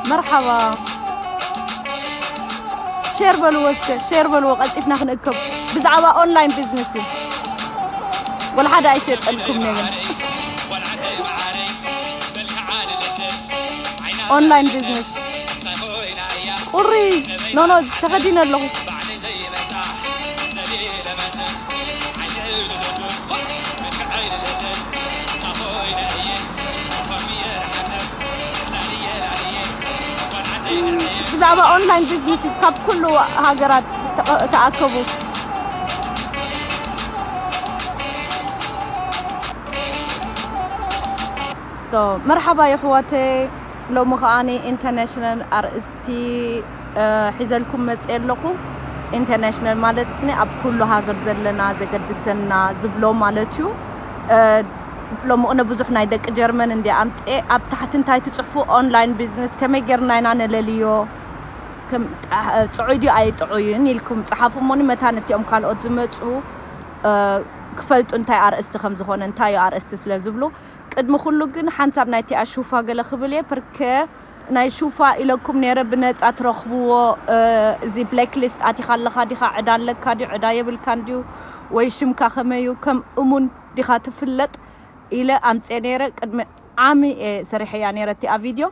መርሓባ። ሼር በልዎ እስከ፣ ሼር በልዎ፣ ቀልጢፍና ክንእከብ። ብዛዕባ ኦንላይን ቢዝነስ እዩ። ወላ ሓደ ኣይሸጠልኩም ነይሩ። ኦንላይን ቢዝነስ። ቁሪ፣ ኖ፣ ኖ፣ ተኸዲነ ኣለኹ። ብዛዕባ ኦንላይን ቢዝነስ እዩ፣ ካብ ኩሉ ሃገራት ተቐ-፣ ተኣከቡ። So፣ መርሓባ የሕዋተይ፣ ሎሚ ከዓኒ ኢንተርናሽናል ኣርእስቲ፣ እ፣ ሒዘልኩም መፅእ ኣለኹ። ኢንተርናሽናል ማለት ስኒ ኣብ ኩሉ ሃገር ዘለና ዘገድሰና ዝብሎ ማለት እዩ። እ፣ ሎሚ ቅነ ብዙሕ ናይ ደቂ ጀርመን እንዲ ኣምፅኤ ኣብ ታሕቲ እንታይ ትፅሕፉ፣ ኦንላይን ቢዝነስ ከመይ ጌርና ኢና ነለልዮ፣ ከም ጣ-፣ ፅዑይ ድዩ ኣይጥዑይን ኢልኩም ፀሓፉ እሞኒ፣ መታን እቲኦም ካልኦት ዝመፁ፣ እ፣ ክፈልጡ እንታይ ኣርእስቲ ከም ዝኾነ፣ እንታይ እዩ ኣርእስቲ ስለ ዝብሉ። ቅድሚ ኩሉ ግን ሓንሳብ ናይቲኣ ሹፋ ገለ ክብል እየ፣ ፐርከ ናይ ሹፋ ኢለኩም ነይረ ብነፃ ትረኽብዎ፣ እ፣ እዚ ብላክ ሊስት ኣቲኻ ኣለኻ ዲኻ፣ ዕዳ ኣለካ ድዩ፣ ዕዳ የብልካን ድዩ፣ ወይ ሽምካ ከመይ እዩ፣ ከም እሙን ዲኻ ትፍለጥ ኢለ ኣምፅኤ ነይረ። ቅድሚ ዓሚ እየ ሰሪሐያ ነይረ እቲኣ ቪድዮ።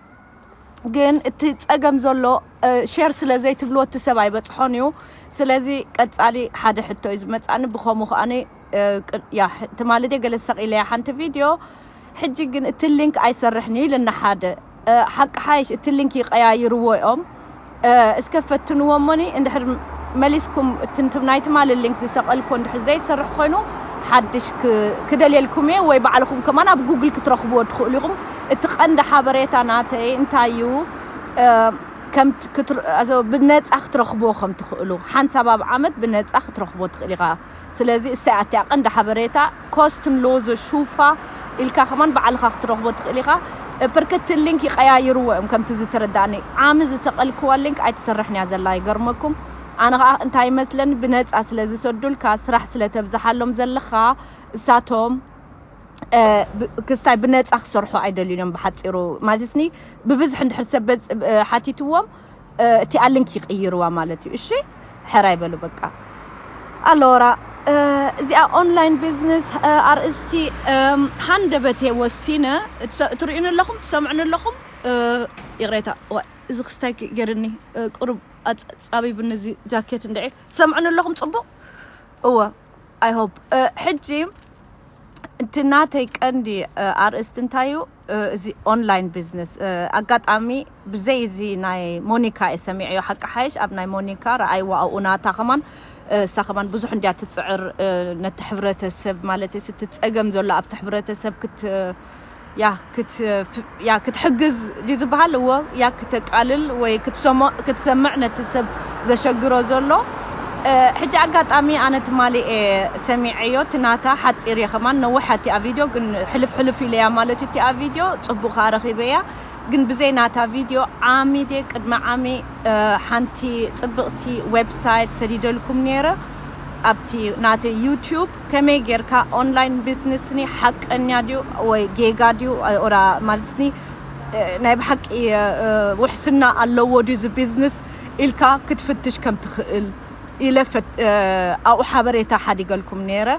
ግን እቲ ጸገም ዘሎ፣ እ፣ ሼር ስለ ዘይትብልዎ እቲ ሰብ ኣይበጽሖን እዩ። ስለዚ ቀጻሊ ሓደ ሕቶ እዩ ዝመጻኒ፣ ብኸምኡ ከኣኒ፣ እ፣ ቅ-፣ ያ፣ ሕ-፣ ትማሊ ድየ ገለ ሰቒለያ ሓንቲ ቪድዮ፣ ሕጂ ግን እቲ ሊንክ ኣይሰርሕን እዩ ኢልና ሓደ። እ፣ ሓቂ ሓይሽ እቲ ሊንክ ይቀያይርዎ እዮም። እ፣ እስከ ፈትንዎ እሞኒ፣ እንድሕር መሊስኩም እቲ፣ እቲ ናይ ትማሊ ሊንክ ዝሰቐልክዎ እንድሕር ዘይሰርሕ ኮይኑ፣ ሓድሽ ክ-፣ ክደልየልኩም እየ፣ ወይ ባዕልኹም ከማን ኣብ ጉግል ክትረኽብዎ ትኽእሉ ኢኹም። እቲ ቀንዲ ሓበሬታ ናተይ እንታይ እዩ? እ፣ ከም ት-፣ ክትር-፣ ኣዞ ብነጻ ክትረኽብዎ ከም ትኽእሉ፣ ሓንሳብ ኣብ ዓመት ብነጻ ክትረኽቦ ትኽእል ኢኻ። ስለዚ እሳ እያ እቲኣ ቀንዲ ሓበሬታ፣ ኮስትን ሎዘ ሹፋ ኢልካ ከማን ባዕልኻ ክትረኽቦ ትኽእል ኢኻ። እ፣ ፐርከ እቲ ሊንክ ይቀያይርዎ እዮም ከምቲ ዝተረዳእኒ። ዓሚ ዝሰቐልክዋ ሊንክ ኣይትሰርሕን እያ ዘላ፣ ይገርመኩም። ኣነ ኸዓ እንታይ ይመስለኒ፣ ብነጻ ስለ ዝሰዱልካ፣ ስራሕ ስለ ተብዝሓሎም ዘለኻ፣ እሳቶም እ፣ ብ-፣ ክስታይ ብነጻ ክሰርሑ ኣይደልዩን እዮም። ብሓጺሩ ማለትኒ ብብዝሒ እንድሕር ሰብ በዝ-፣ እ፣ ሓቲትዎም፣ እ፣ እቲኣ ሊንክ ይቕይርዋ ማለት እዩ። እሺ፣ ሕራይ በሉ በቃ። ኣሎራ፣ እ፣ እዚኣ ኦንላይን ቢዝነስ፣ እ፣ ኣርእስቲ፣ እም፣ ሃንደበቴ ወሲነ። እትሰ-፣ ትርእዩኒ ኣለኹም? ትሰምዑኒ ኣለኹም? እ፣ ይቕሬታ፣ ዋ፣ እዚ ክስታይ ገርኒ፣ እ፣ ቁሩብ ኣጸ-፣ ጻቢብኒ እዚ ጃኬት እንድዒ። ትሰምዑኒ ኣለኹም ጽቡቕ? እወ፣ I hope። እ፣ ሕጂ እቲ ናተይ ቀንዲ፣ እ፣ ኣርእስቲ እንታይ እዩ? እ፣ እዚ ኦንላይን ቢዝነስ፣ እ፣ ኣጋጣሚ ብዘይ እዚ ናይ ሞኒካ እየ ሰሚዐዮ። ሓቂ ሓይሽ ኣብ ናይ ሞኒካ ረኣይዋ፣ ኣብኡ ናታ ከማን፣ እ፣ እሳ ከማን ብዙሕ እንድያ ትጽዕር፣ እ፣ ነቲ ሕብረተሰብ ማለት እዩ፣ እቲ ጸገም ዘሎ ኣብቲ ሕብረተሰብ ክት-፣ ያ፣ ክት-፣ ፍ-፣ ያ፣ ክትሕግዝ ድዩ ዝበሃል? እዎ፣ ያ፣ ክተቃልል ወይ ክትሰሞ-፣ ክትሰምዕ ነቲ ሰብ ዘሸግሮ ዘሎ። እ፣ ሕጂ ኣጋጣሚ ኣነ ትማሊ እየ ሰሚዐዮ፣ እቲ ናታ ሓጺር እየ ከማን፣ ነዊሕ እያ እቲኣ ቪድዮ፣ ግን ሕልፍ ሕልፍ ኢለያ ማለት እዩ እቲኣ ቪድዮ፣ ጽቡቕ ከኣ ረኺበያ። ግን ብዘይ ናታ ቪድዮ ዓሚ ድየ ቅድሚ ዓሚ፣ እ፣ ሓንቲ ጽብቕቲ ዌብሳይት ሰዲደልኩም ነይረ። ኣብቲ ናተይ ዩቱብ ከመይ ጌርካ ኦንላይን ቢዝነስኒ ሓቀኛ ድዩ ወይ ጌጋ ድዩ፣ ኦራ ማለትኒ፣ እ፣ ናይ ብሓቂ፣ እ፣ ውሕስና ኣለዎ ድዩ እዚ ቢዝነስ ኢልካ ክትፍትሽ ከም ትኽእል ኢለ ፈት-፣ እ፣ ኣብኡ ሓበሬታ ሓዲገልኩም ነይረ።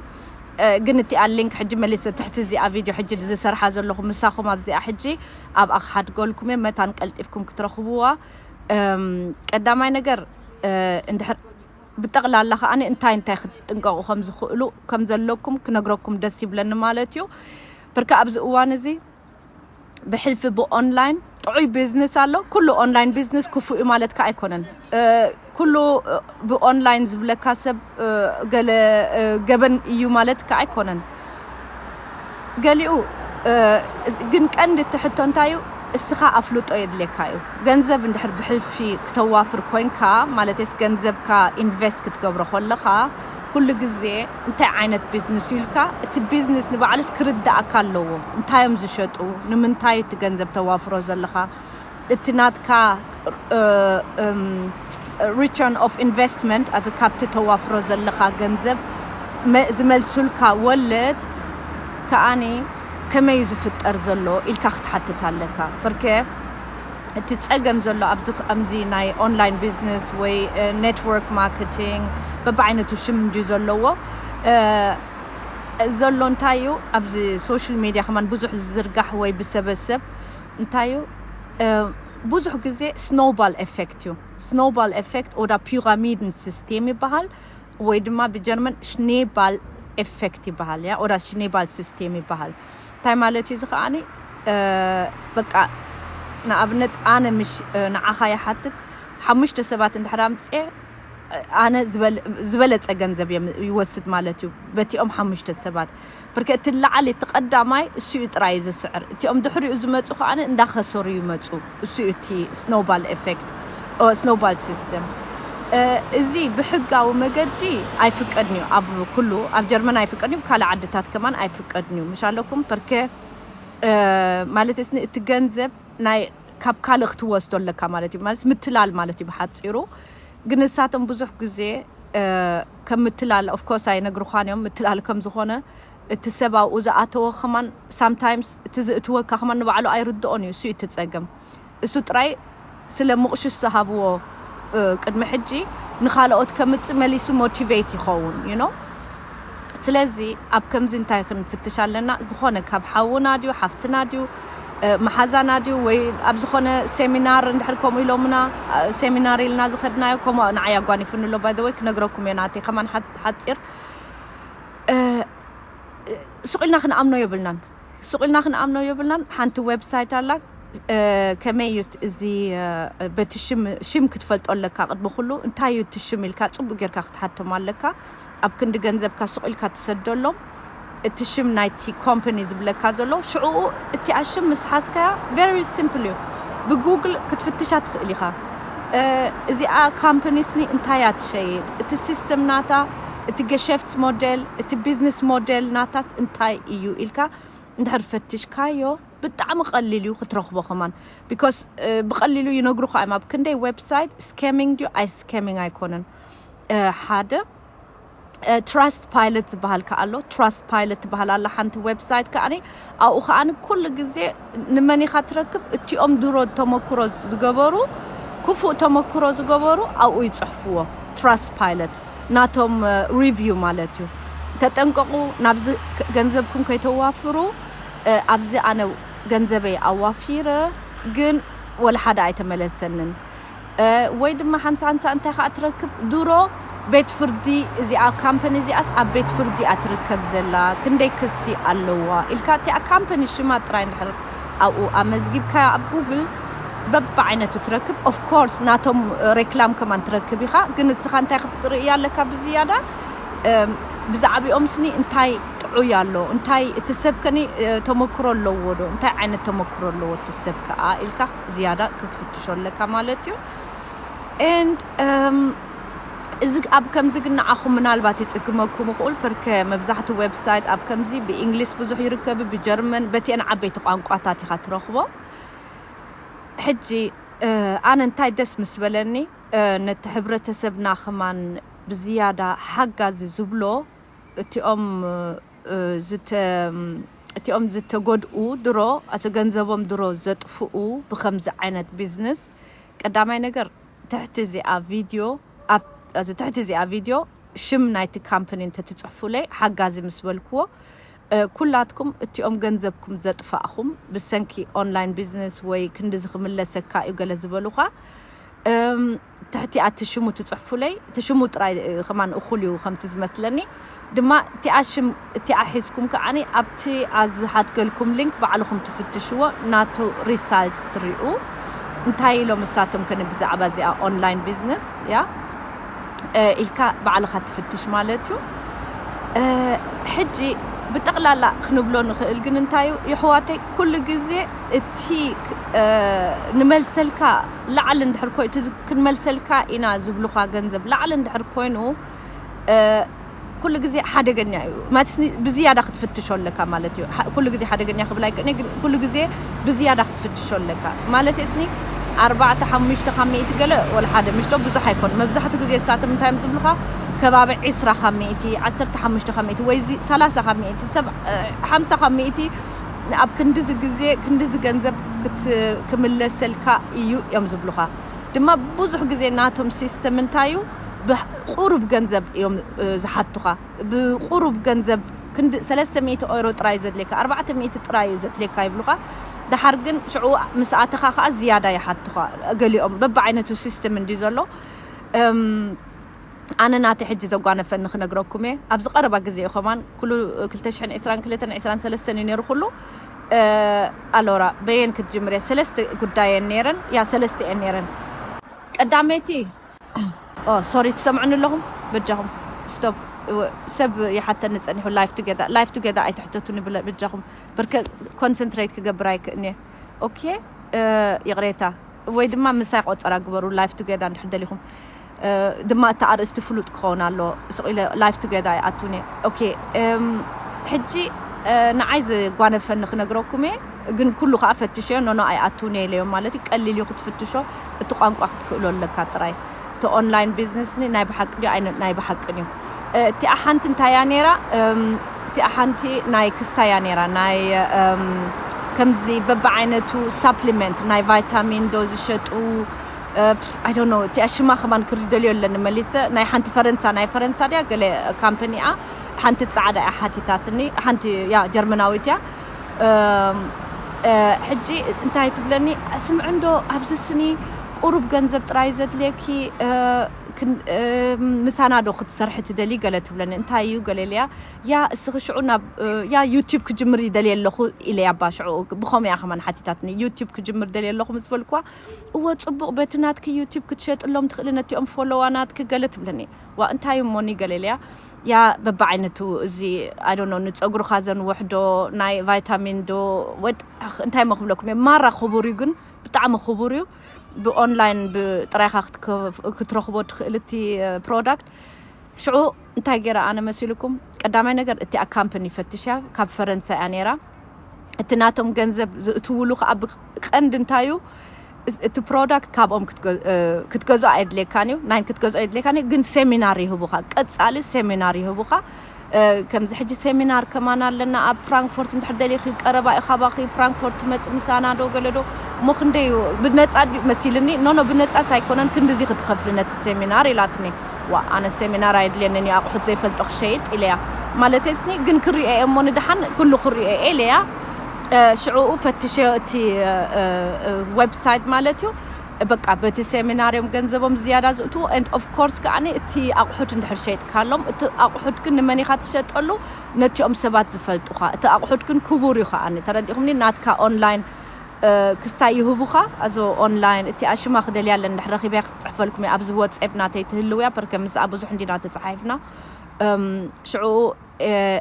እ፣ ግን እቲኣ ሊንክ ሕጂ መሊሰ ትሕቲ እዚኣ ቪድዮ ሕጂ ዝሰርሓ ዘለኹ ምሳኹም ኣብዚኣ ሕጂ ኣብኣ ክሓድገልኩም እየ። መታን ቀልጢፍኩም ክትረኽብዋ። እም፣ ቀዳማይ ነገር፣ እ፣ እንድሕር ብጠቕላላ ከኣ እንታይ እንታይ ክትጥንቀቑ ከም ዝኽእሉ፣ ከም ዘለኩም ክነግረኩም ደስ ይብለኒ ማለት እዩ። ብርካ ኣብዚ እዋን እዚ ብሕልፊ ብኦንላይን ጥዑይ ቢዝነስ ኣሎ። ኩሉ ኦንላይን ቢዝነስ ክፉእ እዩ ማለት ከኣ ኣይኮነን። እ፣ ኩሉ፣ እ፣ ብኦንላይን ዝብለካ ሰብ፣ እ፣ ገለ፣ እ፣ ገበን እዩ ማለት ከኣ ኣይኮነን። ገሊኡ፣ እ፣ ግን ቀንዲ እቲ ሕቶ እንታይ እዩ? እስኻ ኣፍልጦ የድልየካ እዩ። ገንዘብ እንድሕር ብሕልፊ ክተዋፍር ኮንካ፣ ማለትስ ገንዘብካ ኢንቨስት ክትገብሮ ከለኻ፣ ኩሉ ግዜ እንታይ ዓይነት ቢዝነስ እዩ ኢልካ፣ እቲ ቢዝነስ ንባዕሉስ ክርዳእካ ኣለዎ። እንታይ እዮም ዝሸጡ? ንምንታይ እቲ ገንዘብ ተዋፍሮ ዘለኻ? እቲ ናትካ፣ እ፣ እም፣ ሪተርን ኦፍ ኢንቨስትመንት፣ ኣዚ ካብቲ ተዋፍሮ ዘለኻ ገንዘብ መ-፣ ዝመልሱልካ ወለድ ከኣኒ ከመይ እዩ ዝፍጠር ዘሎ ኢልካ ክትሓትት ኣለካ። በርከ እቲ ጸገም ዘሎ ኣብዚ ኣምዚ ናይ ኦንላይን ቢዝነስ ወይ ኔትወርክ ማርኬቲንግ በብዓይነቱ ሽም እንድዩ ዘለዎ ዘሎ። እንታይ እዩ ኣብዚ ሶሻል ሚድያ ከማን ብዙሕ ዝዝርጋሕ ወይ ብሰበሰብ እንታይ እዩ ብዙሕ ግዜ ስኖውባል ኤፌክት እዩ። ስኖውባል ኤፌክት ኦዳ ፒራሚድን ሲስቴም ይበሃል ወይ ድማ ብጀርመን ሽኔባል ኤፌክት ይበሃል። ያ ኦዳ ሽኔባል ሲስቴም ይበሃል። እንታይ ማለት እዩ እዚ ከዓኒ በቃ ንኣብነት ኣነ ምሽ ንዓኻ ይሓትት ሓሙሽተ ሰባት እንድሕር ኣምፅኤ ኣነ ዝበለፀ ገንዘብ ይወስድ ማለት እዩ በቲኦም ሓሙሽተ ሰባት። ብርክ እቲ ላዕሊ እቲ ቀዳማይ እሱ እዩ ጥራይ ዝስዕር። እቲኦም ድሕሪኡ ዝመፁ ከዓኒ እንዳኸሰሩ ይመፁ። እሱ እዩ እቲ ስኖውባል ኤፌክት፣ ስኖውባል ሲስተም። እዚ ብሕጋዊ መገዲ ኣይፍቀድን እዩ ኣብ ኩሉ ኣብ ጀርመን ኣይፍቀድን እዩ። ካልእ ዓድታት ከማን ኣይፍቀድን እዩ ምሽ ኣለኩም። በርከ ማለት ስኒ እቲ ገንዘብ ናይ ካብ ካልእ ክትወስዶ ኣለካ ማለት እዩ። ማለት ምትላል ማለት እዩ ብሓፂሩ። ግን ንሳቶም ብዙሕ ግዜ ከም ምትላል ኦፍኮርስ ኣይነግርኳን እዮም ምትላል ከም ዝኾነ። እቲ ሰብ ኣብኡ ዝኣተወ ከማን ሳምታይምስ እቲ ዝእትወካ ከማን ንባዕሉ ኣይርድኦን እዩ። እሱ እዩ እቲ ጸገም። እሱ ጥራይ ስለ ምቕሽሽ ዝሃብዎ ቅድሚ ሕጂ ንኻልኦት ከምጽእ መሊሱ ሞቲቬት ይኸውን ዩ ኖ። ስለዚ ኣብ ከምዚ እንታይ ክንፍትሽ ኣለና? ዝኾነ ካብ ሓውና ድዩ ሓፍትና ድዩ መሓዛና ድዩ ወይ ኣብ ዝኾነ ሴሚናር እንድሕር ከምኡ ኢሎምና ሴሚናር ኢልና ዝኸድናዮ ከምኡ ንዓይ ኣጓኒፉኒ ኣሎ። ባይ ወይ ክነግረኩም እየ ናተይ ከማን ሓፂር ሱቕ ኢልና ክንኣምኖ የብልናን። ሱቕ ኢልና ክንኣምኖ የብልናን። ሓንቲ ዌብሳይት ኣላ። ከመይ እዩ እዚ በቲ ሽም ክትፈልጦ ኣለካ። ቅድሚ ኩሉ እንታይ እዩ እቲ ሽም ኢልካ ፅቡቅ ጌርካ ክትሓቶም ኣለካ። ኣብ ክንዲ ገንዘብካ ሱቕ ኢልካ ትሰደሎም እቲ ሽም ናይቲ ኮምፓኒ ዝብለካ ዘሎ ሽዕኡ እቲኣ ሽም ምስ ሓዝካያ ቨሪ ሲምፕል እዩ። ብጉግል ክትፍትሻ ትኽእል ኢኻ። እዚኣ ካምፓኒ ስኒ እንታይ እያ ትሸይጥ፣ እቲ ሲስተም ናታ፣ እቲ ገሸፍት ሞዴል፣ እቲ ቢዝነስ ሞዴል ናታስ እንታይ እዩ ኢልካ እንድሕር ፈትሽካዮ ብጣዕሚ ቀሊል እዩ ክትረኽቦ ከማን። ቢኮስ ብቐሊሉ ይነግሩኻ እዮም ኣብ ክንደይ ዌብሳይት ስካሚንግ ድዩ ኣይ ስካሚንግ ኣይኮነን። ሓደ ትራስት ፓይለት ዝበሃል ከ ኣሎ። ትራስት ፓይለት ትበሃል ኣላ ሓንቲ ዌብሳይት ከኣኒ ኣብኡ ከኣኒ ኩሉ ግዜ ንመን ኢኻ ትረክብ እቲኦም ድሮ ተመክሮ ዝገበሩ ክፉእ ተመክሮ ዝገበሩ ኣብኡ ይፅሕፍዎ። ትራስት ፓይለት ናቶም ሪቪው ማለት እዩ። ተጠንቀቑ ናብዚ ገንዘብኩም ከይተዋፍሩ። ኣብዚ ኣነ ገንዘበይ ኣዋፊረ ግን ወላ ሓደ ኣይተመለሰንን። ወይ ድማ ሓንሳ ሓንሳ እንታይ ከዓ ትረክብ ድሮ ቤት ፍርዲ እዚኣ ካምፓኒ እዚኣስ ኣብ ቤት ፍርዲ እያ ትርከብ ዘላ ክንደይ ክሲ ኣለዋ ኢልካ እቲኣ ካምፓኒ ሽማ ጥራይ እንድሕር ኣብኡ ኣመዝጊብካዮ ኣብ ጉግል በብዓይነቱ ትረክብ። ኦፍኮርስ ናቶም ሬክላም ከማን ትረክብ ኢኻ። ግን እስኻ እንታይ ክትርእያ ኣለካ ብዝያዳ ብዛዕባኦም ስኒ እንታይ ጥዑይ ኣሎ እንታይ እቲ ሰብ ከኒ ተመክሮ ኣለዎ ዶ እንታይ ዓይነት ተመክሮ ኣለዎ እቲ ሰብ ከዓ ኢልካ ዝያዳ ክትፍትሾ ኣለካ ማለት እዩ። And እዚ ኣብ ከምዚ ግን ንዓኹም ምናልባት ይጽግመኩም ይኽእል። ፐርከ መብዛሕቲ ዌብሳይት ኣብ ከምዚ ብእንግሊስ ብዙሕ ይርከቡ ብጀርመን በቲአን ዓበይቲ ቋንቋታት ኢኻ ትረኽቦ። ሕጂ ኣነ እንታይ ደስ ምስ በለኒ ነቲ ሕብረተሰብና ከማን ብዝያዳ ሓጋዚ ዝብሎ እቲኦም እቲኦም ዝተጎድኡ ድሮ እቲ ገንዘቦም ድሮ ዘጥፍኡ ብከምዚ ዓይነት ቢዝነስ ቀዳማይ ነገር ትሕቲ እዚኣ ቪድዮ ኣብ ትሕቲ እዚኣ ቪድዮ ሽም ናይቲ ካምፓኒ እንተትፅሕፉለይ ሓጋዚ ምስ በልክዎ ኩላትኩም እቲኦም ገንዘብኩም ዘጥፋእኹም ብሰንኪ ኦንላይን ቢዝነስ ወይ ክንድዚ ክምለሰካ እዩ ገለ ዝበሉኻ ትሕቲኣ እቲ ሽሙ ትፅሕፉለይ እቲ ሽሙ ጥራይ ከማን እኹል እዩ ከምቲ ዝመስለኒ ድማ እቲኣ ሽም እቲኣ ሒዝኩም ከዓኒ ኣብቲ ኣዝሃትገልኩም ሊንክ ባዕልኹም ትፍትሽዎ ናቱ ሪሳልት ትሪኡ እንታይ ኢሎም እሳቶም ከነ ብዛዕባ እዚኣ ኦንላይን ቢዝነስ ያ ኢልካ ባዕልኻ ትፍትሽ ማለት እዩ። ሕጂ ብጠቕላላ ክንብሎ ንኽእል ግን እንታይ እዩ የሕዋተይ ኩሉ ግዜ እቲ ንመልሰልካ ላዕሊ እንድሕር ኮይ እቲ ክንመልሰልካ ኢና ዝብሉኻ ገንዘብ ላዕሊ እንድሕር ኮይኑ ኩሉ ግዜ ሓደገኛ እዩ ማለት ብዝያዳ ክትፍትሾ ኣለካ ማለት እዩ። ኩሉ ግዜ ሓደገኛ ክብል ኣይክእልኒ ግን ኩሉ ግዜ ብዝያዳ ክትፍትሾ ኣለካ ማለት እስኒ ኣርባዕተ ሓሙሽተ ካብ ሚእቲ ገለ ወላ ሓደ ምሽቶ ብዙሕ ኣይኮን መብዛሕቱ ግዜ እሳቶም እንታይ እዮም ዝብሉኻ ከባቢ ዕስራ ካብ ሚእቲ ዓሰርተ ሓሙሽተ ካብ ሚእቲ ወይ እዚ ሰላሳ ካብ ሚእቲ ሰብ ሓምሳ ካብ ሚእቲ ኣብ ክንድዚ ግዜ ክንድዚ ገንዘብ ክምለሰልካ እዩ እዮም ዝብሉኻ። ድማ ብዙሕ ግዜ ናቶም ሲስተም እንታይ እዩ፣ ብቁሩብ ገንዘብ እዮም ዝሓቱኻ። ብቁሩብ ገንዘብ ክንዲ ሰለስተ ሚእቲ ኦይሮ ጥራይ ዘድልየካ፣ ኣርባዕተ ሚእቲ ጥራይ እዩ ዘድልየካ ይብሉኻ። ደሓር ግን ሽዑ ምስ ኣተኻ ኸዓ ዝያዳ ይሓቱኻ። ገሊኦም በብዓይነቱ ሲስተም እንድዩ ዘሎ። ኣነ ናተይ ሕጂ ዘጓነፈኒ ክነግረኩም እየ። ኣብዚ ቀረባ ግዜ እዩ ከማን፣ ኩሉ ክልተ ሽሕን ዕስራን ክልተን ዕስራን ሰለስተን እዩ ነይሩ ኩሉ። ኣሎራ በየን ክትጅምር እየ። ሰለስተ ጉዳይ እየን ነይረን፣ ያ ሰለስተ እየን ነይረን። ቀዳመይቲ፣ ኦ ሶሪ፣ ትሰምዑኒ ኣለኹም? በጃኹም ስቶፕ። ሰብ ይሓተኒ ጸኒሑ፣ ላይፍ ቱጌዳ ላይፍ ቱጌዳ ኣይትሕተቱኒ ብለ-፣ በጃኹም። ብርከ ኮንሰንትሬት ክገብር ኣይክእልኒ እየ። ኦኬ፣ ይቕሬታ። ወይ ድማ ምሳይ ቆጸራ ግበሩ፣ ላይፍ ቱጌዳ እንድሕር ደሊኹም። ድማ እቲ ኣርእስቲ ፍሉጥ ክኸውን ኣሎ። ስቕ ኢለ ላይፍ ቱጌዳ ኣይኣቱን እየ። ኦኬ፣ ሕጂ ንዓይ ዘጓነፈኒ ክነግረኩም እየ። ግን ኩሉ ከዓ ፈትሸዮ፣ ኖኖ ኣይኣቱን እየ ኢለዮም። ማለት እዩ፣ ቀሊል እዩ ክትፍትሾ፣ እቲ ቋንቋ ክትክእሎ ኣለካ ጥራይ። እቲ ኦንላይን ቢዝነስ ኒ ናይ ብሓቂ ድዩ ኣይነ-፣ ናይ ብሓቂ ድዩ? እቲ ሓንቲ እንታይ እያ ነይራ? እቲ ሓንቲ ናይ ክስታይ እያ ነይራ፣ ናይ ከምዚ በብዓይነቱ ሳፕሊመንት፣ ናይ ቫይታሚን ዶ ዝሸጡ፣ I don't know፣ እቲኣ ሽማ ከማን ክሪ ደልዮ ኣለኒ መሊሰ። ናይ ሓንቲ ፈረንሳ፣ ናይ ፈረንሳ ድያ ገለ ካምፓኒ እያ። ሓንቲ ጻዕዳ እያ ሓቲታትኒ፣ ሓንቲ ያ ጀርመናዊት እያ። ሕጂ እንታይ ትብለኒ፣ ስምዕንዶ ኣብዚ ስኒ ቁሩብ ገንዘብ ጥራይ ዘድልየኪ፣ ምሳና ዶ ክትሰርሒ ትደሊ ገለ ትብለኒ። እንታይ እዩ ገለ ኢለያ፣ ያ እስኺ ሽዑ ናብ ያ ዩቲዩብ ክጅምር ይደልየ ኣለኹ ኢለያ። ባ ሽዑ ብኸምኡ እያ ከማን ሓቲታትኒ፣ ዩቲዩብ ክጅምር ደልየ ኣለኹ ምስ በልኩዋ፣ እወ ጽቡቕ፣ በቲ ናትኪ ዩቲዩብ ክትሸጥሎም ትኽእሊ፣ ነቲኦም ፎሎዋ ናትኪ ገለ ትብለኒ። ዋ እንታይ እሞኒ ገለ ኢለያ፣ ያ በብዓይነቱ እዚ፣ I don't know፣ ንጸጉርኻ ዘንውሕ ዶ፣ ናይ ቫይታሚን ዶ፣ ወጥ እንታይ መክብለኩም እየ። ማራ ክቡር እዩ ግን፣ ብጣዕሚ ክቡር እዩ። ብኦንላይን ብጥራይኻ ክትረኽቦ ትኽእል እቲ ፕሮዳክት። ሽዑ እንታይ ገይረ ኣነ መሲልኩም? ቀዳማይ ነገር እቲኣ ካምፕኒ ፈትሽያ፣ ካብ ፈረንሳ እያ ነይራ። እቲ ናቶም ገንዘብ ዝእትውሉ ከዓ ብቐንድ እንታይ እዩ? እቲ ፕሮዳክት ካብኦም ክትገዝኦ ኣየድልየካን እዩ፣ ናይን ክትገዝኦ ኣየድልየካን እዩ፣ ግን ሴሚናር ይህቡኻ። ቀጻሊ ሴሚናር ይህቡኻ። ከምዚ ሕጂ ሴሚናር ከማን ኣለና ኣብ ፍራንክፎርት፣ እንድሕር ደሊኺ ቀረባ እዩ ካባኺ፣ ፍራንክፎርት ትመጽእ ምሳና ዶ ገለ ዶ? እሞ ክንደይ እዩ? ብነጻ ድዩ መሲልኒ። ኖ ኖ፣ ብነጻስ ኣይኮነን፣ ክንድዚ ክትኸፍሊ ነቲ ሴሚናር ኢላትኒ። ዋ ኣነ ሴሚናር ኣየድልየንን እዩ፣ ኣቑሑት ዘይፈልጦ ክሸይጥ ኢለያ። ማለተይ ስኒ ግን ክሪኦ እየ እሞ ንድሓን ኩሉ ክሪኦ እየ ኢለያ። ሽዕኡ ፈትሸዮ እቲ ዌብሳይት ማለት እዩ። በቃ በቲ ሴሚናር እዮም ገንዘቦም ዝያዳ ዝእትዎ። And of course ከዓኒ እቲ ኣቑሑት እንድሕር ሸይጥካሎም፣ እቲ ኣቑሑት ግን ንመን ኢኻ ትሸጠሉ? ነቲኦም ሰባት ዝፈልጡኻ። እቲ ኣቑሑት ግን ክቡር እዩ ከዓኒ፣ ተረዲኹምኒ? ናትካ ኦንላይን ክስታይ ይህቡኻ። ኣዞ ኦንላይን እቲኣ ሽማ ክደልያ ኣለ እንድሕር ረኺበያ ክፅሕፈልኩም እየ። ኣብዚ ወፅኤፕ ናተይ ትህልው እያ፣ ፐርከ ምስኣ ብዙሕ እንዲና ተፀሓይፍና። ሽዑ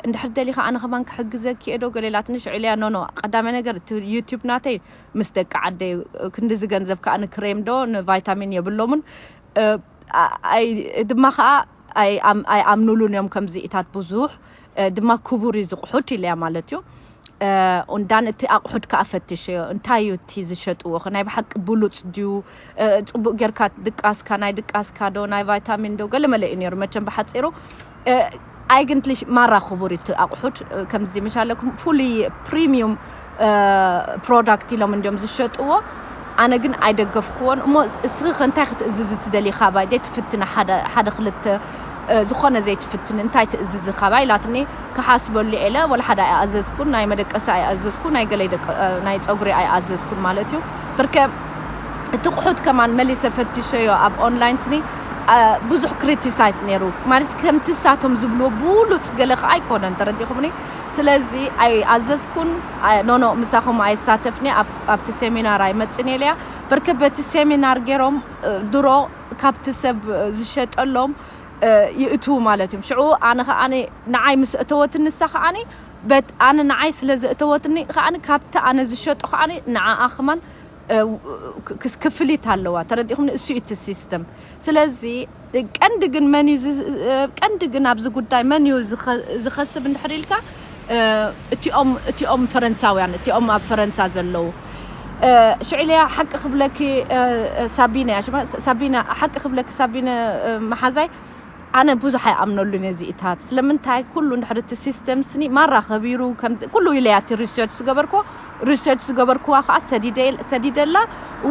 እንድሕር ደሊኻ ኣነ ከማን ክሕግዘኪ እየ ዶ ገለ ኢላትኒ። ሽዑ ኢለያ ኖ ኖ፣ ቀዳማይ ነገር እቲ ዩቲዩብ ናተይ ምስ ደቂ ዓደይ፣ ክንድዚ ገንዘብ ከዓ ንክሬም ዶ ንቫይታሚን የብሎምን። ድማ ከዓ ኣይኣምኑሉን እዮም ከምዚኢታት ብዙሕ፣ ድማ ክቡር እዩ ዝቑሑት ኢለያ ማለት እዩ። እንዳን እቲ ኣቑሑት ከዓ ፈትሸዮ፣ እንታይ እዩ እቲ ዝሸጥዎ? ናይ ብሓቂ ብሉፅ ድዩ? ፅቡቅ ጌርካ ድቃስካ፣ ናይ ድቃስካ ዶ ናይ ቫይታሚን ዶ ገለ መለ እዩ ነይሩ። መቸም ብሓፂሩ ኣይግንትሊ ማራ ክቡር እዩ እቲ ኣቑሑት። ከምዚ ምሻለኩም ፉሊ ፕሪሚዩም ፕሮዳክት ኢሎም እንዲዮም ዝሸጥዎ። ኣነ ግን ኣይደገፍክዎን። እሞ እስኺ ከ እንታይ ክትእዝዚ ትደሊ ካባይ? ዘይትፍትኒ ሓደ ክልተ ዝኾነ ዘይትፍትኒ እንታይ ትእዝዚ ካባይ ኢላትኒ። ክሓስበሉ ኢለ ወላ ሓደ ኣይኣዘዝኩን፣ ናይ መደቀሲ ኣይኣዘዝኩን፣ ናይ ገለይ ናይ ፀጉሪ ኣይኣዘዝኩን ማለት እዩ። ብርከ እቲ ቁሑት ከማን መሊሰ ፈትሸዮ ኣብ ኦንላይን ስኒ ብዙሕ ክሪቲሳይዝ ነይሩ ማለት ከምቲ ሳቶም ዝብልዎ ብሉፅ ገለ ከዓ ኣይኮነን፣ ተረዲኹምኒ? ስለዚ ኣይኣዘዝኩን። ኖኖ ምሳኹም ኣይሳተፍኒ፣ ኣብቲ ሴሚናር ኣይመፅን ኢለያ። ብርከ በቲ ሴሚናር ገይሮም ድሮ ካብቲ ሰብ ዝሸጠሎም ይእትዉ ማለት እዮም። ሽዑ ኣነ ከዓኒ ንዓይ ምስ እተወትኒ ንሳ ከዓኒ በት ኣነ ንዓይ ስለ ዘእተወትኒ ከዓኒ ካብቲ ኣነ ዝሸጦ ከዓኒ ንዓኣ ከማን ክፍሊት ኣለዋ። ተረዲኹም? ንእሱ እዩ እቲ ሲስተም። ስለዚ ቀንዲ ግን መን እዩ ቀንዲ ግን ኣብዚ ጉዳይ መን እዩ ዝኸስብ እንድሕር ኢልካ እቲኦም እቲኦም ፈረንሳውያን እቲኦም ኣብ ፈረንሳ ዘለዉ ሽዕልያ ሓቂ ክብለኪ ሳቢና እያ ሽማ ሳቢና ሓቂ ክብለኪ ሳቢነ መሓዛይ ኣነ ብዙሕ ኣይኣምነሉን እዚኢታት። ስለምንታይ? ኩሉ እንድሕር እቲ ሲስተም ስኒ ማራ ከቢሩ፣ ከምዚ ኩሉ ኢለያ፣ እቲ ሪሰርች ዝገበርኮ፣ ሪሰርች ዝገበርኩዋ ከዓ ሰዲደ-፣ ሰዲደላ።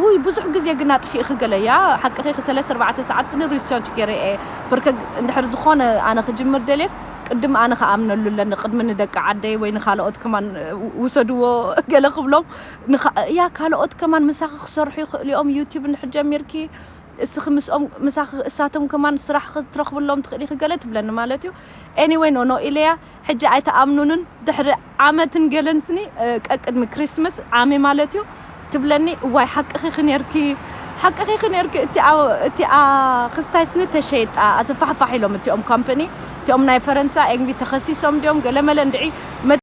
ውይ፣ ብዙሕ ግዜ ግን ኣጥፊእኺ ገለ። ያ፣ ሓቅኺ፣ ክሰለስተ ኣርባዕተ ሰዓት ስኒ ሪሰርች ገይረ እየ። ብርከ እንድሕር ዝኾነ ኣነ ክጅምር ደልየስ፣ ቅድም ኣነ ክኣምነሉ ኣለኒ፣ ቅድሚ ንደቂ ዓደይ ወይ ንኻልኦት ከማን ውሰድዎ ገለ ክብሎም። ንኻ-፣ ያ፣ ካልኦት ከማን ምሳኺ ክሰርሑ ይኽእሉ እዮም። ዩቲዩብ እንድሕር ጀሚርኪ፣ እስኺ ምስኦም፣ ምሳኺ፣ እሳቶም ከማን ስራሕ ክትረኽብሎም ትኽእሊ ኢኺ ገለ ትብለኒ ማለት እዩ። ኤኒወይ፣ ኖ፣ ኖ ኢለያ። ሕጂ ኣይተኣምኑንን። ድሕሪ ዓመትን ገለን ስኒ፣ እ፣ ቀቅድሚ ክሪስመስ ዓሚ ማለት እዩ፣ ትብለኒ። እዋይ፣ ሓቅኺ ኺ ነርኪ፣ ሓቅኺ ኺ ነርኪ። እቲኣ፣ እቲኣ ክስታይ ስኒ ተሸይጣ፣ ኣዘፋሕፋሕ ኢሎም እቲኦም ካምፓኒ፣ እቲኦም ናይ ፈረንሳ ኤንግቢ ተኸሲሶም ድዮም ገለመለ እንድዒ። መ-፣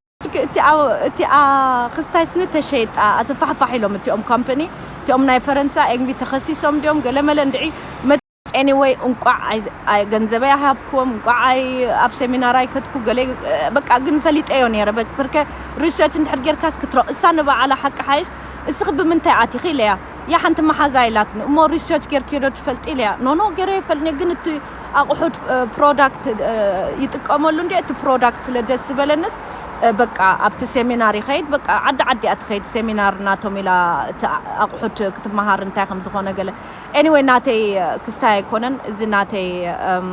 እቲኣ፣ እቲኣ ክስታይ ስኒ ተሸይጣ፣ ኣዘፋሕፋሕ ኢሎም እቲኦም ካምፓኒ፣ እቲኦም ናይ ፈረንሳ ኤንግቢ ተኸሲሶም ድዮም ገለመለ እንድዒ። መ-፣ ኤኒወይ፣ እንቋዕ ኣይ-፣ ኣይ-፣ ገንዘበይ ኣይሃብኩዎም፣ እንቋዕ ኣይ-፣ ኣብ ሴሚናር ኣይከድኩ፣ ገለ፣ በቃ፣ ግን ፈሊጠዮ ነይረ። በ-፣ ብርከ ሪሰርች እንድሕር ጌርካስ ክትሮ-፣ እሳ ንባዕላ ሓቂ ሓይሽ፣ እስኺ ብምንታይ ኣቲኺ ኢለያ። ያ፣ ሓንቲ መሓዛ ኢላትኒ፣ እሞ ሪሰርች ጌርክዮ ዶ ትፈልጢ ኢለያ። ኖ፣ ኖ፣ ገይረ ይፈልጥ፣ ግን እቲ ኣቑሑት፣ እ፣ ፕሮዳክት፣ እ፣ ይጥቀመሉ እንዲ፣ እቲ ፕሮዳክት ስለ ደስ ዝበለንስ፣ እ፣ በቃ፣ ኣብቲ ሴሚናር ይኸይድ፣ በቃ፣ ዓዲ ዓዲ እያ ትኸይድ፣ ሴሚናር ናቶም ኢላ፣ እቲ ኣቑሑት ክትመሃር እንታይ ከም ዝኾነ ገለ። ኤኒወይ፣ ናተይ፣ እ፣ ክስታይ ኣይኮነን፣ እዚ ናተይ፣ እም፣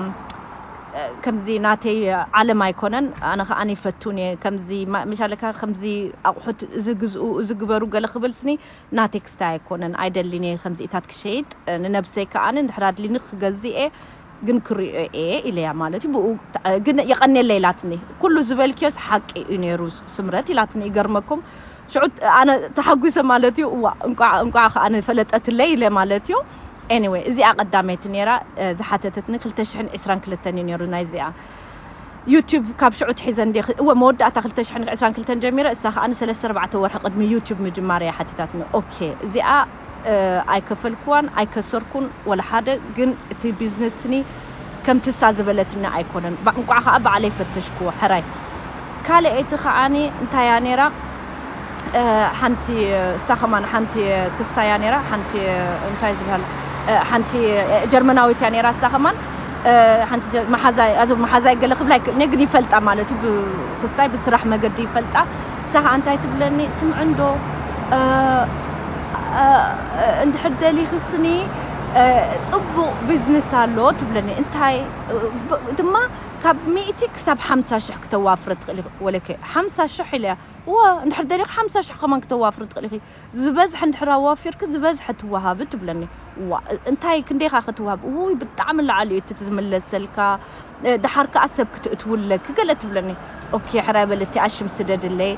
እ፣ ከምዚ ናተይ ዓለም ኣይኮነን። ኣነ ኸኣ ይፈቱን እየ፣ ከምዚ ማ-፣ ምሻለካ፣ ከምዚ ኣቑሑት፣ እዚ ግዝኡ፣ እዚ ግበሩ፣ ገለ ክብል ስኒ፣ ናተይ ክስታይ ኣይኮነን፣ ኣይደልን እየ ከምዚኢታት ክሸይጥ። ንነብሰይ ከኣ እንድሕር ኣድሊኒ ክገዝእ እየ፣ ግን ክርእዮ እየ ኢለያ ማለት እዩ። ብኡ ተ-፣ ግን የቐንየለይ ኢላትኒ። ኩሉ ዝበልክዮስ ሓቂ እዩ ነይሩ ስምረት ኢላትኒ። ይገርመኩም፣ ሽዑ ኣነ ተሓጒሰ ማለት እዩ። እዋ፣ እንቋዕ፣ እንቋዕ ከኣ ፈለጠትለይ ኢለ ማለት እዩ። ኤኒወይ፣ እዚኣ ቀዳመይቲ ነይራ፣ እ፣ ዝሓተተትኒ ክልተ ሽሕን ዕስራን ክልተን እዩ ነይሩ ናይዚኣ። ዩቲዩብ ካብ ሽዑ ትሒዘ እንዴ፣ እወ፣ መወዳእታ ክልተ ሽሕን ዕስራን ክልተን ጀሚረ፣ እሳ ከኣ ንሰለስተ ኣርባዕተ ወርሒ ቅድሚ ዩቲዩብ ምጅማር እያ ሓቲታትኒ። ኦኬ፣ እዚኣ፣ እ፣ ኣይከፈልኩዋን ኣይከሰርኩን ወላ ሓደ፣ ግን እቲ ቢዝነስኒ ከምቲ እሳ ዝበለትኒ ኣይኮነን። ባ-፣ እንቋዕ ከኣ ባዕለይ ፈተሽክዎ፣ ሕራይ። ካልኣይቲ ከኣኒ እንታይ እያ ነይራ? እ፣ ሓንቲ፣ እሳ ከማን ሓንቲ ክስታይ እያ ነይራ፣ ሓንቲ፣ እንታይ ዝበሃል፣ እ፣ ሓንቲ፣ እ፣ ጀርመናዊት እያ ነይራ፣ እሳ ከማን፣ እ፣ ሓንቲ ጀ-፣ መሓዛይ፣ ኣዞ መሓዛይ ገለ ክብላ ኣይክእልን እየ፣ ግን ይፈልጣ ማለት እዩ፣ ብክስታይ ብስራሕ መገዲ ይፈልጣ። እሳ ከኣ እንታይ ትብለኒ፣ ስምዒ እንዶ፣ እ፣ እ፣ እንድሕር ደሊኽስኒ፣ እ፣ ጽቡቕ ቢዝነስ ኣሎ ትብለኒ። እንታይ፣ እ፣ ብ-፣ ድማ ካብ ሚእቲ ክሳብ ሓምሳ ሽሕ ክተዋፍረ ትኽእሊ፣ ወለከ ሓምሳ ሽሕ ኢለያ። እወ፣ እንድሕር ደሊኺ ሓምሳ ሽሕ ከማን ክተዋፍሪ ትኽእሊ ኢኺ። ዝበዝሐ እንድሕር ኣዋፊርኪ፣ ዝበዝሐ ትወሃቢ ትብለኒ። ዋ፣ እንታይ ክንደይኻ ክትወሃብ? ውይ፣ ብጣዕሚ ላዕሊ እዩ እቲ ዝምለሰልካ። እ፣ ደሓር ከኣ ሰብ ክትእትውለኪ ገለ ትብለኒ። ኦኬ፣ ሕራይ በሊ፣ እቲኣ ሽም ስደድለይ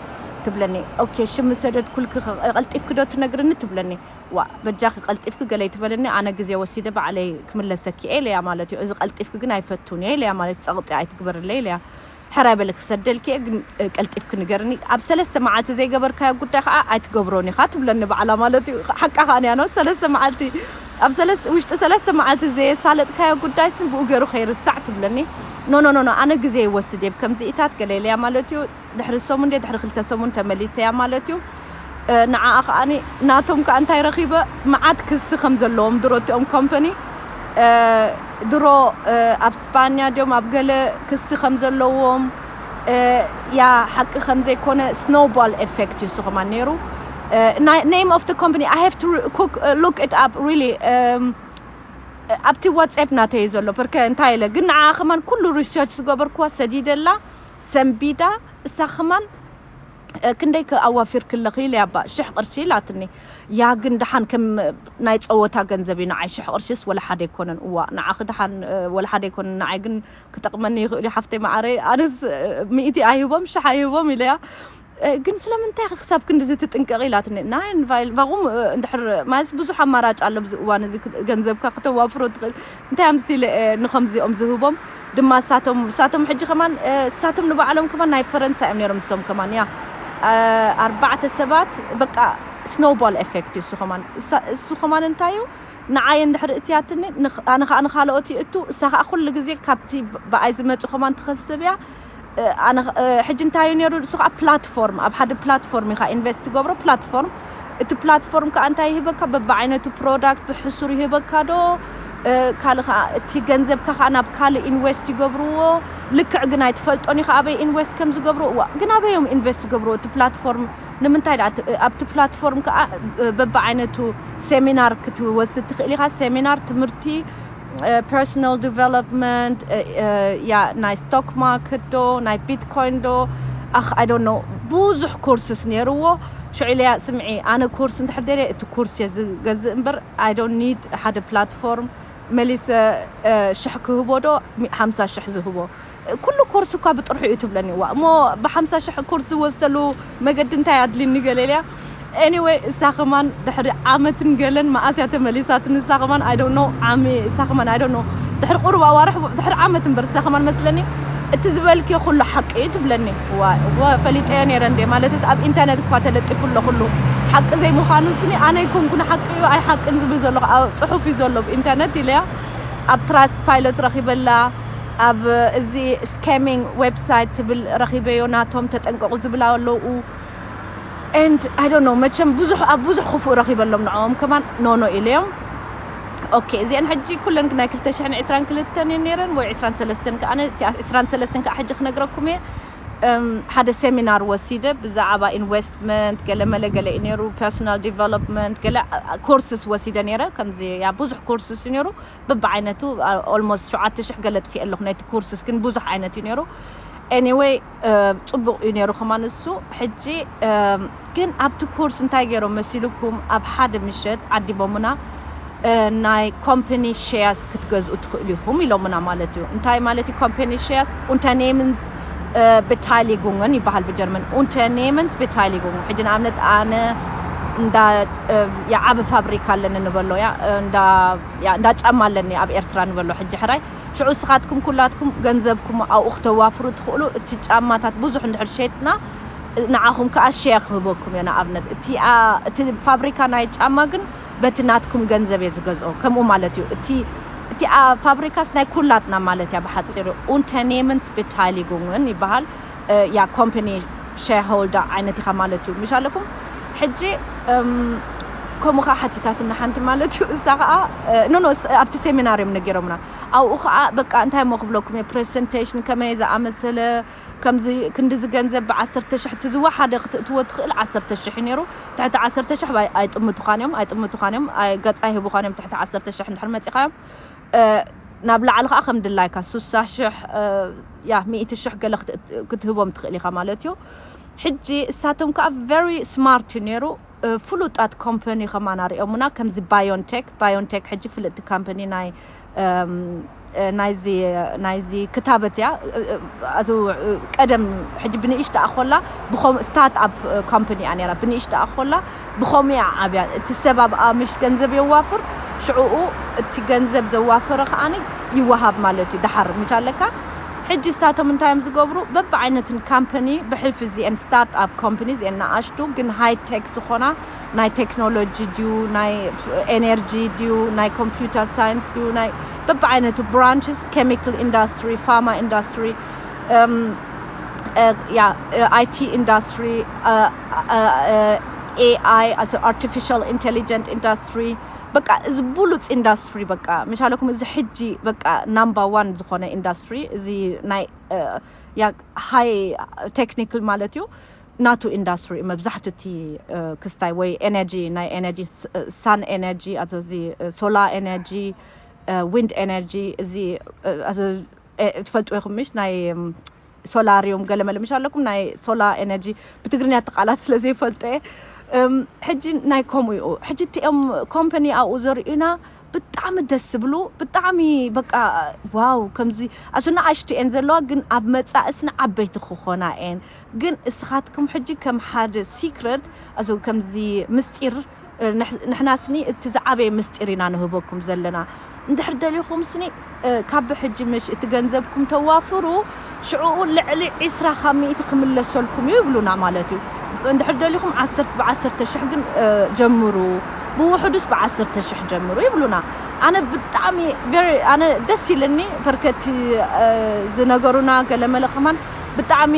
ትብለኒ። ኦኬ፣ ሽም ሰደድኩልኪ፣ ኸ-፣ ቀልጢፍኪ ዶ ትነግርኒ ትብለኒ። ዋ፣ በጃኺ ቀልጢፍኪ ገለ ይትበለኒ፣ ኣነ ግዜ ወሲደ ባዕለይ ክምለሰኪ እየ ኢለያ ማለት እዩ። እዚ ቀልጢፍኪ ግን ኣይፈቱን እየ ኢለያ ማለት እዩ። ጸቕጢ ኣይትግበርለይ ኢለያ። ሕራይ በሊ ክሰደልኪ እየ፣ ግን፣ እ፣ ቀልጢፍኪ ንገርኒ። ኣብ ሰለስተ መዓልቲ ዘይገበርካዮ ጉዳይ ከኣ ኣይትገብሮን ኢኻ ትብለኒ ባዕላ ማለት እዩ። ሓቃ ከኣ እያ ኖት፣ ሰለስተ መዓልቲ፣ ኣብ ሰለስተ፣ ውሽጢ ሰለስተ መዓልቲ ዘየሳለጥካዮ ጉዳይ ስም ብኡ ገይሩ ከይርሳዕ ትብለኒ። ኖ፣ ኖ፣ ኖ፣ ኖ፣ ኣነ ግዜ ይወስድ እየ፣ ከምዚ ኢታት ገለ ኢለያ ማለት እዩ። ድሕሪ ሰሙን ድየ ድሕሪ ክልተ ሰሙን ተመሊሰያ ማለት እዩ። እ፣ ንዓኣ ከኣኒ ናቶም ከኣ እንታይ ረኺበ፣ መዓት ክሲ ከም ዘለዎም ድሮ እቲኦም ኮምፓኒ፣ እ፣ ድሮ፣ እ፣ ኣብ ስፓኛ ድዮም ኣብ ገለ ክሲ ከም ዘለዎም፣ እ፣ ያ ሓቂ ከም ዘይኮነ፣ ስኖውቦል ኤፌክት እዩ እሱ ከማን ነይሩ። እ፣ ናይ፣ name of the company, I have to re-, cook, uh, look it up really, um፣ ኣብቲ ዋትስኣፕ ናተይ እዩ ዘሎ፣ ፐርከ እንታይ ኢለ፣ ግን ንዓኣ ከማን ኩሉ ሪሰርች ዝገበርኩዋ ሰዲደላ፣ ሰንቢዳ፣ እሳ ከማን፣ እ፣ ክንደይ ከ ኣዋፊርኪ ኣለኺ ኢለያ፣ እባ ሽሕ ቅርሺ ኢላትኒ። ያ ግን ደሓን ከም ናይ ጸወታ ገንዘብ እዩ ንዓይ፣ ሽሕ ቅርሽስ ወላ ሓደ ኣይኮነን። እዋ፣ ንዓኺ ደሓን፣ እ፣ ወላ ሓደ ኣይኮነን፣ ንዓይ ግን ክጠቕመኒ ይኽእል እዩ ሓፍተይ መዓረይ። ኣነስ፣ እ፣ ሚእቲ ኣይህቦም፣ ሽሕ ኣይህቦም ኢለያ። እ፣ ግን ስለምንታይ ኢኺ ክሳብ ክንድዚ ትጥንቀቒ ኢላትኒ። ናይን ቫይል፣ ቫጉም፣ እ፣ እንድሕር፣ ማለትስ ብዙሕ ኣማራጭ ኣሎ ኣብዚ እዋን እዚ ክ-፣ ገንዘብካ ክተዋፍሮ ትኽእል። እንታይ ኣምሲለ፣ እ፣ ንኸምዚኦም ዝህቦም? ድማ እሳቶም፣ እሳቶም ሕጂ ከማን፣ እ፣ እሳቶም ንባዕሎም ከማን ናይ ፈረንሳ እዮም ነይሮም፣ እሶም ከማን፣ ያ፣ እ፣ ኣርባዕተ ሰባት፣ በቃ፣ ስኖውቦል ኤፌክት እዩ እሱ ከማን። እሳ-፣ እሱ ከማን እንታይ እዩ? ንዓይ እንድሕር እትያትኒ፣ ንኽ-፣ ኣነ ኸኣ ንኻልኦት ይእቱ፣ እሳ ኸኣ ኩሉ ግዜ ካብቲ ብ-፣ ብኣይ ዝመጹ ከማን ትኸስብ እያ። እ፣ ኣነ ኸ-፣ እ፣ ሕጂ እንታይ እዩ ነይሩ? እሱ ኸኣ ፕላትፎርም፣ ኣብ ሓደ ፕላትፎርም ኢኻ ኢንቨስት ትገብሮ፣ ፕላትፎርም። እቲ ፕላትፎርም ከኣ እንታይ ይህበካ? በብዓይነቱ ፕሮዳክት ብሕሱር ይህበካ ዶ? ካልእ ከዓ እቲ ገንዘብካ ከዓ ናብ ካልእ ኢንቨስት ይገብርዎ። ልክዕ ግን ኣይትፈልጦን ኢኻ ኣበይ ኢንቨስት ከም ዝገብርዎ። እዋ፣ ግን ኣበይ እዮም ኢንቨስት ዝገብርዎ? እቲ ፕላትፎርም ንምንታይ ደኣ እቲ- ኣብቲ ፕላትፎርም ከዓ በብዓይነቱ ሴሚናር ክትወስድ ትኽእል ኢኻ። ሴሚናር፣ ትምህርቲ፣ ፐርሶናል ዲቨሎፕመንት፣ ያ፣ ናይ ስቶክ ማርኬት ዶ፣ ናይ ቢትኮይን ዶ፣ ኣኽ፣ I don't know፣ ብዙሕ ኮርስስ ነይርዎ። ሽዑ ኢለያ፣ ስምዒ፣ ኣነ ኮርስ እንድሕር ደልየ እቲ ኮርስ እየ ዝገዝእ እምበር፣ I don't need ሓደ ፕላትፎርም መሊሰ ሽሕ ክህቦ ዶ፣ ሓምሳ ሽሕ ዝህቦ? ኩሉ ኮርስ እኳ ብጥርሑ እዩ ትብለኒ። ዋ፣ እሞ ብሓምሳ ሽሕ ኮርስ ዝወስደሉ መገዲ እንታይ ኣድልኒ ገለ ኢለያ። ኤኒወይ፣ እሳ ከማን ድሕሪ ዓመትን ገለን መኣስ እያ ተመሊሳትኒ። እሳ ከማን I don't know፣ ዓሚ፣ እሳ ከማን I don't know፣ ድሕሪ ቁሩብ ኣዋርሕ፣ ድሕሪ ዓመት እምበር፣ እሳ ከማን መስለኒ፣ እቲ ዝበልክዮ ኩሉ ሓቂ እዩ ትብለኒ። ዋ፣ ዋ፣ ፈሊጠዮ ነይረ እንዴ፣ ማለትስ ኣብ ኢንተርነት እኳ ተለጢፉ ኣሎ ኩሉ። ሓቂ ዘይምዃኑ ስኒ ኣነ ኣይኮንኩን፣ ሓቂ እዩ ኣይሓቅን ዝብል ዘሎ ኣብ ጽሑፍ እዩ ዘሎ ኣብ ኢንተርነት ኢለያ። ኣብ ትራስት ፓይሎት ረኺበላ፣ ኣብ እዚ ስካሚንግ ዌብሳይት ትብል ረኺበዮ፣ ናቶም ተጠንቀቑ ዝብላ ኣለዉ። And I don't know፣ መቸም ብዙሕ፣ ኣብ ብዙሕ ክፉእ ረኺበሎም፣ ንዕኦም ከማን ኖ ኖ ኢለዮም። ኦኬ፣ እዚአን ሕጂ ኩለን ናይ ክልተ ሽሕን ዕስራን ክልተን እየን ነይረን፣ ወይ ዕስራን ሰለስተን ከኣ፣ ነ- እቲኣ ዕስራን ሰለስተን ከኣ ሕጂ ክነግረኩም እየ። እም፣ ሓደ ሴሚናር ወሲደ ብዛዕባ ኢንቨስትመንት፣ ገለ መለ ገለ እዩ ነይሩ፣ ፐርሶናል ዲቨሎፕመንት፣ ገለ ኮርስስ ወሲደ ነይረ። ከምዚ፣ ያ፣ ብዙሕ ኮርስስ እዩ ነይሩ፣ በብዓይነቱ። ኦልሞስት ሸውዓተ ሽሕ ገለ ጥፊኤ ኣለኹ ናይቲ ኮርስስ፣ ግን ብዙሕ ዓይነት እዩ ነይሩ። ኤኒወይ፣ ጽቡቕ እዩ ነይሩ ከማን እሱ። ሕጂ፣ እም፣ ግን ኣብቲ ኮርስ እንታይ ገይሮም መሲልኩም? ኣብ ሓደ ምሸት ዓዲሞምና፣ እ፣ ናይ ኮምፓኒ ሼርስ ክትገዝኡ ትኽእሉ ኢኹም ኢሎምና ማለት እዩ። እንታይ ማለት እዩ ኮምፓኒ ሼርስ? Unternehmens፣ እ፣ Beteiligungen ይበሃል ብጀርመን። Unternehmens Beteiligungen። ሕጂ ንኣብነት ኣነ እንዳ፣ እ፣ የዓቢ ፋብሪካ ኣለኒ ንበሎ፣ ያ፣ እንዳ፣ ያ፣ እንዳ ጫማ ኣለኒ ኣብ ኤርትራ ንበሎ። ሕጂ ሕራይ ሽዑ እስኻትኩም ኩላትኩም ገንዘብኩም ኣብኡ ክተዋፍሩ ትኽእሉ። እቲ ጫማታት ብዙሕ እንድሕር ሸይጥና፣ ንዓኹም ከኣ ሼር ክህበኩም እየ። ንኣብነት እቲ፣ ኣ፣ እቲ ፋብሪካ ናይ ጫማ ግን በቲ ናትኩም ገንዘብ እየ ዝገዝኦ። ከምኡ ማለት እዩ። እቲ፣ እቲኣ ፋብሪካስ ናይ ኩላትና ማለት እያ ብሓጺሩ። Unternehmens Beteiligungen ይበሃል። እ፣ ያ ኮምፓኒ ሼርሆልደር ዓይነት ኢኻ ማለት እዩ። ምሽ ኣለኩም? ሕጂ፣ እም፣ ከምኡ ኸዓ ሓቲታትና ሓንቲ ማለት እዩ። እሳ ኸዓ፣ እ፣ ኖ፣ ኖ፣ እስ-፣ ኣብቲ ሴሚናር እዮም ነጊሮምና። ኣብኡ ኸዓ በቃ እንታይ እሞ ክብለኩም እየ፣ ፕሬዘንቴሽን ከመይ ዝኣመሰለ፣ ከምዚ ክንዲዚ ገንዘብ ብዓሰርተ ሽሕ እቲ ዝወሓደ ክትእትዎ ትኽእል ዓሰርተ ሽሕ እዩ ነይሩ። ትሕቲ ዓሰርተ ሽሕ ኣይ-፣ ኣይጥምቱኻን እዮም፣ ኣይጥምቱኻን እዮም፣ ኣይ-፣ ገጽ ኣይህቡኻን እዮም። ትሕቲ ዓሰርተ ሽሕ እንድሕር መጺኻዮም፣ እ፣ ናብ ላዕሊ ኸዓ ከም ድላይካ ሱሳ ሽሕ፣ እ፣ ያ፣ ሚእቲ ሽሕ ገለ ክትእት-፣ ክትህቦም ትኽእል ኢኻ ማለት እዩ። ሕጂ እሳቶም ከኣ ቨሪ ስማርት እዩ ነይሩ። እ፣ ፍሉጣት ኮምፓኒ ከማን ኣርእዮምና፣ ከምዚ ባዮንቴክ። ባዮንቴክ ሕጂ ፍልጥቲ ካምፓኒ ናይ፣ እም፣ እ፣ ናይዚ፣ ናይዚ ክታበት እያ። እ፣ እ፣ ኣቱ፣ እ፣ ቀደም ሕጂ ብንእሽተኣ ኮላ ብኸም-፣ ስታርት ኣፕ፣ እ፣ ኮምፓኒ እያ ነይራ። ብንእሽተኣ ኮላ ብኸምኡ እያ ዓብያ። እቲ ሰብ ኣብኣ ምሽ ገንዘብ የዋፍር፣ ሽዕኡ እቲ ገንዘብ ዘዋፈረ ከኣኒ ይወሃብ ማለት እዩ። ደሓር ምሽ ኣለካ። ሕጂ እሳቶም እንታይ እዮም ዝገብሩ? በብዓይነትን ካምፓኒ ብሕልፊ እዚአን ስታርት ኣፕ ኮምፓኒ እዚአን ንኣሽቱ ግን ሃይ ቴክ ዝኾና ናይ ቴክኖሎጂ ድዩ፣ ናይ ኤነርጂ ድዩ፣ ናይ ኮምፒውተር ሳይንስ ድዩ፣ ናይ በብዓይነቱ ብራንችስ፣ ኬሚካል ኢንዳስትሪ፣ ፋርማ ኢንዳስትሪ፣ እም፣ እ፣ ያ፣ እ፣ ኣይ ቲ ኢንዳስትሪ፣ እ፣ እ፣ እ፣ ኤ ኣይ፣ ኣርቲፊሻል ኢንቴሊጀንት ኢንዳስትሪ፣ በቃ እዚ ብሉፅ ኢንዳስትሪ፣ በቃ ምሻለኩም እዚ ሕጂ በቃ ናምበር ዋን ዝኾነ ኢንዳስትሪ፣ እዚ ናይ፣ እ፣ ያ ሃይ ቴክኒካል ማለት እዩ። ናቱ ኢንዳስትሪ እዩ መብዛሕቱ እቲ፣ እ፣ ክስታይ ወይ ኤነርጂ፣ ናይ ኤነርጂ ስ-፣ እ፣ ሳን ኤነርጂ፣ ኣዞ እዚ፣ እ፣ ሶላር ኤነርጂ፣ እ፣ ዊንድ ኤነርጂ፣ እዚ፣ እ፣ ኣዞ፣ እ፣ ትፈልጡ ኢኹም ምሽ? ናይ፣ እም፣ ሶላር እዮም ገለ መለ ምሽ ኣለኩም? ናይ ሶላር ኤነርጂ ብትግርኛ እቲ ቃላት ስለ ዘይፈልጦ እየ። እም፣ ሕጂ ናይ ከምኡ እዩ። ሕጂ እቲኦም ኮምፓኒ ኣብኡ ዘርእዩና ብጣዕሚ ደስ ዝብሉ፣ ብጣዕሚ በቃ ዋው፣ ከምዚ ኣሱ ንኣሽቱ እየን ዘለዋ፣ ግን ኣብ መጻእስ ንዓበይቲ ክኾና እየን። ግን እስኻትኩም ሕጂ ከም ሓደ ሲክረት፣ ኣሱ ከምዚ ምስጢር፣ እ፣ ንሕ-፣ ንሕና ስኒ እቲ ዝዓበየ ምስጢር ኢና ንህበኩም ዘለና። እንድሕር ደሊኹም ስኒ፣ እ፣ ካብ ሕጂ ምሽ እቲ ገንዘብኩም ተዋፍሩ፣ ሽዕኡ ልዕሊ ዕስራ ካብ ሚእቲ ክምለሰልኩም እዩ ይብሉና ማለት እዩ። እንድሕር ደሊኹም ዓሰርተ፣ ብዓሰርተ ሽሕ ግን፣ እ፣ ጀምሩ፣ ብውሕዱስ ብዓሰርተ ሽሕ ጀምሩ ይብሉና። ኣነ ብጣዕሚ ቨሪ፣ ኣነ ደስ ኢልኒ፣ በርከቲ፣ እ፣ ዝነገሩና ገለመለ ከማን ብጣዕሚ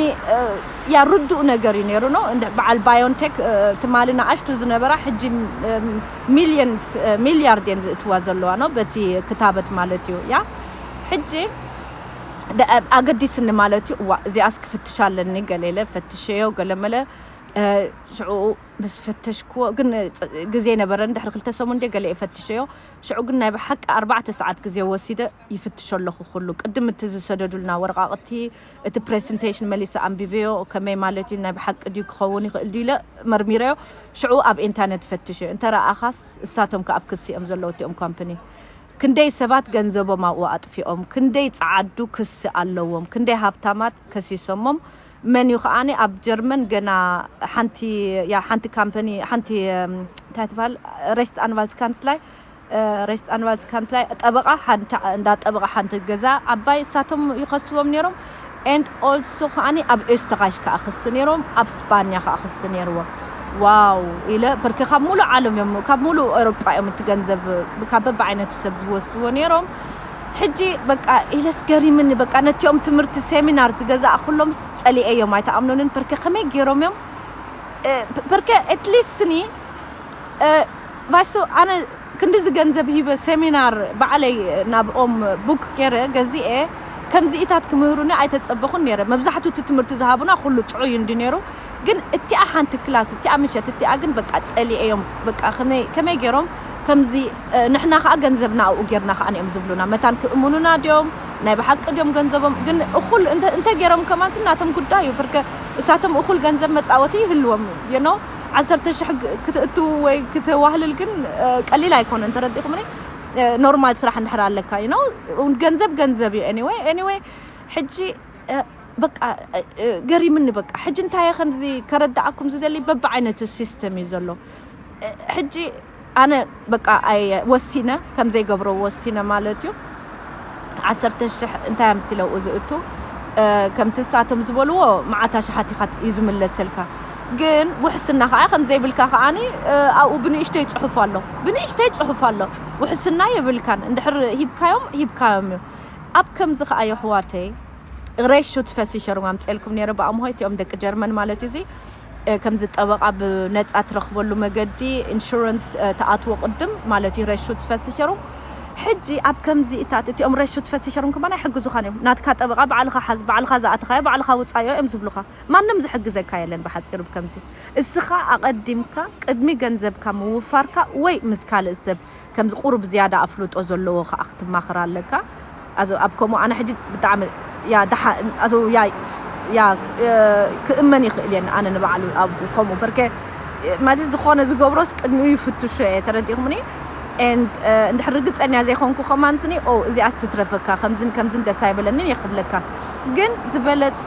ያ ርዱእ ነገር እዩ ነይሩ ነው። በዓል ባዮንቴክ ትማሊ ንኣሽቱ ዝነበራ ሕጂ ሚሊየንስ ሚሊያርድ እየን ዝእትዋ ዘለዋ ነው በቲ ክታበት ማለት እዩ። ያ ሕጂ ኣገዲስኒ ማለት እዩ። እዋ እዚኣስ ክፍትሽ ኣለኒ ገለ ኢለ ፈትሸዮ ገለመለ። ሽዑ ምስ ፈተሽክዎ ግን ግዜ ነበረ ድሕሪ ክልተ ሰሙን እንደ ገለ እየ ፈትሸዮ። ሽዑ ግን ናይ ብሓቂ ኣርባዕተ ሰዓት ግዜ ወሲደ ይፍትሾ ኣለኹ። ኩሉ ቅድም እቲ ዝሰደዱልና ወረቃቕቲ እቲ ፕሬዘንቴሽን መሊሰ ኣንቢበዮ። ከመይ ማለት እዩ፣ ናይ ብሓቂ ድዩ ክኸውን ይኽእል ድዩ ኢለ መርሚረዮ። ሽዑ ኣብ ኢንተርነት ፈትሸዮ እንተ ረኣኻስ እሳቶም ከ ኣብ ክሲ እዮም ዘለዉ እቲኦም ኮምፕኒ። ክንደይ ሰባት ገንዘቦም ኣብኡ ኣጥፊኦም፣ ክንደይ ጸዓዱ ክሲ ኣለዎም፣ ክንደይ ሃብታማት ከሲሶሞም። መን እዩ ከዓኒ ኣብ ጀርመን ገና ሓንቲ ያ ሓንቲ ካምፓኒ ሓንቲ እንታይ ትባል ሬስት ኣንቫልስ ካንስላይ ሬስት ኣንቫልስ ካንስላይ ጠበቃ ሓንቲ እንዳ ጠበቃ ሓንቲ ገዛ ዓባይ እሳቶም ይኸስዎም ነይሮም። And also ከዓኒ ኣብ ኤስተኻሽ ከዓ ክሲ ነይሮም፣ ኣብ ስፓኛ ከዓ ክሲ ነይርዎም። ዋው ኢለ ብርክ ካብ ሙሉእ ዓለም እዮም ካብ ሙሉእ ኤሮጳ እዮም እቲ ገንዘብ ካብ በብዓይነቱ ሰብ ዝወስድዎ ነይሮም። ሕጂ በቃ ኢለስ ገሪምኒ በቃ ነቲኦም ትምህርቲ ሴሚናር ዝገዛእኩሎም ጸሊኤ እዮም ኣይተኣምኑንን። ብርክ ከመይ ገይሮም እዮም በርክ ኤትሊስት ኒ ቫይሶ ኣነ ክንድዚ ገንዘብ ሂበ ሴሚናር ባዕለይ ናብኦም ቡክ ገይረ ገዚኤ ከምዚኢታት ክምህሩኒ ኣይተጸበኹን ነይረ። መብዛሕቱ እቲ ትምህርቲ ዝሃቡና ኩሉ ጽዑይ እንዲ ነይሩ። ግን እቲኣ ሓንቲ ክላስ እቲኣ ምሸት እቲኣ ግን በቃ ጸሊኤ እዮም። በቃ ከመይ ከመይ ገይሮም ከምዚ ንሕና ከዓ ገንዘብና ኣብኡ ጌርና ከዓ እዮም ዝብሉና መታን ክእምኑና ድዮም ናይ ብሓቂ ድዮም ገንዘቦም ግን እኩል እንተ ገይሮም ከማን ናቶም ጉዳይ እዩ። ብርከ እሳቶም እኩል ገንዘብ መጻወቲ ይህልዎም you know ዓሰርተ ሽሕ ክትእትው ወይ ክትዋህልል ግን ቀሊል ኣይኮነን። ተረዲኹምኒ? ኖርማል ስራሕ እንድሕር ኣለካ you know ገንዘብ ገንዘብ እዩ። Anyway anyway ሕጂ በቃ ገሪምኒ በቃ ሕጂ እንታይ ከምዚ ከረዳኣኩም ዝደሊ በብዓይነቱ ሲስተም እዩ ዘሎ። ሕጂ ኣነ በቃ ኣይ ወሲነ ከም ዘይገብሮ ወሲነ ማለት እዩ። ዓሰርተ ሽሕ እንታይ ኣምሲለው ዝእቱ ከምቲ ሳቶም ዝበልዎ መዓት ኣሽሓት ኢኻ እዩ ዝምለሰልካ። ግን ውሕስና ከዓ ከም ዘይብልካ ከዓኒ ኣብኡ ብንእሽተይ ፅሑፍ ኣሎ ብንእሽተይ ፅሑፍ ኣሎ። ውሕስና የብልካን እንድሕር ሂብካዮም ሂብካዮም እዩ። ኣብ ከምዚ ከዓ የሕዋተይ ሬሹት ፈሲሸሩም ኣምፅኤልኩም ነይረ ብኣምሆ እቲኦም ደቂ ጀርመን ማለት እዩ። ከምዚ ጠበቃ ብነፃ ትረኽበሉ መገዲ ኢንሹረንስ ተኣትዎ ቅድም ማለት እዩ። ሬሹት ፈሲሸሩም ሕጂ ኣብ ከምዚ እታት እቲኦም ሬሹት ፈሲሸሩም ከማና ይሕግዙኻን እዮም። ናትካ ጠበቃ ባዕልኻ ሓዝ ባዕልኻ ዝኣትኻዮ ባዕልኻ ውፃዮ እዮም ዝብሉኻ። ማንም ዝሕግዘካ የለን ብሓፂሩ ብከምዚ እስኻ ኣቐዲምካ ቅድሚ ገንዘብካ ምውፋርካ ወይ ምስ ካልእ ሰብ ከምዚ ቁሩብ ዝያዳ ኣፍልጦ ዘለዎ ከዓ ክትማኽር ኣለካ። ኣዞ ኣብ ከምኡ ኣነ ሕጂ ብጣዕሚ ያ ደሓ ኣዞ ያ ያ ክእመን ይኽእል እየ ኣነ ንባዕሉ ኣብ ከምኡ በርከ ማለት ዝኾነ ዝገብሮስ ቅድሚኡ ይፍትሾ እየ ተረዲኹምኒ። And እንድሕር ርግፀኛ ዘይኮንኩ ከማንስኒ ኦ እዚኣስ ትትረፈካ ከምዝን ከምዝን ደስ ኣይበለንን እየ ክብለካ። ግን ዝበለፀ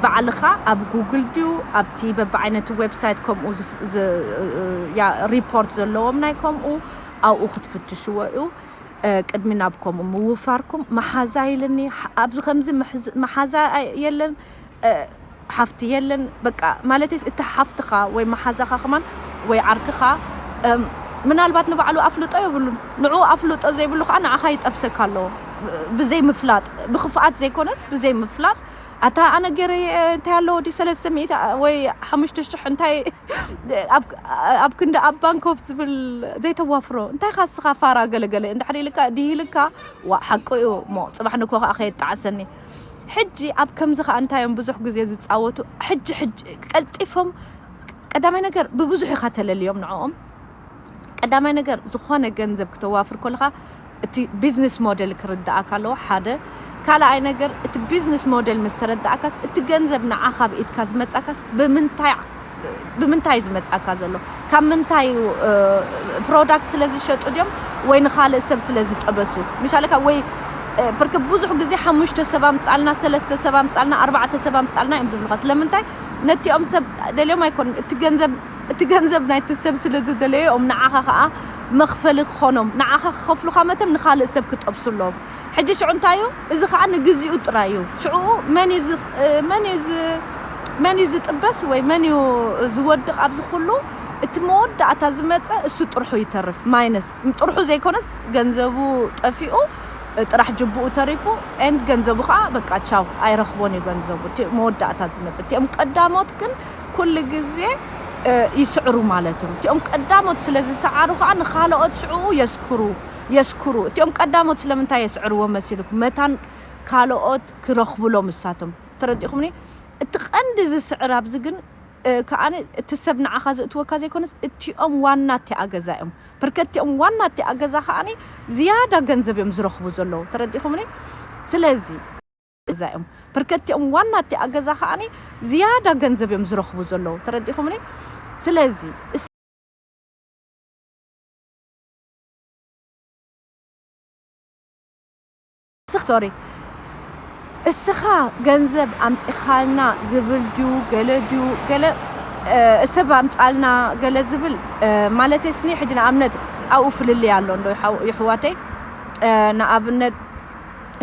ባዕልኻ ኣብ ጉግል ድዩ ኣብቲ በብዓይነቱ ዌብሳይት ከምኡ ሪፖርት ዘለዎም ናይ ከምኡ ኣብኡ ክትፍትሽዎ እዩ። ቅድሚ ናብ ከምኡ ምውፋርኩም መሓዛ ኢልኒ። ኣብዚ ከምዚ መሓዛ የለን ሓፍቲ የለን በቃ ማለትስ እቲ ሓፍትኻ ወይ መሓዛኻ ከማን ወይ ዓርክኻ ምናልባት ንባዕሉ ኣፍልጦ የብሉን። ንዑ ኣፍልጦ ዘይብሉ ከዓ ንዓኻ ይጠብሰካ ኣለዎ። ብዘይ ምፍላጥ ብክፍኣት ዘይኮነስ ብዘይ ምፍላጥ ኣታ ኣነ ገይረ እንታይ ኣለዎ ድዩ ሰለስተ ሚእቲ ወይ ሓሙሽተ ሽሕ እንታይ ኣብ ክንዲ ኣብ ባንኮፍ ዝብል ዘይተዋፍሮ እንታይ ኻስኻ ፋራ ገለገለ እንድሕር ኢልካ ድሂልካ ዋ ሓቂ እዩ እሞ ፅባሕ ንኮ ከዓ ከየጣዓሰኒ። ሕጂ ኣብ ከምዚ ከዓ እንታይ እዮም ብዙሕ ግዜ ዝፃወቱ ሕጂ ሕጂ ቀልጢፎም ቀዳማይ ነገር ብብዙሕ ኢኻ ተለልዮም ንዕኦም። ቀዳማይ ነገር ዝኾነ ገንዘብ ክተዋፍር ከለኻ እቲ ቢዝነስ ሞዴል ክርዳኣካ ኣለዎ ሓደ። ካልኣይ ነገር እቲ ቢዝነስ ሞዴል ምስ ተረዳእካስ እቲ ገንዘብ ንዓኻ ብኢድካ ዝመጻካስ ብምንታይ ብምንታይ ዝመጻካ ዘሎ ካብ ምንታይ ፕሮዳክት ስለ ዝሸጡ ድዮም ወይ ንኻልእ ሰብ ስለ ዝጠበሱ ምሻለካ ወይ ብርክ ብዙሕ ግዜ ሓሙሽተ ሰብ ኣምጻልና ሰለስተ ሰብ ኣምጻልና ኣርባዕተ ሰብ ኣምጻልና እዮም ዝብሉካ ስለምንታይ ነቲኦም ሰብ ደልዮም ኣይኮኑን እቲ ገንዘብ እቲ ገንዘብ ናይቲ ሰብ ስለ ዝደለዮ እዮም ንዓኻ ከዓ መኽፈሊ ክኾኖም ንዓኻ ክኸፍሉካ መተም ንኻልእ ሰብ ክጠብሱ ኣለዎም። ሕጂ ሽዑ እንታይ እዩ እዚ ከዓ ንግዚኡ ጥራይ እዩ። ሽዑ መን እዩ ዝ- መን እዩ ዝ- መን እዩ ዝጥበስ ወይ መን እዩ ዝወድቕ ኣብዚ ኩሉ? እቲ መወዳእታ ዝመፀ እሱ ጥርሑ ይተርፍ። ማይነስ ጥርሑ ዘይኮነስ ገንዘቡ ጠፊኡ ጥራሕ ጅቡኡ ተሪፉ፣ ኤንድ ገንዘቡ ከዓ በቃ ቻው፣ ኣይረኽቦን እዩ ገንዘቡ። እቲ መወዳእታ ዝመጽእ። እቲኦም ቀዳሞት ግን ኩሉ ግዜ፣ እ፣ ይስዕሩ ማለት እዮም። እቲኦም ቀዳሞት ስለ ዝሰዓሩ ከዓ ንኻልኦት ሽዕኡ የስክሩ፣ የስክሩ። እቲኦም ቀዳሞት ስለምንታይ የስዕርዎ መሲልኩም? መታን ካልኦት ክረኽብሎም እሳቶም። ተረዲኹምኒ? እቲ ቀንዲ ዝስዕር ኣብዚ ግን፣ እ፣ ከዓኒ እቲ ሰብ ንዓኻ ዘእትወካ ዘይኮነስ እቲኦም ዋና እቲኣ ገዛ እዮም። ፐርከ እቲኦም ዋና እቲኣ ገዛ ከዓኒ ዝያዳ ገንዘብ እዮም ዝረኽቡ ዘለዉ። ተረዲኹምኒ? ስለዚ ገዛ እዮም። ፐርከ እቲኦም ዋና እቲኣ ገዛ ከዓኒ ዝያዳ ገንዘብ እዮም ዝረኽቡ ዘለዉ። ተረዲኹምኒ? ስለዚ እስ-፣ ሶሪ፣ እስኻ ገንዘብ ኣምጺኻልና ዝብል ድዩ፣ ገለ ድዩ፣ ገለ፣ እ፣ ሰብ ኣምጻልና ገለ ዝብል፣ እ፣ ማለተይ ስኒ፣ ሕጂ ንኣብነት ኣብኡ ፍልልይ ኣሎ እንዶ፣ ይሓው-፣ ይሕዋተይ፣ እ፣ ንኣብነት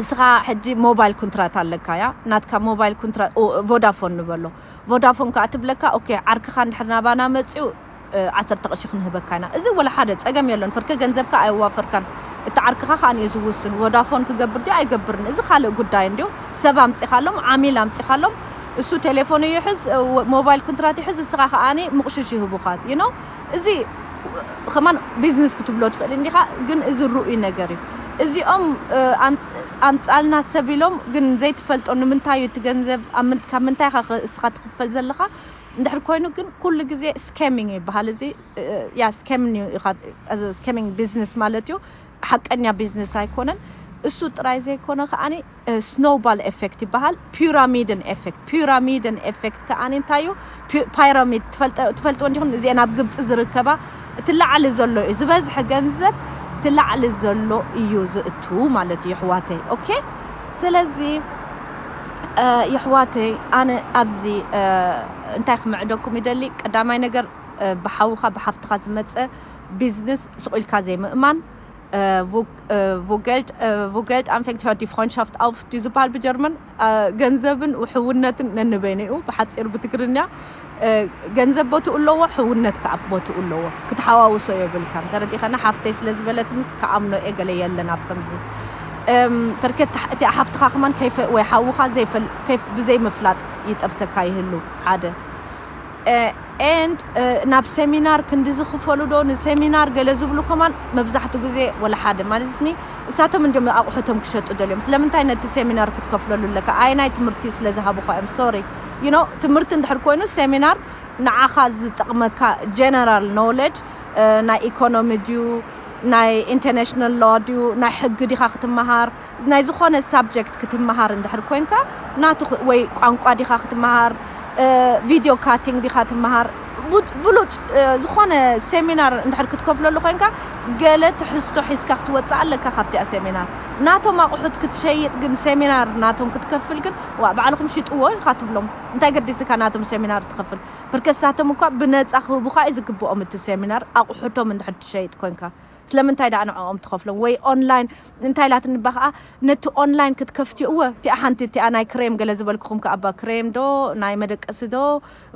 እስኻ ሕጂ ሞባይል ኩንትራት ኣለካ፣ ያ፣ ናትካ ሞባይል ኩንትራት፣ ኦ፣ ቮዳፎን ንበሎ። ቮዳፎን ከኣ ትብለካ፣ ኦኬ፣ ዓርክኻ እንድሕር ናባና መጺኡ፣ እ፣ ዓሰርተ ቅርሺ ክንህበካ ኢና። እዚ ወላ ሓደ ጸገም የለን፣ ፐርከ ገንዘብካ ኣየዋፈርካን። እቲ ዓርክኻ ከኣ እዩ ዝውስን። ቮዳፎን ክገብር ድዩ ኣይገብርን፣ እዚ ካልእ ጉዳይ እንድዩ። ሰብ ኣምጺኻሎም፣ ዓሚል ኣምጺኻሎም፣ እሱ ቴሌፎኑ ይሕዝ፣ እ፣ ወ-፣ ሞባይል ኩንትራት ይሕዝ፣ እስኻ ከኣ ምቕሽሽ ይህቡኻ። You know? እዚ ከማን ቢዝነስ ክትብሎ ትኽእል እንዲኻ፣ ግን እዚ ርኡይ ነገር እዩ። እዚኦም፣ እ፣ ኣምጽ-፣ ኣምጻልና ሰብ ኢሎም፣ ግን ዘይትፈልጦ ንምንታይ እዩ እቲ ገንዘብ፣ ኣብ ምን-፣ ካብ ምንታይ ኢኻ ኸ-፣ እስኻ ትኽፈል ዘለኻ? እንድሕር ኮይኑ ግን ኩሉ ግዜ ስካሚንግ ይበሃል። እዚ፣ እ፣ ያ ስካሚንግ እዩ ኢኻ፣ እዚ ስካሚንግ ቢዝነስ ማለት እዩ። ሓቀኛ ቢዝነስ ኣይኮነን። እሱ ጥራይ ዘይኮነ ከኣኒ፣ እ፣ ስኖውባል ኤፌክት ይበሃል። ፒራሚድን ኤፌክት፣ ፒራሚድን ኤፌክት ከኣኒ እንታይ እዩ? ፒ-፣ ፓይራሚድ ትፈልጠ-፣ ትፈልጥዎ እንዲኹም? እዚአን ኣብ ግብፂ ዝርከባ፣ እቲ ላዕሊ ዘሎ እዩ። ዝበዝሐ ገንዘብ እቲ ላዕሊ ዘሎ እዩ ዝእቱ ማለት እዩ፣ የሕዋተይ። ኦኬ? ስለዚ፣ እ፣ የሕዋተይ፣ ኣነ ኣብዚ፣ እ፣ እንታይ ክምዕደኩም ይደሊ? ቀዳማይ ነገር፣ እ፣ ብሓውኻ ብሓፍትኻ ዝመጸ ቢዝነስ ስቕ ኢልካ ዘይምእማን፣ እ፣ ቡ-፣ እ፣ ቡ-Geld፣ እ፣ ቡ-Geld empfängt, hört die Freundschaft auf ድዩ ዝበሃል ብጀርመን? እ፣ ገንዘብን ውሕውነትን ነንበይኑ እዩ፣ ብሓጺሩ ብትግርኛ። እ፣ ገንዘብ ቦትኡ ኣለዎ፣ ሕውነት ከኣ ቦትኡ ኣለዎ። ክትሓዋውሶ የብልካን። ተረዲኸና? ሓፍተይ ስለ ዝበለትንስ ክኣምኖ እየ፣ ገለ የለን ኣብ ከምዚ። እም፣ ፐርከት እቲኣ ሓፍትኻ ከማን ከይፈ-፣ ወይ ሓውኻ ዘይፈል-፣ ከይፍ-፣ ብዘይምፍላጥ ይጠብሰካ ይህሉ፣ ሓደ። እ፣ ኤንድ፣ እ፣ ናብ ሴሚናር ክንዲ ዝኽፈሉ ዶ፣ ንሴሚናር ገለ ዝብሉ ከማን መብዛሕትኡ ግዜ ወላ ሓደ። ማለት ስኒ እሳቶም እንዲዮም ኣቑሑቶም ክሸጡ ደልዮም። ስለምንታይ ነቲ ሴሚናር ክትከፍለሉ ኣለካ? ኣየናይ ትምህርቲ ስለ ዝሃቡኻ እዮም? ሶሪ። You know፣ ትምህርቲ እንድሕር ኮይኑ ሴሚናር ንዓኻ ዝጠቕመካ ጀነራል ኖውለጅ፣ እ፣ ናይ ኢኮኖሚ ድዩ፣ ናይ ኢንተርናሽናል ሎ ድዩ፣ ናይ ሕጊ ዲኻ ክትመሃር፣ ናይ ዝኾነ ሳብጀክት ክትመሃር እንድሕር ኮንካ፣ ናቱ ኽ-፣ ወይ ቋንቋ ዲኻ ክትመሃር፣ እ፣ ቪድዮ ካቲንግ ዲኻ ትመሃር፣ ቡ-፣ ብሉጽ፣ እ፣ ዝኾነ ሴሚናር እንድሕር ክትከፍለሉ ኮንካ፣ ገለ ትሕዝቶ ሒዝካ ክትወጽእ ኣለካ ካብቲኣ ሴሚናር። ናቶም ኣቑሑት ክትሸይጥ ግን፣ ሴሚናር ናቶም ክትከፍል ግን፣ ዋ፣ ባዕልኹም ሽጥዎ ኢኻ ትብሎም። እንታይ ገዲስካ ናቶም ሴሚናር ትኸፍል? ፐርከስ ንሳቶም እኳ ብነጻ ክህቡኻ እዩ ዝግብኦም እቲ ሴሚናር፣ ኣቑሑቶም እንድሕር ትሸይጥ ኮንካ። ስለምንታይ ደኣ ንዕኦም ትኸፍሎም? ወይ ኦንላይን እንታይ ኢላትኒ እባ ኸዓ፣ ነቲ ኦንላይን ክትከፍትዮ፣ እወ፣ እቲኣ ሓንቲ፣ እቲኣ ናይ ክሬም ገለ ዝበልኩኹም ከኣ እባ፣ ክሬም ዶ፣ ናይ መደቀሲ ዶ፣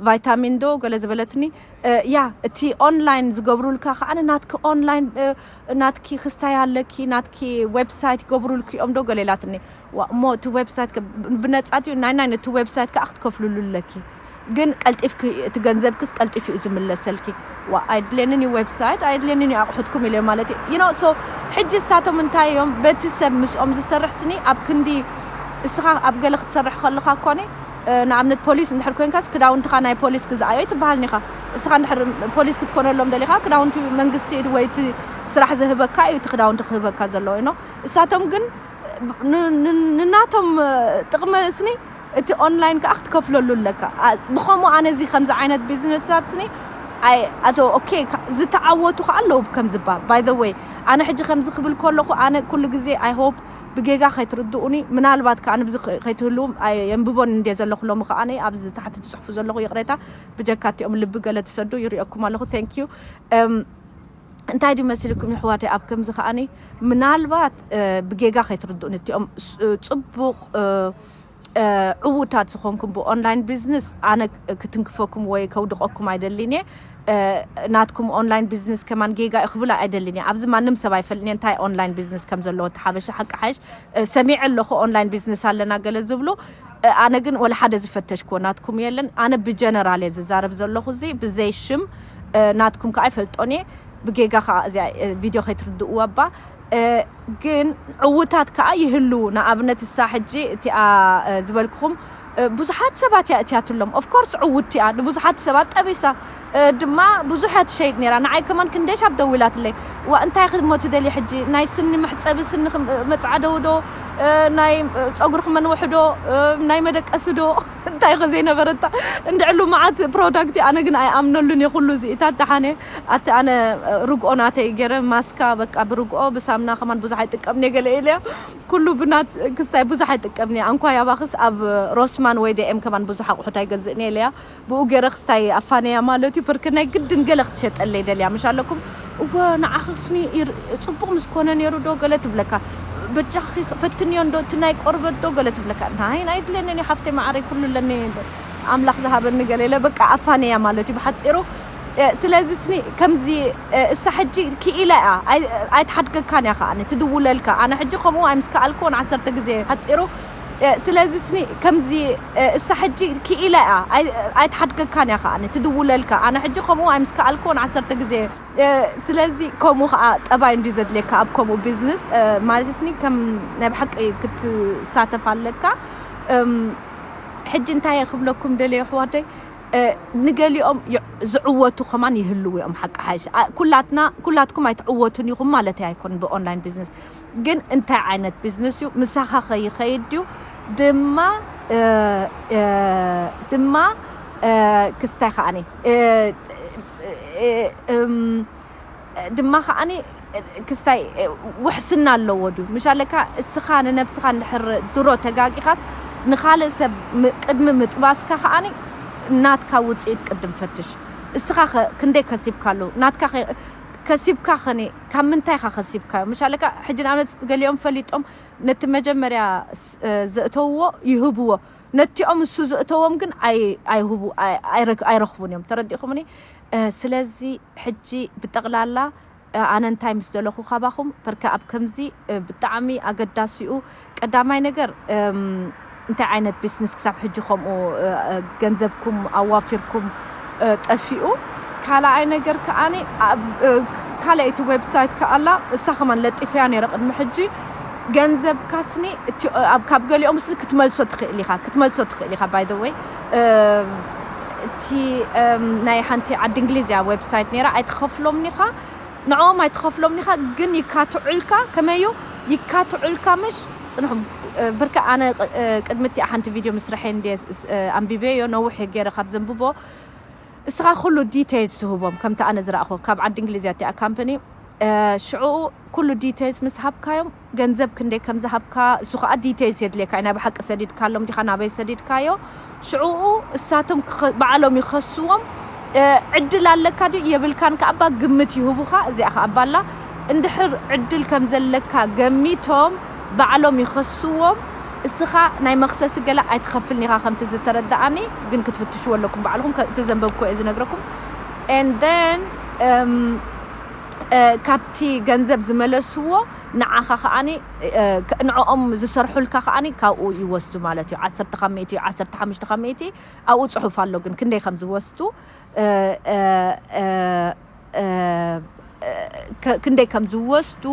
ቫይታሚን ዶ፣ ገለ ዝበለትኒ። እ፣ ያ፣ እቲ ኦንላይን ዝገብሩልካ ኸዓ፣ ናትኪ ኦንላይን፣ እ፣ ናትኪ ክስታይ ኣለኪ፣ ናትኪ ዌብሳይት ይገብሩልኪ እዮም ዶ፣ ገለ ኢላትኒ። ዋ፣ እሞ እቲ ዌብሳይት ከ-፣ ብነጻ ድዩ? ናይ፣ ናይ፣ ነቲ ዌብሳይት ከኣ ክትከፍልሉ ኣለኪ። ግን ቀልጢፍኪ፣ እቲ ገንዘብክስ ቀልጢፉ እዩ ዝምለሰልኪ። ዋ፣ ኣይድልየንን እዩ ዌብሳይት፣ ኣይድልየንን እዩ ኣቑሑትኩም ኢለ ማለት እዩ። You know፣ so፣ ሕጂ እሳቶም እንታይ እዮም፣ በቲ ሰብ ምስኦም ዝሰርሕ ስኒ፣ ኣብ ክንዲ እስኻ ኣብ ገለ ክትሰርሕ ከለኻ ኮኒ፣ እ፣ ንኣብነት ፖሊስ እንድሕር ኮንካስ ክዳውንትኻ ናይ ፖሊስ ግዝኣዮ ይትበሃልኒ ኢኻ። እስኻ እንድሕር ፖሊስ ክትኮነሎም ደሊኻ፣ ክዳውንቲ መንግስቲ ወይ እቲ ስራሕ ዝህበካ እዩ እቲ ክዳውንቲ ክህበካ ዘለዎ፣ you know። እሳቶም ግን ን-፣ ን-፣ ንናቶም ጥቕሚ ስኒ እቲ ኦንላይን ከኣ ክትከፍለሉ ኣለካ። ኣ-፣ ብኸምኡ ኣነ እዚ ከምዚ ዓይነት ቢዝነሳት ስኒ ኣይ-፣ ኣዞ፣ ኦኬ፣ ካ-፣ ዝተዓወቱ ከኣ ኣለዉ ከም ዝበሃል። By the way፣ ኣነ ሕጂ ከምዚ ክብል ከለኹ፣ ኣነ ኩሉ ግዜ፣ I hope፣ ብጌጋ ከይትርድኡኒ፣ ምናልባት ከኣ ንብዚ ከ-፣ ከይትህልዉ፣ ኣይ-፣ የንብቦን እንድየ ዘለኹ ሎሚ ከኣ ኣብዚ ታሕቲ ትጽሕፉ ዘለኹ፣ ይቕሬታ፣ ብጀካ እቲኦም ልቢ ገለ ትሰዱ ይርእየኩም ኣለኹ። Thank you። እም፣ እንታይ ድዩ መሲልኩም የሕዋተይ፣ ኣብ ከምዚ ከኣኒ ምናልባት፣ እ፣ ብጌጋ ከይትርድኡኒ፣ እቲኦም ስ-፣ እ፣ ጽቡቕ፣ እ፣ እ፣ ዕዉታት ዝኾንኩም ብኦንላይን ቢዝነስ ኣነ ክትንክፈኩም ወይ ከውድቐኩም ኣይደልን እየ። እ፣ ናትኩም ኦንላይን ቢዝነስ ከማን ጌጋ እዩ ክብል ኣይደልን እየ። ኣብዚ ማንም ሰብ ኣይፈልጥን እየ እንታይ ኦንላይን ቢዝነስ ከም ዘለዎ። እቲ ሓበሻ ሓቂ ሓይሽ፣ እ፣ ሰሚዐ ኣለኹ ኦንላይን ቢዝነስ ኣለና ገለ ዝብሉ። እ፣ ኣነ ግን ወላ ሓደ ዝፈተሽክዎ ናትኩም የለን። ኣነ ብጀነራል እየ ዝዛረብ ዘለኹ፣ እዚ ብዘይ ሽም፣ እ፣ ናትኩም ከዓ ኣይፈልጦን እየ። ብጌጋ ከዓ እዚኣ፣ እ፣ ቪድዮ ከይትርድእዎ እባ። እ፣ ግን ዕዉታት ከዓ ይህልዉ። ንኣብነት እሳ ሕጂ እቲኣ፣ እ፣ ዝበልኩኹም፣ እ፣ ብዙሓት ሰባት እያ እትያትሎም። ኦፍ ኮርስ ዕውቲ እያ፣ ንብዙሓት ሰባት ጠቢሳ፣ እ፣ ድማ ብዙሕ እያ ትሸይጥ ነይራ። ንዓይ ከማን ክንደይ ሻብ ደዊላትለይ፣ "ዋ እንታይ ክሞ ትደልዪ ሕጂ? ናይ ስኒ መሕጸቢ ስኒ ክም-፣ መጽዓደዊ ዶ? እ፣ ናይ፣ እ፣ ጸጉሪ ክመንውሕ ዶ? እ፣ ናይ መደቀሲ ዶ?" እንታይ ከ ዘይነበረታ እንድዕሉ መዓት ፕሮዳክት እዩ። ኣነ ግን ኣይኣምነሉን እየ ኩሉ እዚ እታ ደሓነ። ኣቲ ኣነ ርግኦ ናተይ ገይረ ማስካ በቃ ብርግኦ ብሳምና ከማን ብዙሕ ኣይጥቀምን እየ ገለ ኢለ እያ። ኩሉ ብናት ክስታይ ብዙሕ ኣይጥቀምን እየ። ኣንኳይ ኣባኽስ ኣብ ሮስማን ወይ ደኤም ከማን ብዙሕ ኣቑሑት ኣይገዝእን እየ ኢለ እያ። ብኡ ገይረ ክስታይ ኣፋነያ ማለት እዩ። ብርክ ናይ ግድን ገለ ክትሸጠለይ ደልያ ምሽ ኣለኩም። እወ ንዓኽስኒ ይር-፣ ጽቡቕ ምስ ኮነ ነይሩ ዶ ገለ ትብለካ። በጃኺ ፈትንዮ እንዶ እቲ ናይ ቆርበት ዶ ገለ ትብለካ። ናይ ናይ ድለኒ እኔ ሓፍተይ መዓረይ ኩሉ ኣለኒ ኣምላኽ ዝሃበኒ ገለ ኢለ በቃ ኣፋነያ ማለት እዩ ብሓጺሩ። እ፣ ስለዚ ስኒ ከምዚ፣ እ፣ እሳ ሕጂ ክኢላ እያ። ኣይ-፣ ኣይትሓድገካን እያ ከኣ ትድውለልካ። ኣነ ሕጂ ከምኡ ኣይምስከኣልክዎን ዓሰርተ ግዜ ሓጺሩ። እ፣ ስለዚ ስኒ ከምዚ፣ እ፣ እሳ ሕጂ ክኢላ እያ። ኣይ-፣ ኣይትሓድገካን እያ ከኣ ትድውለልካ። ኣነ ሕጂ ከምኡ ኣይምስከኣልክዎን ዓሰርተ ግዜ። እ፣ ስለዚ ከምኡ ከኣ ጠባይ እንዲ ዘድልየካ ኣብ ከምኡ ቢዝነስ፣ እ፣ ማለት ስኒ ከም ናይ ብሓቂ ክትሳተፍ ኣለካ። እም፣ ሕጂ እንታይ እየ ክብለኩም ደልየ ኣሕዋተይ፣ እ፣ ንገሊኦም ይ-፣ ዝዕወቱ ከማን ይህልዉ እዮም። ሓቂ ሓይሽ፣ ኣ፣ ኩላትና፣ ኩላትኩም ኣይትዕወቱን ኢኹም ማለት ኣይኮን ብኦንላይን ቢዝነስ። ግን እንታይ ዓይነት ቢዝነስ እዩ? ምሳኻ ከይኸይድ ድዩ? ድማ፣ እ፣ እ፣ ድማ፣ እ፣ ክስታይ ከኣኒ፣ እ፣ እ፣ እም፣ ድማ ከኣኒ ክስታይ ውሕስና ኣለዎ ድዩ? ምሽ ኣለካ እስኻ ንነብስኻ እንድሕር ድሮ ተጋጊኻስ ንኻልእ ሰብ ም-፣ ቅድሚ ምጥባስካ ከኣኒ ናትካ ውፅኢት ቅድም ፈትሽ። እስኻ ኸ ክንደይ ከሲብካ ኣለዉ? ናትካ ኸ-፣ ከሲብካ ኸኒ ካብ ምንታይ ኢኻ ከሲብካዮ? ምሽ ኣለካ ሕጂ ንኣብነት ገሊኦም ፈሊጦም ነቲ መጀመርያ ስ-፣ እ፣ ዘእተውዎ ይህብዎ። ነቲኦም እሱ ዘእተዎም ግን ኣይ-፣ ኣይህቡ-፣ ኣይ-፣ ኣይረክ-፣ ኣይረኽቡን እዮም። ተረዲእኹምኒ? እ፣ ስለዚ ሕጂ ብጠቕላላ፣ እ፣ ኣነ እንታይ ምስ ደለኹ ካባኹም፣ ፐርከ ኣብ ከምዚ፣ እ፣ ብጣዕሚ ኣገዳሲኡ ቀዳማይ ነገር፣ እም፣ እንታይ ዓይነት ቢዝነስ ክሳብ ሕጂ ከምኡ፣ እ፣ እ፣ ገንዘብኩም ኣዋፊርኩም፣ እ፣ ጠፊኡ? ካልኣይ ነገር ከኣኒ ኣብ፣ እ፣ ክ-፣ ካልኣይቲ ዌብሳይት ከኣላ እሳ ከማን ለጢፈያ ነይረ ቅድሚ ሕጂ። ገንዘብካ ስኒ እቲ፣ ኣብ፣ ካብ ገሊኦም ስኒ ክትመልሶ ትኽእል ኢኻ፣ ክትመልሶ ትኽእል ኢኻ። By the way፣ እም፣ እቲ፣ እም፣ ናይ ሓንቲ ዓዲ እንግሊዝ እያ ዌብሳይት ነይራ፣ ኣይትኸፍሎም ኢኻ፣ ንዕኦም ኣይትኸፍሎም ኢኻ፣ ግን ይካትዑልካ። ከመይ እዩ ይካትዑልካ? ምሽ ጽንሑ፣ እ፣ ብርክ ኣነ ቅ-፣ እ፣ ቅድሚ እቲኣ ሓንቲ ቪድዮ ምስርሐ እንደ ስ-፣ እ፣ ኣንቢበዮ፣ ነዊሕ ገይረ ካብ ዘንብቦ። እስኻ ኩሉ ዲቴይልስ ትህቦም፣ ከምቲ ኣነ ዝረኣኹ፣ ካብ ዓዲ እንግሊዝ እያ እቲኣ ካምፓኒ። እ፣ ሽዑ ኩሉ ዲቴይልስ ምስ ሃብካዮም፣ ገንዘብ ክንደይ ከም ዝሃብካ፣ እሱ ኸኣ ዲቴይልስ የድልየካ እዩ። ናይ ብሓቂ ሰዲድካሎም ዲኻ፣ ናበይ ሰዲድካዮ? ሽዑኡ እሳቶም ክኸ-፣ ባዕሎም ይኸስዎም። እ፣ ዕድል ኣለካ ድዩ የብልካን ከኣ እባ ግምት ይህቡኻ። እዚኣ ኸኣ እባ ኣላ፣ እንድሕር ዕድል ከም ዘለካ ገሚቶም ባዕሎም ይኸስዎም። እስኻ ናይ መኽሰሲ ገለ ኣይትኸፍልን ኢኻ ከምቲ ዝተረድኣኒ፣ ግን ክትፍትሽዎ ኣለኩም ባዕልኹም። ከ-፣ እቲ ዘንበብኩ እየ ዝነግረኩም። And then፣ እም፣ እ፣ ካብቲ ገንዘብ ዝመለስዎ ንዓኻ ከኣኒ፣ እ፣ ከ-፣ ንዕኦም ዝሰርሑልካ ከኣኒ ካብኡ ይወስዱ ማለት እዩ። ዓሰርተ ካብ ሚእቲ፣ ዓሰርተ ሓሙሽተ ካብ ሚእቲ ኣብኡ ጽሑፍ ኣሎ፣ ግን ክንደይ ከም ዝወስዱ፣ እ፣ እ፣ እ፣ እ፣ እ፣ ከ-፣ ክንደይ ከም ዝወስዱ፣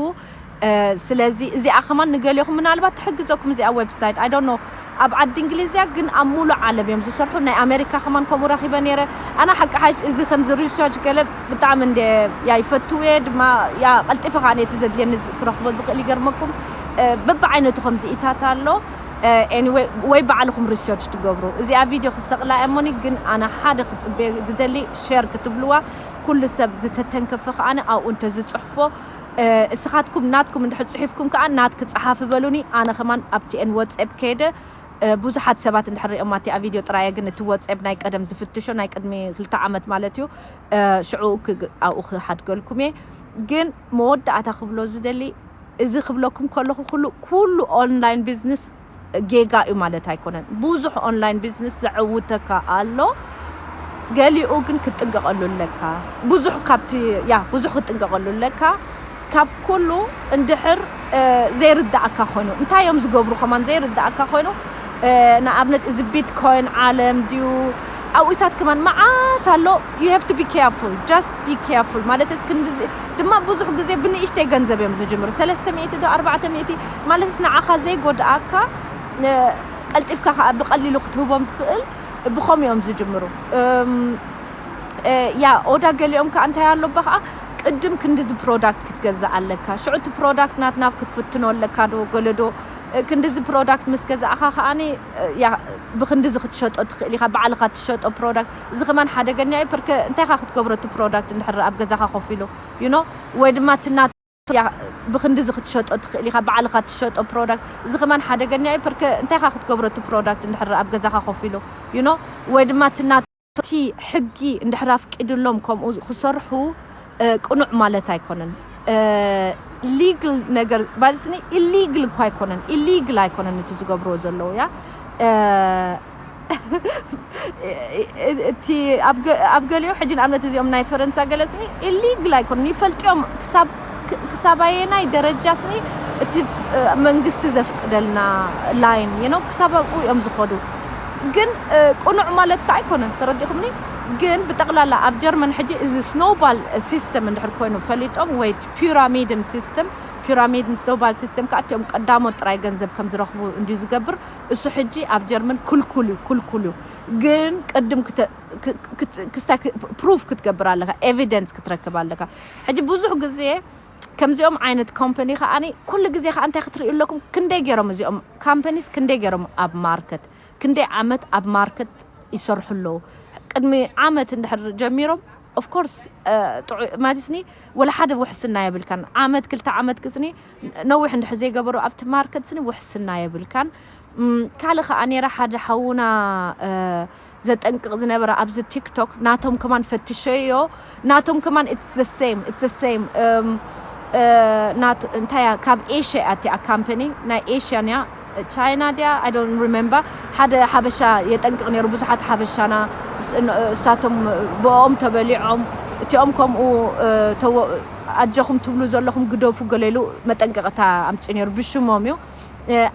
እ፣ ስለዚ እዚኣ ከማን ንገሊኹም ምናልባት ትሕግዘኩም እዚኣ ዌብሳይት፣ I don't know፣ ኣብ ዓዲ እንግሊዝያ ግን ኣብ ሙሉእ ዓለም እዮም ዝሰርሑ። ናይ ኣሜሪካ ከማን ከምኡ ረኺበ ነይረ። ኣነ ሓቂ ሓሽ እዚ ከምዚ ሪሰርች ገለ ብጣዕሚ እንደ ያ ይፈትው እየ ድማ ያ ቀልጢፈ ከኣ ነቲ ዘድልየኒ ዝ-፣ ክረኽቦ ዝኽእል ይገርመኩም። እ፣ በብዓይነቱ ከምዚ ኢታት ኣሎ። እ፣ ኤኒዌይ፣ ወይ ባዕልኹም ሪሰርች ትገብሩ። እዚኣ ቪድዮ ክሰቕላ እየ እሞኒ፣ ግን ኣነ ሓደ ክጽበዮ ዝደሊ ሼር ክትብልዋ፣ ኩሉ ሰብ ዝተተንከፈ ከኣነ ኣብኡ እንተዝጽሕፎ፣ እ፣ እስኻትኩም ናትኩም እንድሕር ጽሒፍኩም ከኣ ናትኪ ጸሓፊ በሉኒ። ኣነ ከማን ኣብቲ ኤን ዋትስኣፕ ከይደ፣ እ፣ ብዙሓት ሰባት እንድሕር ሪኦማ እቲኣ ቪድዮ ጥራይ እየ፣ ግን እቲ ዋትስኣፕ ናይ ቀደም ዝፍትሾ ናይ ቅድሚ ክልተ ዓመት ማለት እዩ። እ፣ ሽዑ ክግ-፣ ኣብኡ ክሓድገልኩም እየ። ግን መወዳእታ ክብሎ ዝደሊ፣ እዚ ክብለኩም ከለኹ ኩሉ፣ ኩሉ ኦንላይን ቢዝነስ ጌጋ እዩ ማለት ኣይኮነን። ብዙሕ ኦንላይን ቢዝነስ ዘዕውተካ ኣሎ፣ ገሊኡ ግን ክትጥንቀቐሉ ኣለካ። ብዙሕ ካብቲ ያ ብዙሕ ክትጥንቀቐሉ ኣለካ። ካብ ኩሉ እንድሕር ዘይርዳእካ ኮይኑ እንታይ እዮም ዝገብሩ ከማን ዘይርዳእካ ኮይኑ ንኣብነት እዚ ቢትኮይን ዓለም ድዩ ኣብኡታት ከማን መዓት ኣሎ። You have to be careful, just be careful ማለት ክንድዚ ድማ ብዙሕ ግዜ ብንእሽተይ ገንዘብ እዮም ዝጅምሩ። ሰለስተ ሚእቲ ዶ ኣርባዕተ ሚእቲ ማለት ንዓኻ ዘይጎድኣካ ቀልጢፍካ ከዓ ብቀሊሉ ክትህቦም ትኽእል ብኸም እዮም ዝጅምሩ። ያ ኦዳ ገሊኦም ከዓ እንታይ ኣሎባ ከዓ ቅድም ክንድዚ ፕሮዳክት ክትገዝእ ኣለካ። ሽዑ እቲ ፕሮዳክት ናትናብ ክትፍትኖ ኣለካ ዶ ገለዶ ክንድዚ ፕሮዳክት ምስ ገዛእኻ ከዓኒ ብክንድዚ ክትሸጦ ትኽእል ኢኻ። ባዕልኻ ትሸጦ ፕሮዳክት እዚ ከማን ሓደገኛ እዩ። ፐርከ እንታይ ኻ ክትገብሮ እቲ ፕሮዳክት እንድሕር ኣብ ገዛኻ ኮፍ ኢሉ you know ወይ ድማ ትናት ብክንድዚ ክትሸጦ ትኽእል ኢኻ። ባዕልኻ ትሸጦ ፕሮዳክት እዚ ከማን ሓደገኛ እዩ። ፐርከ እንታይ ኻ ክትገብሮ እቲ ፕሮዳክት እንድሕር ኣብ ገዛኻ ኮፍ ኢሉ you know ወይ ድማ ትናት እቲ ሕጊ እንድሕር ኣፍቂድሎም ከምኡ ክሰርሑ ቅኑዕ ማለት ኣይኮነን። ሊግል ነገር ባስኒ ኢሊግል እኳ ኣይኮነን። ኢሊግል ኣይኮነን እቲ ዝገብርዎ ዘለዉ ያ እቲ ኣብ ገሊኦም ሕጂ ንኣብነት እዚኦም ናይ ፈረንሳ ገለስኒ ኢሊግል ኣይኮነን። ይፈልጥዮም ክሳብ ኣየናይ ደረጃ ስኒ እቲ መንግስቲ ዘፍቅደልና ላይን you know ክሳብ ኣብኡ እዮም ዝኸዱ። ግን ቅኑዕ ማለት ከዓ ኣይኮነን። ተረዲኹምኒ? ግን ብጠቕላላ ኣብ ጀርመን ሕጂ እዚ ስኖውባል ሲስተም እንድሕር ኮይኑ ፈሊጦም ወይ ፒራሚድን ሲስተም ፒራሚድን ስኖውባል ሲስተም ከዓ እቲኦም ቀዳሞት ጥራይ ገንዘብ ከም ዝረኽቡ እንድዩ ዝገብር። እሱ ሕጂ ኣብ ጀርመን ክልኩል እዩ፣ ክልኩል እዩ። ግን ቅድም ክስታይ ፕሩፍ ክትገብር ኣለካ፣ ኤቪደንስ ክትረክብ ኣለካ። ሕጂ ብዙሕ ግዜ ከምዚኦም ዓይነት ኮምፓኒ ከዓኒ ኩሉ ግዜ ከዓ እንታይ ክትርእዩ ኣለኩም? ክንደይ ገይሮም እዚኦም ካምፓኒስ ክንደይ ገይሮም ኣብ ማርኬት ክንደይ ዓመት ኣብ ማርኬት ይሰርሑ ኣለዉ። ቅድሚ ዓመት እንድሕር ጀሚሮም ኦፍኮርስ ማለትኒ ወላ ሓደ ውሕስና የብልካን። ዓመት ክልተ ዓመት ክስኒ ነዊሕ እንድሕር ዘይገበሩ ኣብቲ ማርኬት ስኒ ውሕስና የብልካን። ካልእ ከዓ ነይራ ሓደ ሓውና ዘጠንቅቕ ዝነበረ ኣብዚ ቲክቶክ ናቶም ከማን ፈትሸዮ ናቶም ከማን it's the same it's the same እንታይ ካብ ኤሽያ እያ እቲኣ ካምፓኒ ናይ ኤሽያን እያ ቻይና ድያ I don't remember ሓደ ሓበሻ የጠንቅቕ ነይሩ ብዙሓት ሓበሻና እሳቶም ብኦም ተበሊዖም እቲኦም ከምኡ ኣጀኹም ትብሉ ዘለኹም ግደፉ ገለሉ መጠንቀቕታ ኣምፅኡ ነይሩ ብሽሞም እዩ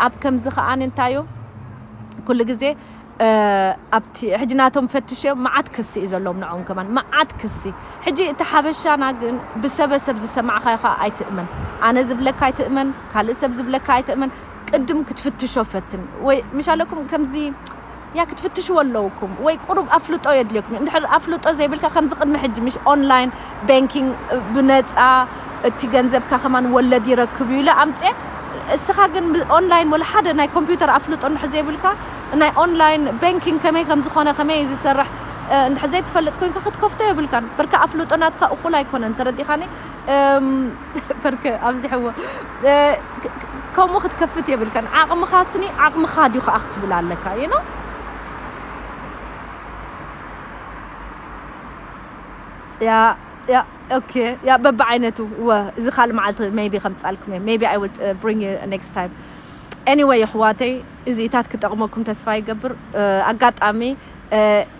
ኣብ ከምዚ ከዓን እንታይ እዩ ኩሉ ግዜ ኣብቲ ሕጂ ናቶም ፈትሽዮም መዓት ክሲ እዩ ዘለዎም ንዕኦም ከማን መዓት ክሲ ሕጂ እቲ ሓበሻና ግን ብሰበሰብ ዝሰማዕካዮ ከዓ ኣይትእመን ኣነ ዝብለካ ኣይትእመን ካልእ ሰብ ዝብለካ ኣይትእመን ቅድም ክትፍትሾ ፈትን ወይ ምሽ ኣለኩም ከምዚ ያ ክትፍትሽዎ ኣለውኩም ወይ ቁሩብ ኣፍልጦ የድልየኩም እንድሕር ኣፍልጦ ዘይብልካ ከምዚ ቅድሚ ሕጂ ምሽ ኦንላይን ባንኪንግ ብነፃ እቲ ገንዘብካ ከማን ወለድ ይረክብ እዩ ኢለ ኣምፅአ እስኻ ግን ኦንላይን ወላ ሓደ ናይ ኮምፒውተር ኣፍልጦ እንድሕር ዘይብልካ ናይ ኦንላይን ባንኪንግ ከመይ ከም ዝኾነ ከመይ ዝሰርሕ እንድሕር ዘይትፈልጥ ኮንካ ክትከፍቶ የብልካን በርካ ኣፍልጦ ናትካ እኹል ኣይኮነን ተረዲኻኒ በርከ ኣብዚሕዎ ከምኡ ክትከፍት የብልካን ዓቕምኻ ስኒ ዓቕምኻ ድዩ ከዓ ክትብል ኣለካ you know ያ ያ okay ያ በብዓይነቱ ወ እዚ ካልእ መዓልቲ maybe ከምፃልኩም እየ maybe I will bring you next time anyway ኣሕዋተይ እዚታት ክጠቕመኩም ተስፋ ይገብር ኣጋጣሚ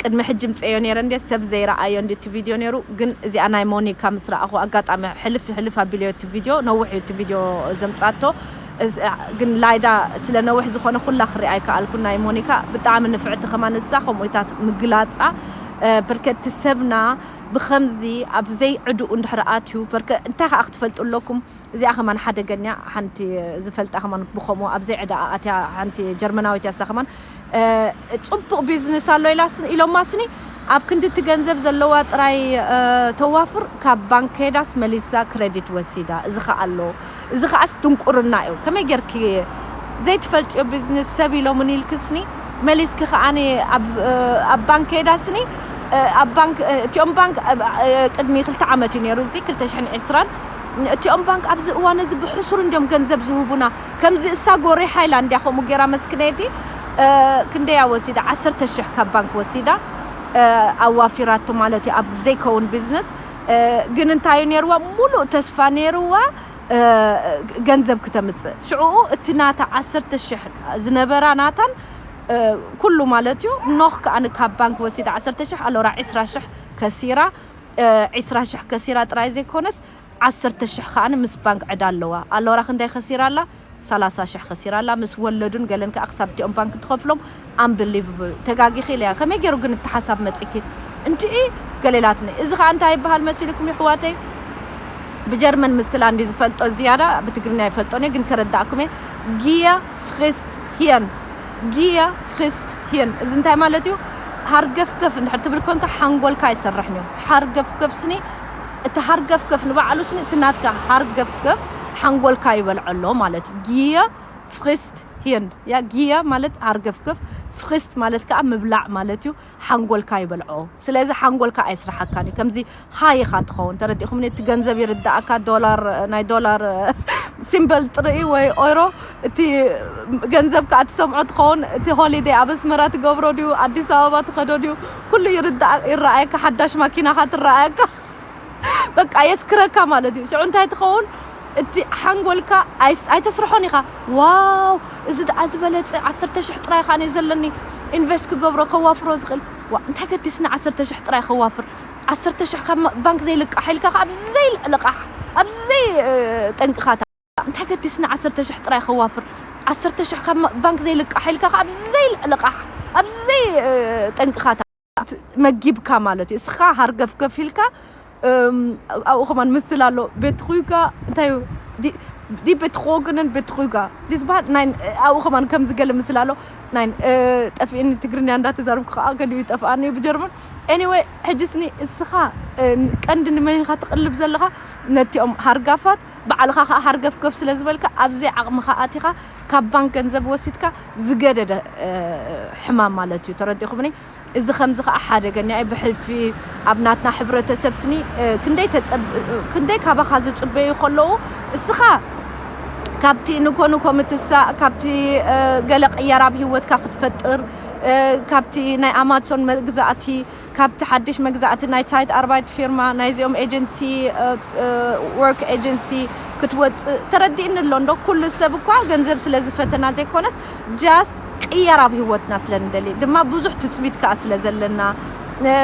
ቅድሚ ሕጂ ምፀዮ ነይረ እንዴ ሰብ ዘይረኣዮ እንዲ እቲ ቪድዮ ነይሩ ግን እዚኣ ናይ ሞኒካ ምስ ረኣኹ ኣጋጣሚ ሕልፍ ሕልፍ ኣቢልዮ እቲ ቪድዮ ነውሕ እዩ እቲ ቪድዮ ዘምፃቶ ግን ላይዳ ስለ ነውሕ ዝኾነ ኩላ ክሪኣ ኣይከኣልኩን ናይ ሞኒካ ብጣዕሚ ንፍዕቲ ከማን እሳ ከምኡታት ምግላፃ በርከቲ ሰብና ብኸምዚ ኣብ ዘይዕድኡ እንድሕር ኣትዩ በርከ እንታይ ከዓ ክትፈልጡ ኣለኩም እዚኣ ከማን ሓደገኛ ሓንቲ ዝፈልጣ ከማን ብኸምኡ ኣብ ዘይዕድኣ ኣትያ ሓንቲ ጀርመናዊት ያሳ ከማን ፅቡቕ ቢዝነስ ኣሎ ኢላስን ኢሎማስኒ ኣብ ክንዲ እቲ ገንዘብ ዘለዋ ጥራይ ተዋፍር ካብ ባንክ ከይዳስ መሊሳ ክረዲት ወሲዳ እዚ ከዓ ኣሎ እዚ ከዓስ ድንቁርና እዩ ከመይ ጌርኪ ዘይትፈልጥዮ ቢዝነስ ሰብ ኢሎምን ኢልክስኒ መሊስኪ ከዓኒ ኣብ ባንክ ከይዳስኒ ኣብ ባንክ እቲኦም ባንክ ቅድሚ ክልተ ዓመት እዩ ነይሩ እዚ ክልተ ሽሕን ዕስራን እቲኦም ባንክ ኣብዚ እዋን እዚ ብሕሱር እንዲዮም ገንዘብ ዝህቡና ከምዚ እሳ ጎሪ ሃይላንድ እያ ከምኡ ገይራ መስክነይቲ ክንደያ ወሲዳ ዓሰርተ ሽሕ ካብ ባንክ ወሲዳ ኣዋፊራቶ ማለት እዩ ኣብ ዘይከውን ቢዝነስ ግን እንታይ እዩ ነይርዋ ሙሉእ ተስፋ ነይርዋ ገንዘብ ክተምፅእ ሽዑ እቲ ናታ ዓሰርተ ሽሕ ዝነበራ ናታን ኩሉ ማለት እዩ። ኖኽ ከኣ ካብ ባንክ ወሲዳ ዓሰርተ ሽሕ ኣሎራ ዕስራ ሽሕ ከሲራ። ዕስራ ሽሕ ከሲራ ጥራይ ዘይኮነስ ዓሰርተ ሽሕ ከኣ ምስ ባንክ ዕዳ ኣለዋ። ኣሎራ ክንደይ ከሲራ ኣላ? ሰላሳ ሽሕ ከሲራ ኣላ። ምስ ወለዱን ገለን ከኣ ክሳብ እቲኦም ባንክ ትኸፍሎም። ኣምብሊቭብል ተጋጊኺ ኢለያ። ከመይ ገይሩ ግን እቲ ሓሳብ መፂኪ? እንድዒ ገሌላትኒ። እዚ ከኣ እንታይ ይበሃል መሲልኩም ይሕዋተይ? ብጀርመን ምስላ እንዲ ዝፈልጦ ዝያዳ ብትግርኛ ይፈልጦ እየ ግን ከረዳእኩም እየ። ጊየ ፍሪስት ሂየን። ጊየ ፍሪስት ሂየን። እዚ እንታይ ማለት እዩ? ሃርገፍገፍ እንድሕር ትብል ኮንካ ሓንጎልካ ይሰርሕን እዩ። ሃርገፍገፍ ስኒ እቲ ሃርገፍገፍ ንባዕሉ ስኒ እቲ ናትካ ሃርገፍገፍ ሓንጎልካ ይበልዖ ኣሎ ማለት እዩ። ጊየ ፍሪስት ሂየን። ያ ጊየ ማለት ሃርገፍገፍ፣ ፍሪስት ማለት ከዓ ምብላዕ ማለት እዩ። ሓንጎልካ ይበልዖ። ስለዚ ሓንጎልካ ኣይስራሓካን እዩ። ከምዚ ሃይ ኢኻ ትኸውን። ተረዲእኹምኒ? እቲ ገንዘብ ይርዳእካ፣ ዶላር፣ ናይ ዶላር ሲምበል ጥርኢ ወይ ኦይሮ፣ እቲ ገንዘብ ከዓ ትሰምዖ ትኸውን። እቲ ሆሊደይ ኣብ ኣስመራ ትገብሮ ድዩ፣ ኣዲስ ኣበባ ትኸዶ ድዩ፣ ኩሉ ይርዳእ፣ ይረኣየካ። ሓዳሽ ማኪናኻ ትረኣየካ። በቃ የስክረካ ማለት እዩ። ሽዑ እንታይ ትኸውን? እቲ ሓንጎልካ ኣይስ-፣ ኣይተስርሖን ኢኻ። ዋው፣ እዚ ደኣ ዝበለጸ ዓሰርተ ሽሕ ጥራይ ኻን እዩ ዘለኒ ኢንቨስት ክገብሮ፣ ከዋፍሮ ዝኽእል። ዋ፣ እንታይ ገዲስኒ ዓሰርተ ሽሕ ጥራይ ከዋፍር? ዓሰርተ ሽሕ ካብ ማ-፣ ባንክ ዘይልቃሕ ኢልካ ኸዓ ኣብዚ ዘይልቃሕ፣ ኣብዚ ዘይ-፣ እ፣ ጠንቅኻታ። እንታይ ገዲስኒ ዓሰርተ ሽሕ ጥራይ ከዋፍር? ዓሰርተ ሽሕ ካብ ማ-፣ ባንክ ዘይልቃሕ ኢልካ ኸዓ ኣብዚ ዘይልቃሕ፣ ኣብዚ ዘይ-፣ እ፣ ጠንቅኻታ። መጊብካ ማለት እዩ። እስኻ ሃርገፍገፍ ኢልካ፣ እም፣ ኣብኡ ከማን ምስል ኣሎ። ቤት ኹይጋ፣ እንታይ እዩ? ዲ-፣ ዲ ቤት ኾግንን ቤት ኹይጋ። ዲስ በሃል ናይ፣ ኣብኡ ከማን ከምዚ ገለ ምስል ኣሎ። ናይ፣ እ፣ ጠፊእኒ ትግርኛ እንዳተዛረብኩ ከኣ ገሊኡ ይጠፍኣኒ እዩ ብጀርመን። ኤኒወይ፣ ሕጂ ስኒ እስኻ፣ እ፣ ቀንዲ ንመን ኢኻ ትቕልብ ዘለኻ? ነቲኦም ሃርጋፋት ባዕልኻ ከኣ ሃርገፍገፍ ስለ ዝበልካ፣ ኣብ ዘይዓቕምኻ ኣቲኻ ካብ ባንክ ገንዘብ ወሲድካ ዝገደደ፣ እ፣ ሕማም ማለት እዩ። ተረዲእኹምኒ? እዚ ከምዚ ከኣ ሓደገኛ እዩ። ብሕልፊ ኣብ ናትና ሕብረተሰብ ስኒ፣ እ፣ ክንደይ ተጸብ-፣ እ፣ ክንደይ ካባኻ ዝጽበዩ ከለዉ፣ እስኻ ካብቲ ንኮ ንኮ ምትሳእ፣ ካብቲ፣ እ፣ ገለ ቅየራ ኣብ ህይወትካ ክትፈጥር፣ እ፣ ካብቲ ናይ ኣማዞን መግዛእቲ፣ ካብቲ ሓድሽ መግዛእቲ ናይ ሳይት ኣርባይት ፊርማ ናይዚኦም ኤጀንሲ፣ እ፣ እ፣ ወርክ ኤጀንሲ ክትወጽእ ተረዲእኒ ኣሎ እንዶ። ኩሉ ሰብ እኳ ገንዘብ ስለ ዝፈተና ዘይኮነስ፣ ጃስት ቅየር ኣብ ህይወትና ስለ ንደሊ ድማ ብዙሕ ትጽቢት ከኣ ስለ ዘለና፣ እ፣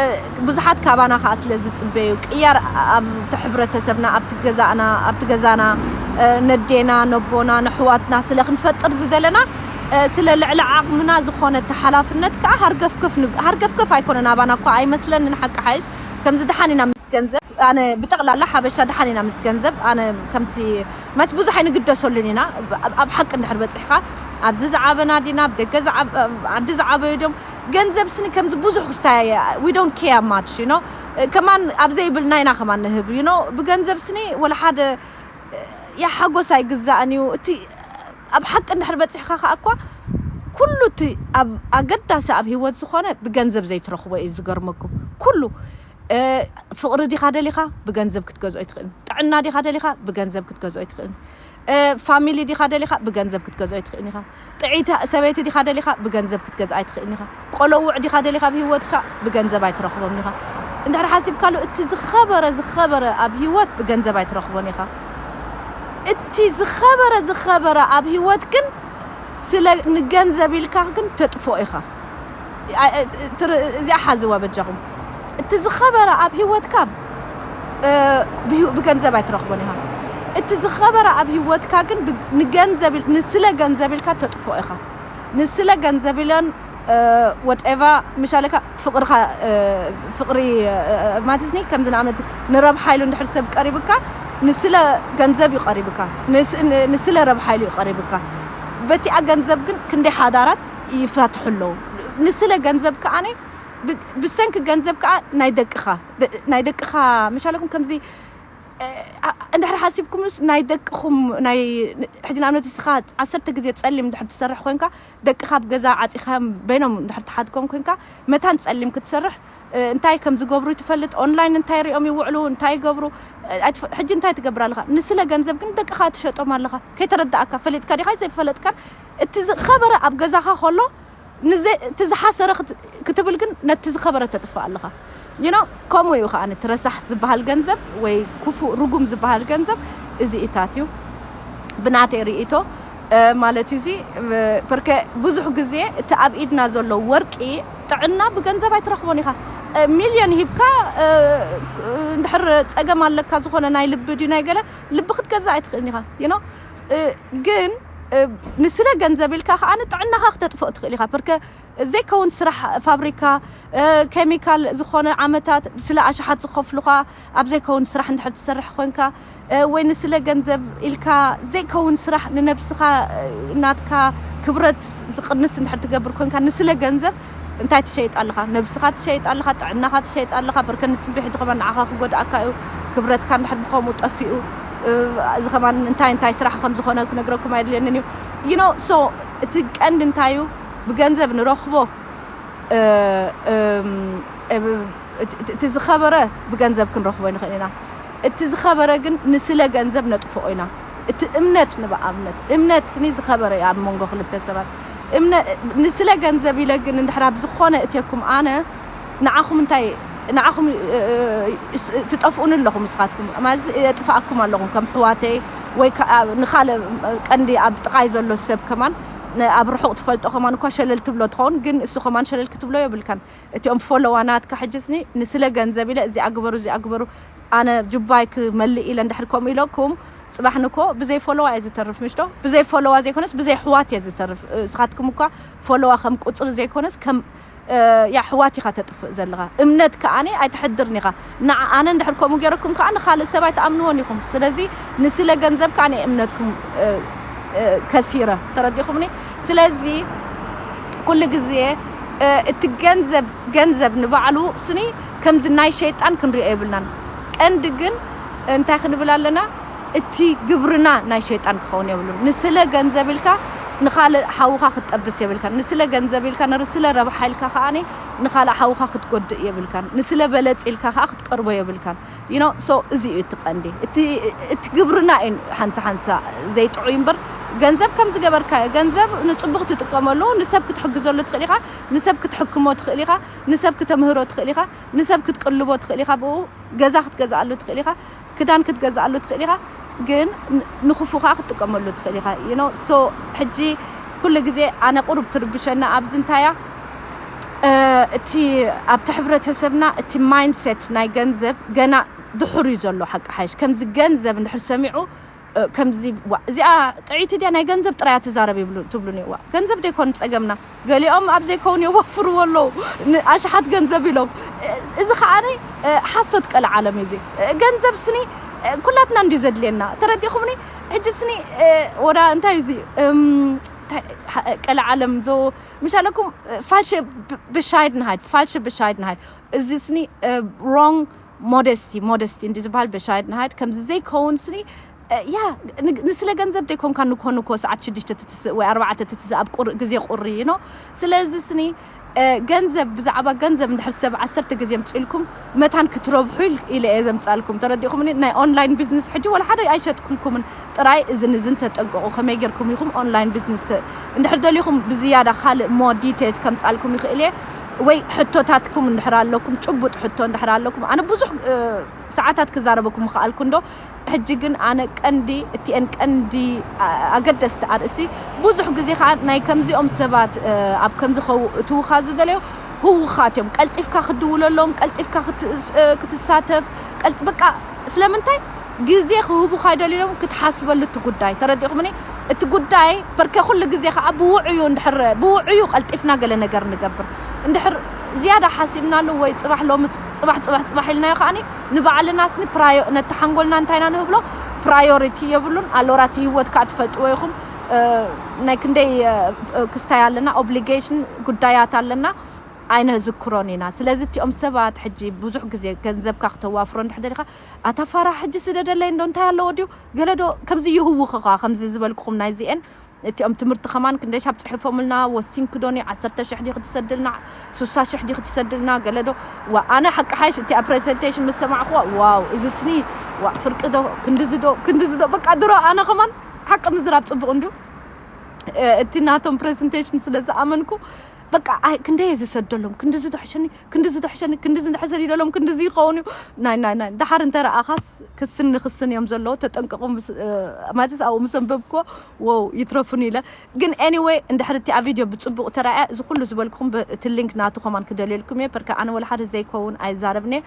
ብዙሓት ካባና ከኣ ስለ ዝጽበዩ፣ ቅየር ኣብቲ ሕብረተሰብና፣ ኣብቲ ገዛእና፣ ኣብቲ ገዛና፣ እ፣ ነዴና፣ ነቦና፣ ነሕዋትና ስለ ክንፈጥር ዝደለና፣ እ፣ ስለ ልዕሊ ዓቕምና ዝኾነ እቲ ሓላፍነት ከኣ ሃርገፍገፍ ንብ-፣ ሃርገፍገፍ ኣይኮነን፣ ኣባና እኳ ኣይመስለንን፣ ሓቂ ሓይሽ። ከምዚ ደሓን ኢና ምስ ገንዘብ፣ ኣነ ብጠቕላላ ሓበሻ ደሓን ኢና ምስ ገንዘብ። ኣነ ከምቲ መስ ብዙሕ ኣይንግደሰሉን ኢና። ኣብ፣ ኣብ ሓቂ እንድሕር በጺሕካ፣ ኣብዚ ዝዓበና ዲና፣ ኣብ ደገ ዝዓብ-፣ ኣብ ዓዲ ዝዓበዩ ድዮም፣ ገንዘብ ስኒ ከምዚ ብዙሕ ክስታይ፣ we don't care much, you know? ከማን ኣብ ዘይብልና ኢና ከማን ንህብ፣ you know? ብገንዘብ ስኒ ወላ ሓደ፣ ያ ሓጎስ ኣይግዛእን እዩ። እቲ ኣብ ሓቂ እንድሕር በጺሕካ ከኣ እኳ ኩሉ እቲ ኣብ ኣገዳሲ ኣብ ህይወት ዝኾነ ብገንዘብ ዘይትረኽቦ እዩ ዝገርመኩም። ኩሉ፣ እ፣ ፍቕሪ ዲኻ ደሊኻ? ብገንዘብ ክትገዝኦ ኣይትኽእልን። ጥዕና ዲኻ ደሊኻ? ብገንዘብ ክትገዝኦ ኣይትኽእልን። እ፣ ፋሚሊ ዲኻ ደሊኻ? ብገንዘብ ክትገዝኦ ኣይትኽእልን ኢኻ። ጥዕይቲ ሰበይቲ ዲኻ ደሊኻ? ብገንዘብ ክትገዝኣ ኣይትኽእልን ኢኻ። ቆለውዕ ዲኻ ደሊኻ ኣብ ህይወትካ? ብገንዘብ ኣይትረኽቦም ኢኻ። እንድሕር ሓሲብካሉ፣ እቲ ዝኸበረ፣ ዝኸበረ ኣብ ህይወት ብገንዘብ ኣይትረኽቦን ኢኻ። እቲ ዝኸበረ፣ ዝኸበረ ኣብ ህይወት ግን ስለ ንገንዘብ ኢልካ ግን ተጥፍኦ ኢኻ። ኣ-፣ እ-፣ ትር-፣ እዚኣ ሓዝዋ በጃኹም። እቲ ዝኸበረ ኣብ ህይወትካ፣ እ፣ ብህይወ-፣ ብገንዘብ ኣይትረኽቦን ኢኻ። እቲ ዝኸበረ ኣብ ህይወትካ ግን ብ-፣ ንገንዘብ ኢል-፣ ንስለ ገንዘብ ኢልካ ተጥፍኦ ኢኻ። ንስለ ገንዘብ ኢለን፣ እ፣ ወደኤቫ፣ ምሻለካ ፍቕርኻ፣ እ፣ ፍቕሪ፣ እ፣ ማለትስኒ ከምዚ ንኣብነት ንረብሓ ኢሉ እንድሕር ሰብ ቀሪብካ፣ ንስለ ገንዘብ እዩ ቀሪብካ። ንስ-፣ ን-፣ ንስለ ረብሓ ኢሉ እዩ ቀሪብካ። በቲኣ ገንዘብ ግን ክንደይ ሓዳራት ይፋትሑ ኣለዉ። ንስለ ገንዘብ ከኣኒ ብ-፣ ብሰንኪ ገንዘብ ከኣ ናይ ደቅኻ፣ ደ-፣ ናይ ደቅኻ ምሻለኩም ከምዚ፣ እ፣ ኣ-፣ እንድሕር ሓሲብኩምስ ናይ ደቅኹም ናይ፣ ሕጂ ንኣብነት እስኻ ዓሰርተ ግዜ ጸሊም እንድሕር ትሰርሕ ኮንካ፣ ደቅኻ ኣብ ገዛ ዓጺኻዮም በይኖም እንድሕር ትሓድጎም ኮንካ፣ መታን ጸሊም ክትሰርሕ፣ እ፣ እንታይ ከም ዝገብሩ ትፈልጥ፣ ኦንላይን እንታይ ሪኦም ይውዕሉ፣ እንታይ ይገብሩ፣ እ፣ ኣይትፈ-፣ ሕጂ እንታይ ትገብር ኣለኻ? ንስለ ገንዘብ ግን ደቅኻ ትሸጦም ኣለኻ። ከይተረዳእካ፣ ፈሊጥካ ዲኻ ዘይፈለጥካን፣ እቲ ዝኸበረ ኣብ ገዛኻ ከሎ፣ ንዘ-፣ እቲ ዝሓሰረ ክት-፣ ክትብል ግን ነቲ ዝኸበረ ተጥፍእ ኣለኻ። you know ከምኡ እዩ ከዓ እቲ ረሳሕ ዝበሃል ገንዘብ ወይ ክፉእ ርጉም ዝበሃል ገንዘብ እዚ እታት እዩ ብናተይ ርእቶ ማለት እዩ እዚ ፐርከ ብዙሕ ግዜ እቲ ኣብ ኢድና ዘሎ ወርቂ ጥዕና ብገንዘብ ኣይትረኽቦን ኢኻ ሚልዮን ሂብካ እንድሕር ፀገም ኣለካ ዝኾነ ናይ ልቢ ድዩ ናይ ገለ ልቢ ክትገዛ ኣይትኽእልን ኢኻ you know ግን ንስለ ገንዘብ ኢልካ ከዓ ጥዕናኻ ክተጥፍኦ ትኽእል ኢኻ ፐርከ ዘይከውን ስራሕ ፋብሪካ ኬሚካል ዝኾነ ዓመታት ስለ ኣሽሓት ዝኸፍሉኻ ኣብ ዘይከውን ስራሕ እንድሕር ትሰርሕ ኮንካ ወይ ንስለ ገንዘብ ኢልካ ዘይከውን ስራሕ ንነብስኻ ናትካ ክብረት ዝቕንስ እንድሕር ትገብር ኮንካ ንስለ ገንዘብ እንታይ ትሸይጥ ኣለኻ ነብስኻ ትሸይጥ ኣለኻ ጥዕናኻ ትሸይጥ ኣለኻ በርከ ንፅቢሕ ድኸማ ንዓኻ ክጎድኣካ እዩ ክብረትካ እንድሕር ብኸምኡ ጠፊኡ እዚ ከማን እንታይ እንታይ ስራሕ ከም ዝኾነ ክነግረኩም ኣይድልየንን እዩ you know so እቲ ቀንዲ እንታይ እዩ ብገንዘብ ንረኽቦ እቲ ዝኸበረ ብገንዘብ ክንረኽቦ ንኽእል ኢና እቲ ዝኸበረ ግን ንስለ ገንዘብ ነጥፍኦ ኢና እቲ እምነት ንብኣብነት እምነት ስኒ ዝኸበረ እዩ ኣብ መንጎ ክልተ ሰባት ንስለ ገንዘብ ኢለ ግን እንድሕር ኣብ ዝኾነ እትየኩም ኣነ ንዓኹም እንታይ ንዓኹም ትጠፍኡኒ ኣለኹም ንስኻትኩም ማለት የጥፋኣኩም ኣለኹም ከም ሕዋተይ ወይ ከዓ ንኻልእ ቀንዲ ኣብ ጥቓይ ዘሎ ሰብ ከማን ኣብ ርሑቕ ትፈልጦ ከማን እኳ ሸለል ትብሎ ትኸውን ግን እሱ ከማን ሸለል ክትብሎ የብልካን እቲኦም ፎሎዋ ናትካ ሕጅስኒ ንስለ ገንዘብ ኢለ እዚኣ ግበሩ እዚኣ ግበሩ ኣነ ጁባይ ክመልእ ኢለ እንድሕር ከምኡ ኢለኩም ፅባሕ ንኮ ብዘይ ፎሎዋ እየ ዝተርፍ ምሽዶ ብዘይ ፎሎዋ ዘይኮነስ ብዘይ ሕዋት እየ ዝተርፍ እስኻትኩም እኳ ፎሎዋ ከም ቁፅሪ ዘይኮነስ ከም ያ ሕዋት ኢኻ ተጥፍእ ዘለኻ እምነት ከዓኒ ኣይትሕድርን ኢኻ ንዓ ኣነ እንድሕር ከምኡ ገይረኩም ከዓ ንኻልእ ሰብ ኣይትኣምንዎን ኢኹም ስለዚ ንስለ ገንዘብ ከዓኒ እምነትኩም ከሲረ ተረዲኹምኒ ስለዚ ኩሉ ግዜ እቲ ገንዘብ ገንዘብ ንባዕሉ ስኒ ከምዚ ናይ ሸይጣን ክንሪኦ የብልናን ቀንዲ ግን እንታይ ክንብል ኣለና እቲ ግብርና ናይ ሸይጣን ክኸውን የብሉን ንስለ ገንዘብ ኢልካ ንኻልእ ሓውኻ ክትጠብስ የብልካን ንስለ ገንዘብ ኢልካ ንስለ ረብሓ ኢልካ ከዓኒ ንኻልእ ሓውኻ ክትጎድእ የብልካን ንስለ በለፅ ኢልካ ከዓ ክትቀርቦ የብልካን you know so እዚ እዩ እቲ ቀንዲ እቲ ግብርና እዩ ሓንሳ ሓንሳ ዘይጥዑይ እምበር ገንዘብ ከም ዝገበርካዮ ገንዘብ ንፅቡቅ ትጥቀመሉ ንሰብ ክትሕግዘሉ ትኽእል ኢኻ ንሰብ ክትሕክሞ ትኽእል ኢኻ ንሰብ ክተምህሮ ትኽእል ኢኻ ንሰብ ክትቅልቦ ትኽእል ኢኻ ብኡ ገዛ ክትገዝኣሉ ትኽእል ኢኻ ክዳን ክትገዝኣሉ ትኽእል ኢኻ ግን ንኽፉ ከዓ ክትጥቀመሉ ትኽእል ኢኻ you know so ሕጂ ኩሉ ግዜ ኣነ ቁሩብ ትርብሸና ኣብዚ እንታያ እቲ ኣብቲ ሕብረተሰብና እቲ mindset ናይ ገንዘብ ገና ድሑር እዩ ዘሎ ሓቂ ሓይሽ ከምዚ ገንዘብ እንድሕር ሰሚዑ ከምዚ እዚኣ ጥዒቲ ድያ ናይ ገንዘብ ጥራያ ትዛረብ ይብሉ ትብሉኒ እዋ ገንዘብ ደይኮን ፀገምና ገሊኦም ኣብ ዘይከውን የዋፍርዎ ኣለዉ ኣሽሓት ገንዘብ ኢሎም እዚ ከዓኒ ሓሶት ቀለ ዓለም እዩ ገንዘብ ስኒ ኩላትና እንዲ ዘድልየና ተረዲኹምኒ ሕጂ ስኒ ወዳ እንታይ እዚ ቀለ ዓለም ዞ ምሻለኩም ፋልሸ ብሻይድ ንሃይድ ፋልሸ ብሻይድ ንሃይድ እዚ ስኒ wrong modesty modesty እንዲ ዝበሃል ብሻይድ ንሃይድ ከምዚ ዘይከውን ስኒ ያ ንስለ ገንዘብ ዘይኮንካ ንኮ ንኮ ሰዓት ሽዱሽተ ትትስእ ወይ ኣርባዕተ ትትስእ ኣብ ቁር ግዜ ቁሪ ኖ ስለዚ ስኒ ገንዘብ ብዛዕባ ገንዘብ እንድሕር ሰብ ዓሰርተ ግዜ ምፅኢልኩም መታን ክትረብሑ ኢለ እየ ዘምፃልኩም ተረዲኹምኒ ናይ ኦንላይን ቢዝነስ ሕጂ ወላ ሓደ ኣይሸጥኩልኩምን ጥራይ እዝን እዝን ተጠንቀቑ ከመይ ጌርኩም ኢኹም ኦንላይን ቢዝነስ እንድሕር ደሊኹም ብዝያዳ ካልእ ሞ ዲቴልስ ከምፃልኩም ይኽእል እየ ወይ ሕቶታትኩም እንድሕር ኣለኩም ጭቡጥ ሕቶ እንድሕር ኣለኩም ኣነ ብዙሕ ሰዓታት ክዛረበኩም ምኽኣልኩ እንዶ ሕጂ ግን ኣነ ቀንዲ እቲአን ቀንዲ ኣገደስቲ ኣርእስቲ ብዙሕ ግዜ ከዓ ናይ ከምዚኦም ሰባት ኣብ ከምዚ ከው እትውኻ ዝደለዮ ህውኻት እዮም ቀልጢፍካ ክድውለሎም ቀልጢፍካ ክትሳተፍ በቃ ስለምንታይ ግዜ ክህቡኻ ይደልዮም ክትሓስበሉ እቲ ጉዳይ ተረዲኹምኒ እቲ ጉዳይ በርከ ኩሉ ግዜ ከዓ ብውዕዩ እንድሕር ብውዕዩ ቀልጢፍና ገለ ነገር ንገብር እንድሕር ዝያዳ ሓሲብናሉ ወይ ፅባሕ ሎሚ ፅባሕ ፅባሕ ፅባሕ ኢልናዮ ከዓኒ ንባዕልና ስኒ ነቲ ሓንጎልና እንታይ ኢና ንህብሎ ፕራዮሪቲ የብሉን ኣሎራ እቲ ህይወት ከዓ ትፈልጥዎ ኢኹም ናይ ክንደይ ክስታይ ኣለና ኦብሊጌሽን ጉዳያት ኣለና ኣይነዝክሮን ኢና ስለዚ እቲኦም ሰባት ሕጂ ብዙሕ ግዜ ገንዘብካ ክተዋፍሮ እንድሕር ደሊኻ ኣታ ፋራ ሕጂ ስደደለይ እንዶ እንታይ ኣለዎ ድዩ ገለ ዶ ከምዚ ይህውኽኻ ከምዚ ዝበልኩኹም ናይዚኤን እቲኦም ትምህርቲ ከማን ክንደይ ሻብ ፅሒፎምልና ወሲንኪ ዶኒ ዓሰርተ ሽሕ ዲኺ ትሰድልና ሱሳ ሽሕ ዲኺ ትሰድልና ገለ ዶ ዋ ኣነ ሓቂ ሓይሽ እቲኣ ፕሬዘንቴሽን ምስ ሰማዕኹዋ ዋው እዚ ስኒ ዋ ፍርቂ ዶ ክንድዚ ዶ ክንድዚ ዶ በቃ ድሮ ኣነ ከማን ሓቂ ምዝራብ ፅቡቕ እንድዩ እቲ ናቶም ፕሬዘንቴሽን ስለ ዝኣመንኩ በቃ ኣይ ክንደይ ዝሰደሎም ክንድዚ ተሕሸኒ ክንድዚ ተሕሸኒ ክንድዚ እንድሕር ሰዲደሎም ክንድዚ ይኸውን እዩ። ናይ ናይ ናይ ደሓር እንተ ረኣኻስ ክስን ንክስን እዮም ዘለዎ። ተጠንቀቑ። ማለት ኣብኡ ምስ ኣንበብኩዎ ወው ይትረፉን ኢለ። ግን anyway እንድሕር እቲ ኣብ ቪድዮ ብፅቡቕ ተረኣያ እዚ ኩሉ ዝበልኩኹም እቲ ሊንክ ናቱ ከማን ክደልየልኩም እየ። ፐርከ ኣነ ወላ ሓደ ዘይከውን ኣይዛረብን እየ።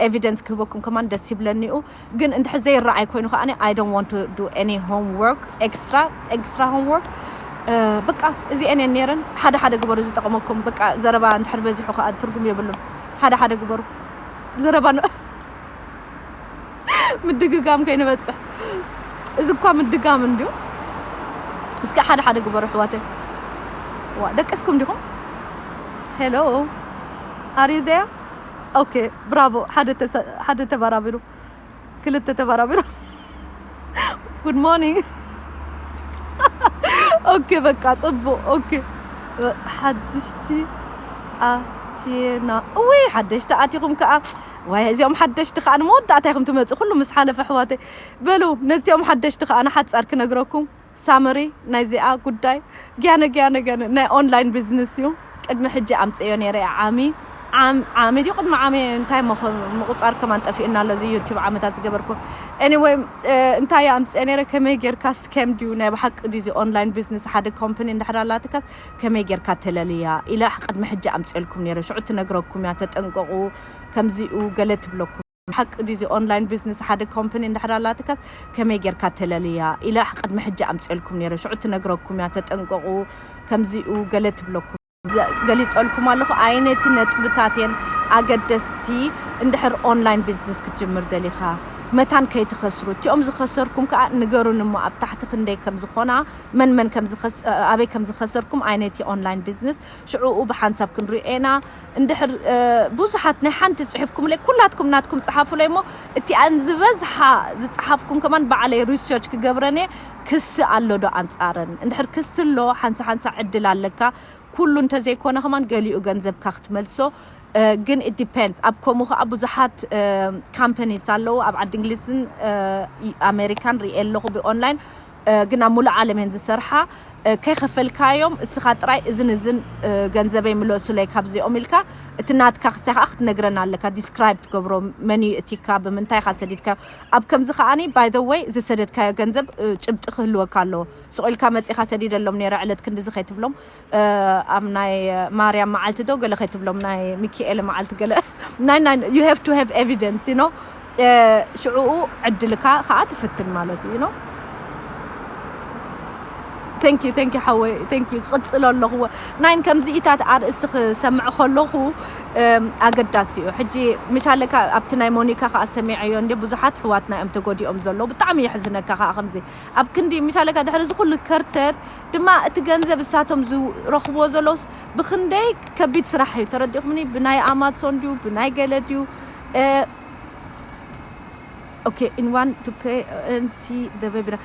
ኤቪደንስ ክህበኩም ከማን ደስ ይብለኒ እዩ። ግን እንድሕር ዘይረኣይ ኮይኑ ከኣ I don't want to do any homework, extra extra homework። በቃ እዚኤን እየን ነይረን። ሓደ ሓደ ግበሩ ዝጠቕመኩም። በቃ ዘረባ እንድሕር በዚሑ ከኣ ትርጉም የብሉን። ሓደ ሓደ ግበሩ። ዘረባ ን- ምድግጋም ከይንበጽሕ። እዚ እኳ ምድጋም እንድዩ። እስኪ ሓደ ሓደ ግበሩ ኣሕዋተይ። ዋ ደቀስኩም ዲኹም? Hello, are you there? Okay, bravo. ሓደ ተሰ- ሓደ ተባራቢሩ። ክልተ ተባራቢሩ። Good morning. Okay በቃ ጽቡቕ። Okay ሓድሽቲ ኣቲና። እውይ ሓደሽቲ ኣቲኹም ከኣ። ዋይ እዚኦም ሓደሽቲ ከኣ ንመወዳእታ ኢኹም ትመጽኡ። ኩሉ ምስ ሓለፈ ኣሕዋተይ። በሉ ነዚኦም ሓደሽቲ ከኣ ንሓጻር ክነግረኩም። ሳመሪ ናይዚኣ ጉዳይ ግያነ ግያነ ግያነ ናይ ኦንላይን ቢዝነስ እዩ። ቅድሚ ሕጂ ኣምፅዮ ነይረ እየ። ዓሚ ዓም- ዓሚ ድዩ ቅድሚ ዓሚ እንታይ ምኽ- ምቁፃር ከማን ጠፊእና ኣሎ። እዚ ዩቲብ ዓመታት ዝገበርኩ anyway እንታይ ኣምፅኦ ነይረ፣ ከመይ ጌርካ ስኬም ድዩ ናይ ብሓቂ ድዩ እዚ ኦንላይን ቢዝነስ፣ ሓደ ኮምፓኒ እንድሕር ኣላትካስ ከመይ ጌርካ ተለልያ ኢለ ቅድሚ ሕጂ ኣምፅኦልኩም ነይረ። ሽዑ ትነግረኩም እያ፣ ተጠንቀቑ ከምዚኡ ገለ ትብለኩም። ሓቂ ድዩ እዚ ኦንላይን ቢዝነስ፣ ሓደ ኮምፓኒ እንድሕር ኣላትካስ ከመይ ጌርካ ተለልያ ኢለ ቅድሚ ሕጂ ኣምፅኦልኩም ነይረ። ሽዑ ትነግረኩም እያ፣ ተጠንቀቑ ከምዚኡ ገለ ትብለኩም። ገሊፀልኩም ኣለኹ። ኣየነይቲ ነጥብታት እየን ኣገደስቲ እንድሕር ኦንላይን ቢዝነስ ክትጅምር ደሊኻ? መታን ከይትኸስሩ። እቲኦም ዝኸሰርኩም ከዓ ንገሩኒ እሞ ኣብ ታሕቲ ክንደይ ከም ዝኾና፣ መን መን ከም ዝኸስ- ኣበይ ከም ዝኸሰርኩም፣ ኣየነይቲ ኦንላይን ቢዝነስ ሽዕኡ ብሓንሳብ ክንሪኦ ኢና። እንድሕር ብዙሓት ናይ ሓንቲ ፅሒፍኩምለይ፣ ኩላትኩም ናትኩም ፀሓፉለይ እሞ እቲኣን ዝበዝሓ ዝፀሓፍኩም ከማን ባዕለይ ሪሰርች ክገብረን እየ። ክሲ ኣሎ ዶ ኣንፃረን? እንድሕር ክሲ ኣሎ ሓንሳ ሓንሳ ዕድል ኣለካ። ኩሉ እንተዘይኮነ ከማን ገሊኡ ገንዘብካ ክትመልሶ። ግን it depends። ኣብ ከምኡ ከዓ ብዙሓት ካምፓኒስ ኣለዉ ኣብ ዓዲ እንግሊዝን ኣሜሪካን ሪኤ ኣለኹ ብኦንላይን። ግን ኣብ ሙሉእ ዓለም እየን ዝሰርሓ። ከይኸፈልካዮም እስኻ ጥራይ እዝን እዝን ገንዘበይ ምለሱለይ ካብዚኦም ኢልካ እቲ ናትካ ክሳይ ከዓ ክትነግረና ኣለካ። ዲስክራይብ ትገብሮ መን እዩ እቲካ ብምንታይ ኢካ ሰዲድካ። ኣብ ከምዚ ከዓኒ by the way ዝሰደድካዮ ገንዘብ ጭብጢ ክህልወካ ኣለዎ። ስቕ ኢልካ መፂኻ ሰዲደሎም ነይረ ዕለት ክንድዚ ከይትብሎም ኣብ ናይ ማርያም መዓልቲ ዶ ገለ ከይትብሎም ናይ ሚካኤል መዓልቲ ገለ ናይ ናይ you have to have evidence you know። ሽዕኡ ዕድልካ ከዓ ትፍትን ማለት እዩ you know። Thank you thank you ሓወይ thank you ክቕፅሎ ኣለኹዎ። ናይን ከምዚኢታት ኣርእስቲ ክሰምዕ ከለኹ ኣገዳሲ እዩ። ሕጂ ምሻለካ ኣብቲ ናይ ሞኒካ ከዓ ሰሚዐዮ እንደ ብዙሓት ኣሕዋትና እዮም ተጎዲኦም ዘለዉ። ብጣዕሚ የሕዝነካ ከዓ ከምዚ ኣብ ክንዲ ምሻለካ ድሕሪ እዚ ኩሉ ከርተት ድማ እቲ ገንዘብ እሳቶም ዝረኽብዎ ዘለውስ ብክንደይ ከቢድ ስራሕ እዩ ተረዲኹምኒ። ብናይ ኣማዞን ድዩ ብናይ ገለ ድዩ? Okay in one to pay and see the webinar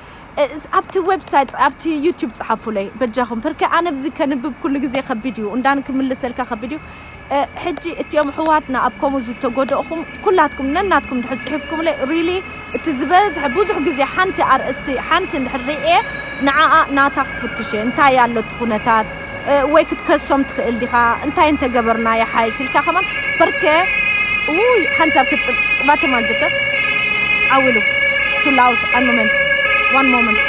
ኣብቲ ዌብሳይት ኣብቲ ዩቲብ ፀሓፉለይ በጃኹም። ፐርከ ኣነ ብዚ ከንብብ ኩሉ ግዜ ከቢድ እዩ እንዳን ክምልሰልካ ከቢድ እዩ። ሕጂ እቲኦም ኣሕዋትና ኣብ ከምኡ ዝተጎደእኹም ኩላትኩም ነናትኩም ድሕር ፅሒፍኩምለይ ሪሊ እቲ ዝበዝሐ ብዙሕ ግዜ ሓንቲ ኣርእስቲ ሓንቲ እንድሕር ርእየ ንዓኣ ናታ ክፍትሽ እየ እንታይ ኣሎ እቲ ኩነታት ወይ ክትከሶም ትኽእል ዲኻ እንታይ እንተገበርና ይሓይሽ ኢልካ ከማን በርከ ውይ ሓንሳብ ክትፅብ ጥባቲ ማልብተ ዓውሉ ሱላውት ኣን ሞመንት ዋን ሞመንት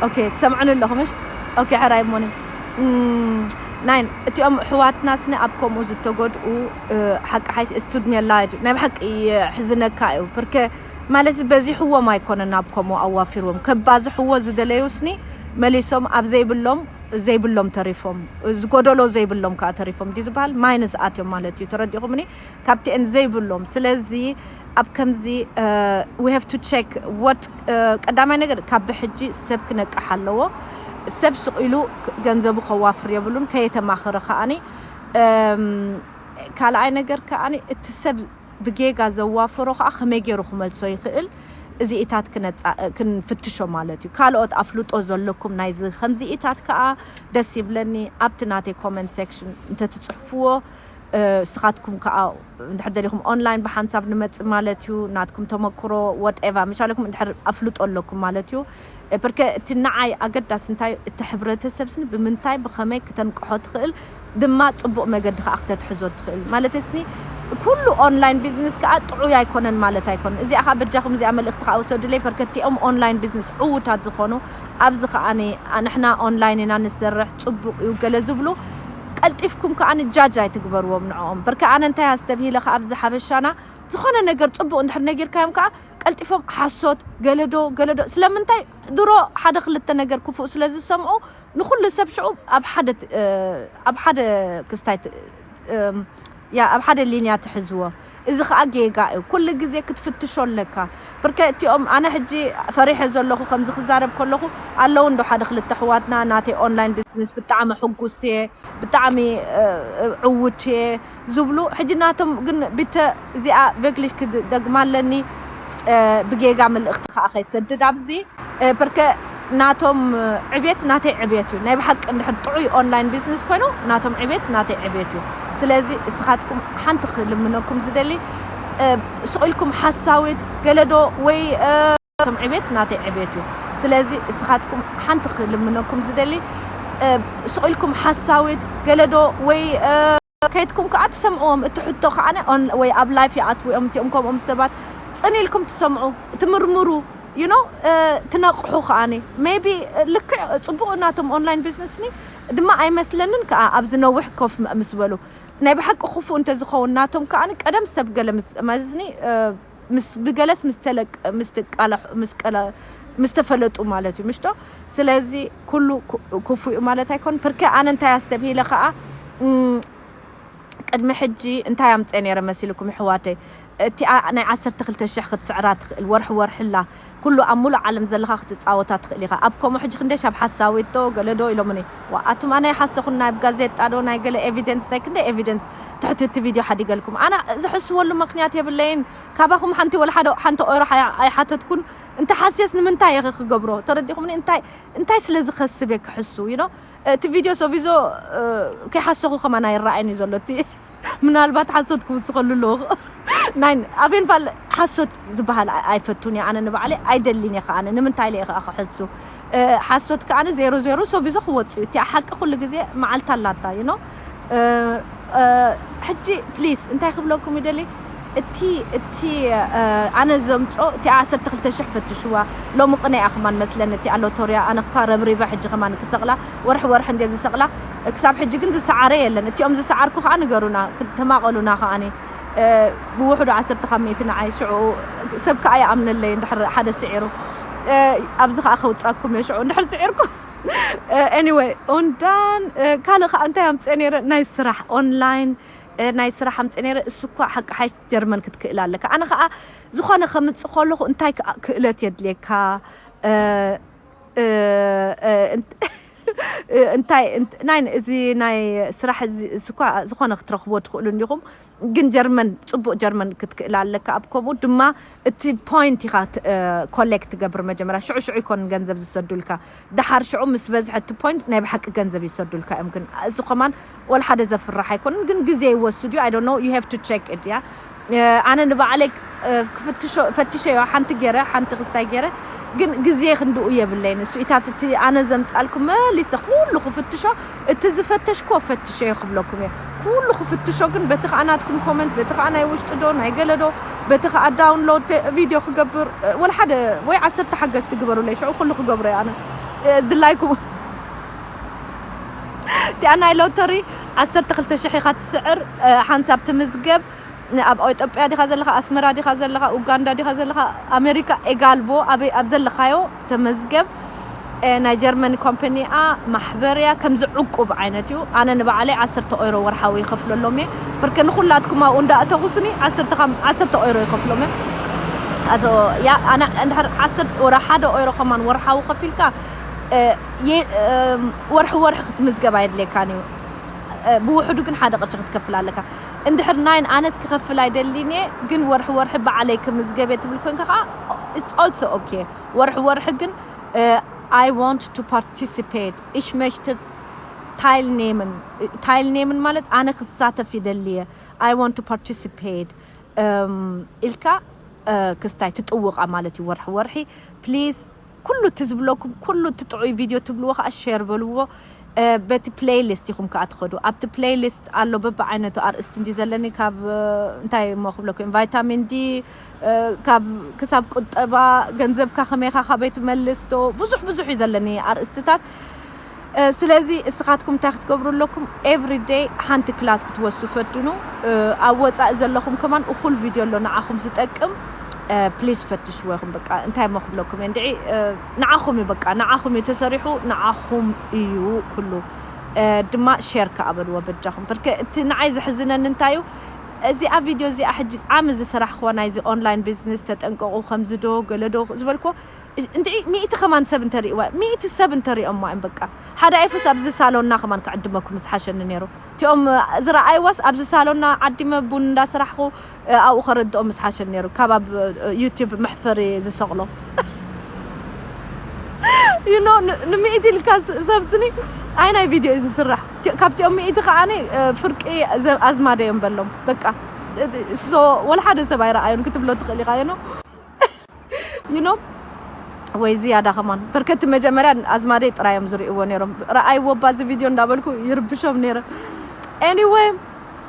okay ትሰምዑኒ ኣለኹምሽ okay ሕራይ ሞኒ ናይን እቲኦም ኣሕዋትና ስኒ ኣብ ከምኡ ዝተጎድኡ ሓቂ ሓይሽ ስቱድሜ ላይድ ናይ ብሓቂ ሕዝነካ እዩ ፕርከ ማለት በዚሕዎም ኣይኮነን ኣብ ከምኡ ኣዋፊርዎም ከባዝሕዎ ዝደለዩ ስኒ መሊሶም ኣብ ዘይብሎም ዘይብሎም ተሪፎም ዝጎደሎ ዘይብሎም ከዓ ተሪፎም ድዩ ዝበሃል ማይነስ ኣትዮም ማለት እዩ ተረዲኹምኒ ካብቲአን ዘይብሎም ስለዚ ኣብ ከምዚ we have to check what ቀዳማይ ነገር ካብ ብሕጂ ሰብ ክነቅሕ ኣለዎ ሰብ ስቕ ኢሉ ገንዘቡ ከዋፍር የብሉን ከየተማኸረ ከዓኒ ካልኣይ ነገር ከዓኒ እቲ ሰብ ብጌጋ ዘዋፈሮ ከዓ ከመይ ገይሩ ክመልሶ ይኽእል እዚኢታት ክንፍትሾ ማለት እዩ። ካልኦት ኣፍልጦ ዘለኩም ናይዚ ከምዚኢታት ከዓ ደስ ይብለኒ። ኣብቲ ናተይ comment section እንተትፅሕፍዎ ስኻትኩም ከዓ እንድሕር ደሊኹም online ብሓንሳብ ንመፅእ ማለት እዩ። ናትኩም ተመክሮ ወጤቫ ምሻለኩም እንድሕር ኣፍልጦ ኣለኩም ማለት እዩ። ብርከ እቲ ንዓይ ኣገዳሲ እንታይ እቲ ሕብረተሰብ ስኒ ብምንታይ ብኸመይ ክተንቅሖ ትኽእል ድማ ፅቡቕ መገዲ ከዓ ክተትሕዞ ትኽእል ማለት ስኒ። ኩሉ online business ከዓ ጥዑይ ኣይኮነን ማለት ኣይኮነን። እዚኣ ከዓ በጃኹም እዚኣ መልእኽቲ ከዓ ውሰዱለይ። በርከቲኦም online business ዕውታት ዝኾኑ ኣብዚ ከዓ ንሕና online ኢና ንሰርሕ ፅቡቕ እዩ ገለ ዝብሉ ቀልጢፍኩም ከዓ ንጃጅ ኣይትግበርዎም ንዕኦም። በርከ ኣነ እንታይ ኣስተብሂለ ከዓ ኣብዚ ሓበሻና ዝኾነ ነገር ፅቡቕ እንድሕር ነጊርካዮም ከዓ ቀልጢፎም ሓሶት ገለዶ ገለዶ ስለምንታይ ድሮ ሓደ ክልተ ነገር ክፉእ ስለ ዝሰምዑ ንኩሉ ሰብ ሽዑ ኣብ ሓደ ኣብ ሓደ ክስታይ ያ ኣብ ሓደ ሊንያ ትሕዝዎ። እዚ ከዓ ጌጋ እዩ። ኩሉ ግዜ ክትፍትሾ ኣለካ። ብርከ እቲኦም ኣነ ሕጂ ፈሪሐ ዘለኹ ከምዚ ክዛረብ ከለኹ ኣለዉ እንዶ ሓደ ክልተ ኣሕዋትና ናተይ online business ብጣዕሚ ሕጉስ እየ ብጣዕሚ ዕውት እየ ዝብሉ ሕጂ ናቶም ግን ብተ እዚኣ ቬግሊሽ ክደግማ ኣለኒ። ብጌጋ መልእኽቲ ከዓ ከይሰድድ ኣብዚ በርከ ናቶም ዕቤት ናተይ ዕቤት እዩ። ናይ ብሓቂ እንድሕር ጥዑይ online business ኮይኑ ናቶም ዕቤት ናተይ ዕቤት እዩ። ስለዚ እስኻትኩም ሓንቲ ክልምነኩም ዝደሊ ስቕ ኢልኩም ሓሳዊት ገለዶ ወይ ናቶም ዕቤት ናተይ ዕቤት እዩ። ስለዚ እስኻትኩም ሓንቲ ክልምነኩም ዝደሊ ስቕ ኢልኩም ሓሳዊት ገለዶ ወይ ከይትኩም ከዓ ትሰምዕዎም። እቲ ሕቶ ከዓ ወይ ኣብ live ይኣትውኦም እቲኦም ከምኦም ሰባት ፅን ኢልኩም ትሰምዑ ትምርምሩ you know ትነቕሑ ከዓኒ maybe ልክዕ ፅቡቕ ናቶም online business ኒ ድማ ኣይመስለንን ከዓ ኣብዚ ነዊሕ ኮፍ ምስ በሉ ናይ ብሓቂ ክፉእ እንተዝኸውን ናቶም ከዓኒ ቀደም ሰብ ገለ ምስኒ ምስ ብገለስ ምስ ተፈለጡ ማለት እዩ ምሽቶ። ስለዚ ኩሉ ክፉእ ማለት ኣይኮን። ፕርከ ኣነ እንታይ ኣስተብሂለ ከዓ ቅድሚ ሕጂ እንታይ ኣምፀ ነይረ መሲልኩም ይሕዋተይ? እቲኣ ናይ ዓሰርተ ክልተ ሽሕ ክትስዕራ ትኽእል ወርሒ ወርሕላ ኩሉ ኣብ ሙሉእ ዓለም ዘለኻ ክትፃወታ ትኽእል ኢኻ። ኣብ ከምኡ ሕጂ ክንደሽ ኣብ ሓሳዊቶ ገለዶ ኢሎምኒ። ኣቱም ኣነ ይሓሰኹን ናይ ጋዜጣ ዶ ናይ ገለ ኤቪደንስ ናይ ክንደ ኤቪደንስ ትሕቲ እቲ ቪድዮ ሓዲገልኩም። ኣነ ዝሕስወሉ ምክንያት የብለይን። ካባኹም ሓንቲ ወላ ሓደ ሓንቲ ኦይሮ ኣይሓተትኩን። እንተ ሓስየስ ንምንታይ እየ ክገብሮ ተረዲኹምኒ? እንታይ እንታይ ስለ ዝኸስብ እየ ክሕሱ you know እቲ ቪድዮ ሶቪዞ ከይሓሰኹ ከማን ኣይረኣይን እዩ ዘሎ እቲ ምናልባት ሓሶት ክውስኸሉ ኣለዎ ናይ ኣፌን ፋል ሓሶት ዝበሃል ኣይፈቱን እየ ኣነ ንባዕለ ኣይደሊን እየ ከኣነ ንምንታይ ኢለ እየ ከዓ ክሕሱ ሓሶት ከኣነ ዜሮ ዜሮ ሶቪዞ ክወፅእ እዩ እቲ ሓቂ ኩሉ ግዜ መዓልቲ ኣላታ you know ሕጂ ፕሊስ እንታይ ክብለኩም ይደሊ እቲ እቲ ኣነ ዘምፆ እቲ ዓሰርተ ክልተ ሽሕ ፈትሽዋ ሎሚ ቅነ እያ ከማን መስለኒ እቲ ኣሎቶርያ ኣነ ክካ ረብሪበ ሕጂ ከማን ክሰቕላ ወርሒ ወርሒ እንደ ዝሰቕላ ክሳብ ሕጂ ግን ዝሰዓረ የለን እቲኦም ዝሰዓርኩ ከዓ ንገሩና ተማቐሉና ከዓኒ ብውሕዱ ዓሰርተ ካብ ሚእቲ ንዓይ ሽዑ ሰብ ከዓ ይኣምነለይ እንድሕር ሓደ ስዒሩ ኣብዚ ከዓ ከውፃኩም እየ ሽዑ እንድሕር ስዒርኩም anyway ኦንዳን ካልእ ከዓ እንታይ ኣምፅአ ነይረ ናይ ስራሕ ኦንላይን ናይ ስራሕ ኣምፅእ ነይረ እሱ እኳ ሓቂ ሓይሽ ጀርመን ክትክእል ኣለካ ኣነ ከዓ ዝኾነ ከምፅእ ከለኹ እንታይ ክእለት የድልየካ እንታይ ናይ እዚ ናይ ስራሕ እኳ ዝኾነ ክትረኽቦ ትኽእሉ እንዲኹም ግን ጀርመን ፅቡቅ ጀርመን ክትክእል ኣለካ ኣብ ከምኡ ድማ እቲ ፖይንት ኢኻ ኮሌክት ትገብር መጀመርያ ሽዑ ሽዑ ይኮን ገንዘብ ዝሰዱልካ ደሓር ሽዑ ምስ በዝሐ እቲ ፖይንት ናይ ብሓቂ ገንዘብ ይሰዱልካ እዮም ግን እዚ ከማን ወላ ሓደ ዘፍራሕ ኣይኮንን ግን ግዜ ይወስድ እዩ I don't know you have to check it ያ ኣነ ንባዕለይ ክፍትሾ ፈትሸዮ ሓንቲ ገረ ሓንቲ ክስታይ ገረ ግን ግዜ ክንድኡ የብለይን እሱ ኢታት እቲ ኣነ ዘምፃልኩ መሊሰ ኩሉ ክፍትሾ እቲ ዝፈተሽኮ ፈትሸዮ ክብለኩም እየ ኩሉ ክፍትሾ ግን በቲ ከዓ ናትኩም ኮመንት በቲ ከዓ ናይ ውሽጢ ዶ ናይ ገለ ዶ በቲ ከዓ ዳውንሎድ ቪድዮ ክገብር ወላ ሓደ ወይ ዓሰርተ ሓገዝቲ ግበሩለይ ሽዑ ኩሉ ክገብሮ እየ ኣነ ድላይኩም እቲኣ ናይ ሎተሪ ዓሰርተ ክልተ ሽሕ ኢኻ ትስዕር ሓንሳብ ትምዝገብ ኣብ ኢትዮጵያ ዲኻ ዘለኻ ኣስመራ ዲኻ ዘለኻ ኡጋንዳ ዲኻ ዘለኻ ኣሜሪካ ኤጋልቮ ኣብ ዘለኻዮ ተመዝገብ ናይ ጀርመን ኮምፓኒኣ ማሕበርያ ከምዚ ዕቁብ ዓይነት እዩ ኣነ ንባዕለይ ዓሰርተ ኦይሮ ወርሓዊ ይኸፍለሎም እየ ብርከ ንኩላትኩም ኣብኡ እንዳእተኹስኒ ዓሰርተ ኦይሮ ይኸፍሎም እየ ያ ኣነ እንድሕር ዓሰርተ ወረ ሓደ ኦይሮ ከማን ወርሓዊ ከፊልካ ወርሒ ወርሒ ክትምዝገብ ኣየድልየካን እዩ ብውሕዱ ግን ሓደ ቅርሺ ክትከፍል ኣለካ እንድሕር ናይን ኣነስ ክኸፍል ኣይደሊን እየ ግን ወርሒ ወርሒ ባዕለይ ክምዝገብ እየ ትብል ኮንካ ከዓ It's also okay. ወርሒ ወርሒ ግን I want to participate. Ich möchte teilnehmen. Teilnehmen ማለት ኣነ ክሳተፍ ይደሊ እየ። I want to participate ኢልካ ክስታይ ትጥውቓ ማለት እዩ። ወርሒ ወርሒ please ኩሉ እቲ ዝብለኩም ኩሉ እቲ ጥዑይ ቪድዮ ትብልዎ ከዓ share በልዎ። በቲ playlist ኢኹም ከዓ ትኸዱ። ኣብቲ playlist ኣሎ በብዓይነቱ ኣርእስቲ እንዲ ዘለኒ ካብ እንታይ እሞ ክብለኩም ቫይታሚን ዲ ካብ ክሳብ ቁጠባ ገንዘብካ ከመይካ ካበይ ትመልስ ዶ ብዙሕ ብዙሕ እዩ ዘለኒ ኣርእስትታት። ስለዚ እስኻትኩም እንታይ ክትገብሩ ኣለኩም? Every day ሓንቲ class ክትወስዱ ፈትኑ። ኣብ ወፃኢ ዘለኹም ከማን እኹል ቪድዮ ኣሎ ንዓኹም ዝጠቅም። Please ፈትሽዎ ኢኹም። በቃ እንታይ እሞ ክብለኩም እየ እንድዒ። ንዓኹም እዩ በቃ ንዓኹም እዩ ተሰሪሑ ንዓኹም እዩ ኩሉ። ድማ share ከዓ በልዎ በጃኹም። በርከ እቲ ንዓይ ዘሕዝነኒ እንታይ እዩ? እዚኣ ቪድዮ እዚኣ ሕጂ ዓሚ ዝሰራሕክዋ ናይዚ online business ተጠንቀቑ ከምዚ ዶ ገለ ዶ ዝበልክዎ እንድዒ ሚእቲ ከማን ሰብ እንተሪእዋ ሚእቲ ሰብ እንተሪኦማ እዮም በቃ ሓደ ኣይፉስ ኣብዚ ሳሎንና ከማን ክዕድመኩም ዝሓሸኒ ነይሩ። እቲኦም ዝረኣይዋስ ኣብዚ ሳሎንና ዓዲመ ቡን እንዳሰራሕኩ ኣብኡ ከረድኦም ዝሓሸኒ ነይሩ ካብ ኣብ YouTube መሕፈሪ ዝሰቕሎ። You know ንምእቲ ኢልካ ሰብስኒ ኣይ ናይ ቪድዮ እዩ ዝስራሕ። ካብቲኦም ሚእቲ ከዓኒ ፍርቂ ኣዝማደ እዮም በሎም በቃ። So ወላ ሓደ ሰብ ኣይረኣዩን ክትብሎ ትኽእል ኢኻ። You know you know ወይ ዝያዳ ከማን በርከቲ መጀመርያ ኣዝማደይ ጥራዮም ዝርእይዎ ነይሮም። ረኣይዎ ባዚ ቪድዮ እንዳበልኩ ይርብሾም ነይረ። Anyway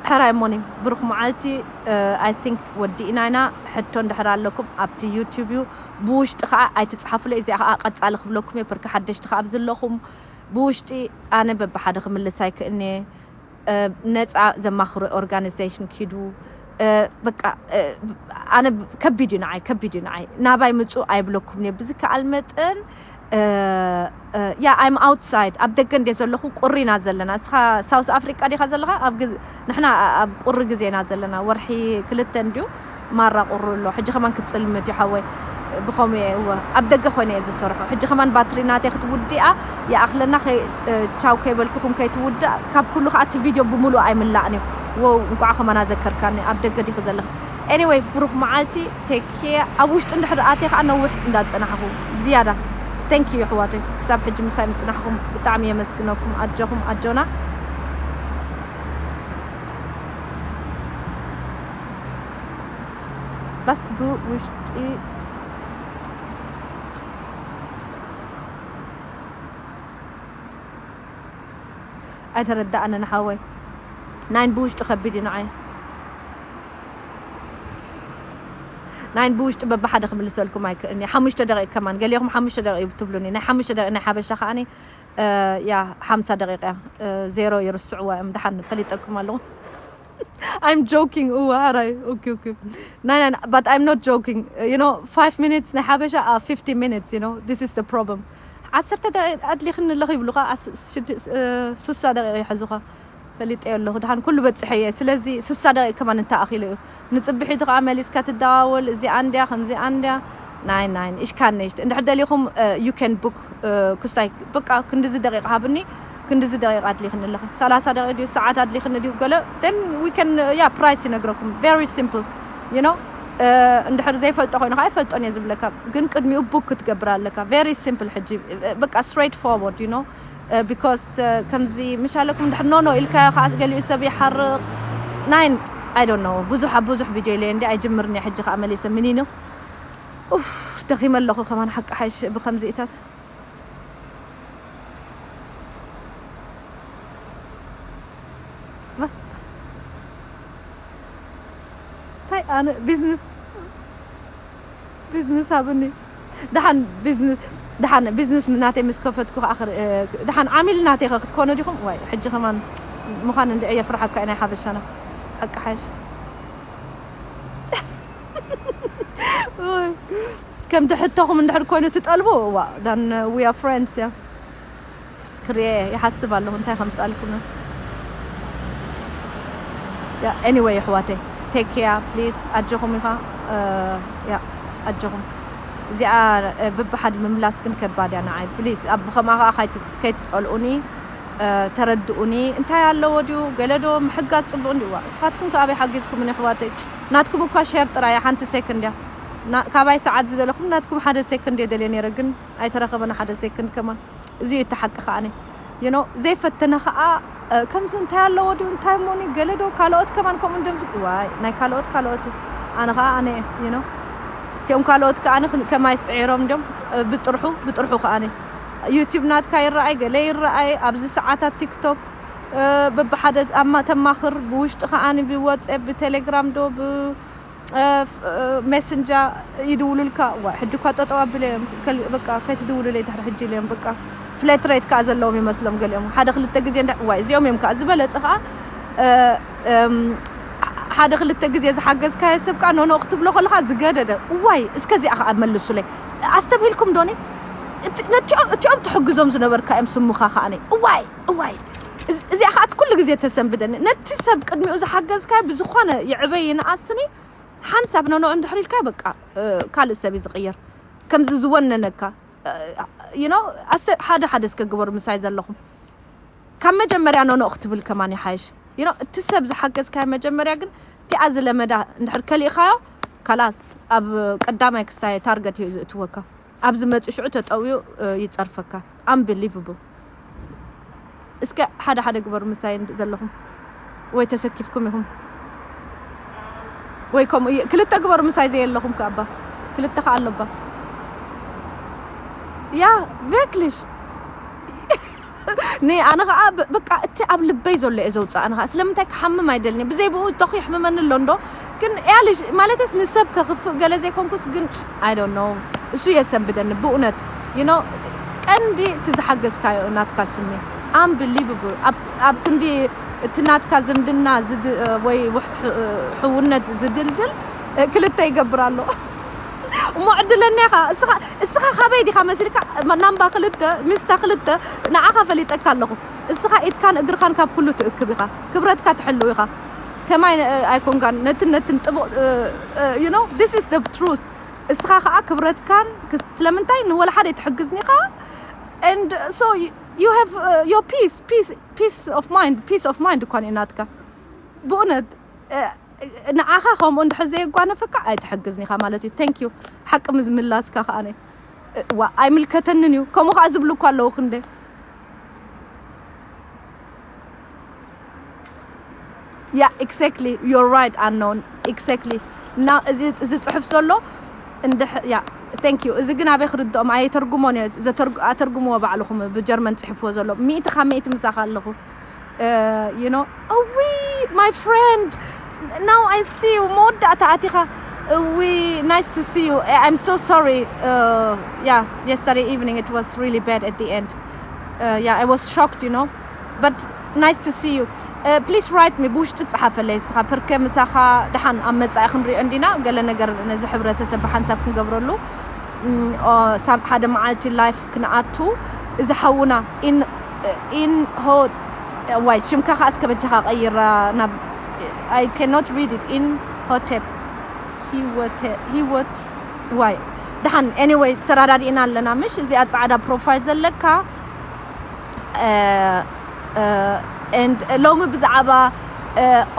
ሕራይ ሞኒ ብሩኽ መዓልቲ። I think ወዲእና ኢና። ሕቶ እንድሕር ኣለኩም ኣብቲ YouTube እዩ። ብውሽጢ ከዓ ኣይትፅሓፉለይ። እዚኣ ከዓ ቀፃሊ ክብለኩም እየ። በርከ ሓደሽቲ ከዓ ኣብዚ ኣለኹም ብውሽጢ ኣነ በብሓደ ክምልስ ኣይክእልንየ። ነፃ ዘማኽሩ organization ኪዱ። በቃ ኣነ ከቢድ እዩ ንዓይ ከቢድ እዩ ንዓይ ናባይ ምፁ ኣይብለኩም እየ ብዝከኣል መጠን። ያ I'm outside ኣብ ደገ እንደ ዘለኹ ቁሪና ዘለና እስኻ ሳውስ ኣፍሪቃ ዲኻ ዘለኻ ኣብ ግዝ- ንሕና ኣብ ቁሪ ግዜና ዘለና ወርሒ ክልተ እንድዩ ማራ ቁሪ ኣሎ ሕጂ ከማን ክትፅልምት እዩ ሓወይ። ብኸምኡ እየ እወ ኣብ ደገ ኮይነ እየ ዝሰርሖ ሕጂ ከማን ባትሪ ናተይ ክትውድኣ ይኣኽለና። ቻው ከይበልኩኹም ከይትውዳእ ካብ ኩሉ ከዓ እቲ ቪድዮ ብምሉእ ኣይምላእን እዩ። ወው እንኳዕ ከማን ኣዘከርካኒ ኣብ ደገ ዲኺ ዘለኺ። Anyway ብሩኽ መዓልቲ። Take care ኣብ ውሽጢ እንድሕር ኣትየ ከዓ ነዊሕ እንዳፀናሕኹ ዝያዳ Thank you ኣሕዋተይ ክሳብ ሕጂ ምሳይ ምፅናሕኹም ብጣዕሚ የመስግነኩም ኣጆኹም ኣጆና። በስ ብውሽጢ ኣይተረዳእንን ሓወይ። ናይን ብውሽጢ ከቢድ እዩ ንዓይ። ናይን ብውሽጢ በብሓደ ክምልሰልኩም ኣይክእልኒ። ሓሙሽተ ደቂቕ ከማን ገሊኹም ሓሙሽተ ደቂቕ እዩ ትብሉኒ። ናይ ሓሙሽተ ደቂቕ ናይ ሓበሻ ከዓኒ ያ ሓምሳ ደቂቕ እያ። ዜሮ ይርስዕዋ እዮም ድሓን ፈሊጠኩም ኣለኹ። I'm joking እወ ሓራይ okay okay ናይ ናይ but I'm not joking. You know five minutes ናይ ሓበሻ are fifty minutes. You know this is the problem. ዓሰርተ ደቂቕ ኣድሊኽኒ ኣለኹ ይብሉኻ። ሱሳ ደቂቕ ይሕዙኻ ፈሊጠዮ ኣለኹ። ድሓን ኩሉ በፅሐ እየ። ስለዚ ሱሳ ደቂቕ ከማን እንተኣኺሉ እዩ። ንፅብሒቱ ከዓ መሊስካ ትደዋወል እዚኣ እንድያ ከምዚኣ እንድያ። ናይ ናይ እሽካን ነሽት እንድሕር ደሊኹም you can book ክስታይ በቃ ክንድዚ ደቂቕ ሃብኒ ክንድዚ ደቂቕ ኣድሊኽኒ ኣለኺ ሰላሳ ደቂቕ ድዩ ሰዓት ኣድሊኽኒ ድዩ ገለ then we can yeah price ይነግረኩም very simple. You know እንድሕር ዘይፈልጦ ኮይኑ ከዓ ኣይፈልጦን እየ ዝብለካ ግን ቅድሚኡ book ክትገብር ኣለካ very simple ሕጂ በቃ straight forward you know because ከምዚ ምሽ ኣለኩም ድሕር no no ኢልካዮ ከዓ ገሊኡ ሰብ ይሓርቕ ናይ I don't know ብዙሕ ኣብ ብዙሕ ቪድዮ ኢለ እንዲ ኣይጅምርን እየ ሕጂ ከዓ መሊሰ ምኒኖ ኡፍ ደኺመ ኣለኹ ከማን ሓቂ ሓይሽ ብከምዚኢታት እንታይ ኣነ business business ሃብኒ ደሓን business ደሓን business ናተይ ምስ ከፈትኩ ከዓ ደሓን ዓሚል ናተይ ከ ክትኮኑ ዲኹም ዋይ ሕጂ ከማን ምዃን እንድዒ የፍርሓካ ናይ ሓበሻና ሓቂ ሓይሽ ከምቲ ሕቶኹም እንድሕር ኮይኑ ትጠልቡ እዋ then we are friends እያ ክሪኤ ይሓስብ ኣለኹ እንታይ ከምፃልኩም ያ anyway ኣሕዋተይ take care please ኣጆኹም ኢኻ ያ ኣጆኹም እዚኣ ብብሓድ ምምላስ ግን ከባድ እያ ንዓይ please ኣብ ብኸምኣ ከዓ ከይትፀልኡኒ ተረድኡኒ እንታይ ኣለዎ ድዩ ገለ ዶ ምሕጋዝ ፅቡቅ እንዲ እዋ እስኻትኩም ከ ኣበይ ሓጊዝኩምኒ ኣሕዋተይ ናትኩም እኳ share ጥራይ ሓንቲ second እያ ካባይ ሰዓት ዝደለኹም ናትኩም ሓደ ሴኮንድ እየ ደልየ ነይረ፣ ግን ኣይተረኸበን ሓደ ሴኮንድ ከማን። እዚ እዩ እቲ ሓቂ ከኣኒ። You know፣ ዘይፈተነ ከኣ ከምዚ እንታይ ኣለዎ ድዩ፣ እንታይ እሞኒ፣ ገለ ዶ ካልኦት ከማን ከምኡ እንድም፣ ዋይ፣ ናይ ካልኦት ካልኦት እዩ። ኣነ ከኣ ኣነ እየ። You know፣ እቲኦም ካልኦት ከኣ ከማይ ስዕሮም እንድም። ብጥርሑ ብጥርሑ ከኣ ኣነ ዩቲብ ናትካ ይረኣይ፣ ገለ ይረኣይ። ኣብዚ ሰዓታት ቲክቶክ በብሓደ ተማኽር፣ ብውሽጢ ከኣ ብዋትስኣፕ፣ ብቴሌግራም ዶ ብ ሜሰንጃ ይድውሉልካ። ዋይ፣ ሕጂ እኳ ጠጠው ኣብለ እዮም። በቃ ከይትድውሉለይ ድሕሪ ሕጂ ኢለ እዮም። በቃ ፍለት ሬት ከዓ ዘለዎም ይመስሎም ገሊኦም። ሓደ ክልተ ግዜ እንዳ ዋይ፣ እዚኦም እዮም ከዓ ዝበለጸ ከዓ ሓደ ክልተ ግዜ ዝሓገዝካዮ ሰብ ከዓ ኖኖ ክትብሎ ከለካ ዝገደደ። ዋይ፣ እስከዚኣ ከዓ መልሱለይ። ኣስተብሂልኩም ዶኒ? እቲኦም ትሕግዞም ዝነበርካ እዮም ስሙኻ ከዓ። ዋይ፣ ዋይ፣ እዚኣ ከዓ ኩሉ ግዜ ተሰንብደኒ። ነቲ ሰብ ቅድሚኡ ዝሓገዝካዮ ብዝኾነ ይዕበይ ይንኣስኒ ሓንሳብ ኖኖ እንድሕር ኢልካ በቃ ካልእ ሰብ እዩ ዝቕየር። ከምዚ ዝወነነካ you know፣ ሓደ ሓደ እስከ ግበሩ ምሳይ ዘለኹም። ካብ መጀመርያ ኖኖ ክትብል ከማን ይሓይሽ። You know፣ እቲ ሰብ ዝሓገዝካዮ መጀመርያ ግን እቲኣ ዝለመዳ እንድሕር ከሊእኻዮ ካላስ ኣብ ቀዳማይ ክስታይ ታርገት እዩ ዝእትወካ። ኣብዚ መፂ ሽዑ ተጠውዩ ይፀርፈካ። Unbelievable። እስከ ሓደ ሓደ ግበሩ ምሳይ ዘለኹም ወይ ተሰኪፍኩም ኢኹም ወይ ከምኡ ክልተ ግበሩ ምሳይ ዘየለኹም ከኣባ ክልተ ከኣ ኣሎባ። ያ ቨክልሽ ኒ ኣነ ከኣ በቃ እቲ ኣብ ልበይ ዘሎ እየ ዘውፅእ። ኣነ ከኣ ስለምንታይ ክሓምም ኣይደልኒ፣ ብዘይ ብኡ እተኹ ይሕምመኒ ኣሎ እንዶ። ግን ያልሽ ማለትስ ንሰብ ከኽፍእ ገለ ዘይኮንኩስ ግን I don't know፣ እሱ የሰንብደኒ ብእውነት። You know፣ ቀንዲ እቲ ዝሓገዝካዮ ናትካ ስኒ። Unbelievable። ኣብ ክንዲ እቲ ናትካ ዝምድና ወይ ሕውነት ዝድልድል ክልተ ይገብር ኣሎ። እሞ ዕድለኛ ኢኻ እስኻ። እስኻ ካበይ ዲኻ መሲልካ? ናምባ ክልተ ሚስታ ክልተ ንዓኻ ፈሊጠካ ኣለኹ። እስኻ ኢድካን እግርኻን ካብ ኩሉ ትእክብ ኢኻ። ክብረትካ ትሕልው ኢኻ። ከማይ ኣይኮንካን ነትን ነትን ጥቡቕ። You know, this is the truth። እስኻ ከዓ ክብረትካን ስለምንታይ ንወላ ሓደ ኣይትሕግዝኒ ኢኻ። And so you have your peace, peace, peace of mind, peace of mind እኳ ናትካ ብእውነት። ንዓኻ ከምኡ እንድሕር ዘየጓነፈካ ኣይትሕግዝኒኻ ማለት እዩ። Thank you። ሓቂ ምዝምላስካ ከኣ ዋ ኣይምልከተንን እዩ። ከምኡ ከኣ ዝብሉ እኳ ኣለዉ ክንደ። Yeah, exactly, you're right ኣኖን። Exactly። እና እዚ እዚ ጽሑፍ ዘሎ እንድሕ ያ thank you። እዚ ግን ኣበይ ክርድኦም? ኣየተርጉሞን እየ። ኣተርጉምዎ ባዕልኹም። ብጀርመን ጽሕፍዎ ዘሎ ሚእቲ ካብ ሚእቲ ምሳኻ ኣለኹ። You know, እዊ my friend, now I see you። መወዳእታ ኣቲኻ። እዊ nice to see you. I'm so sorry. Yeah, yesterday evening it was really bad at the end. Yeah, I was shocked, you know, but nice to see you. Please write me፣ ብውሽጢ ጸሓፈለይ እስኻ። ፕርከ ምሳኻ ደሓን ኣብ መጻኢ ክንሪኦ እንዲና። ገለ ነገር ነዚ ሕብረተሰብ ብሓንሳብ ክንገብረሉ። ሓደ መዓልቲ ላይፍ ክንኣቱ። እዚ ሓውና ኢን ኢን ሆ ዋይ ሽምካ ከኣ እስከ በጃኻ ቀይራ ናብ I cannot read it። ኢን ሆቴፕ ሂወት ዋይ ደሓን። Anyway፣ ተራዳዲእና ኣለና። ምሽ እዚኣ ጻዕዳ ፕሮፋይል ዘለካ and ሎሚ ብዛዕባ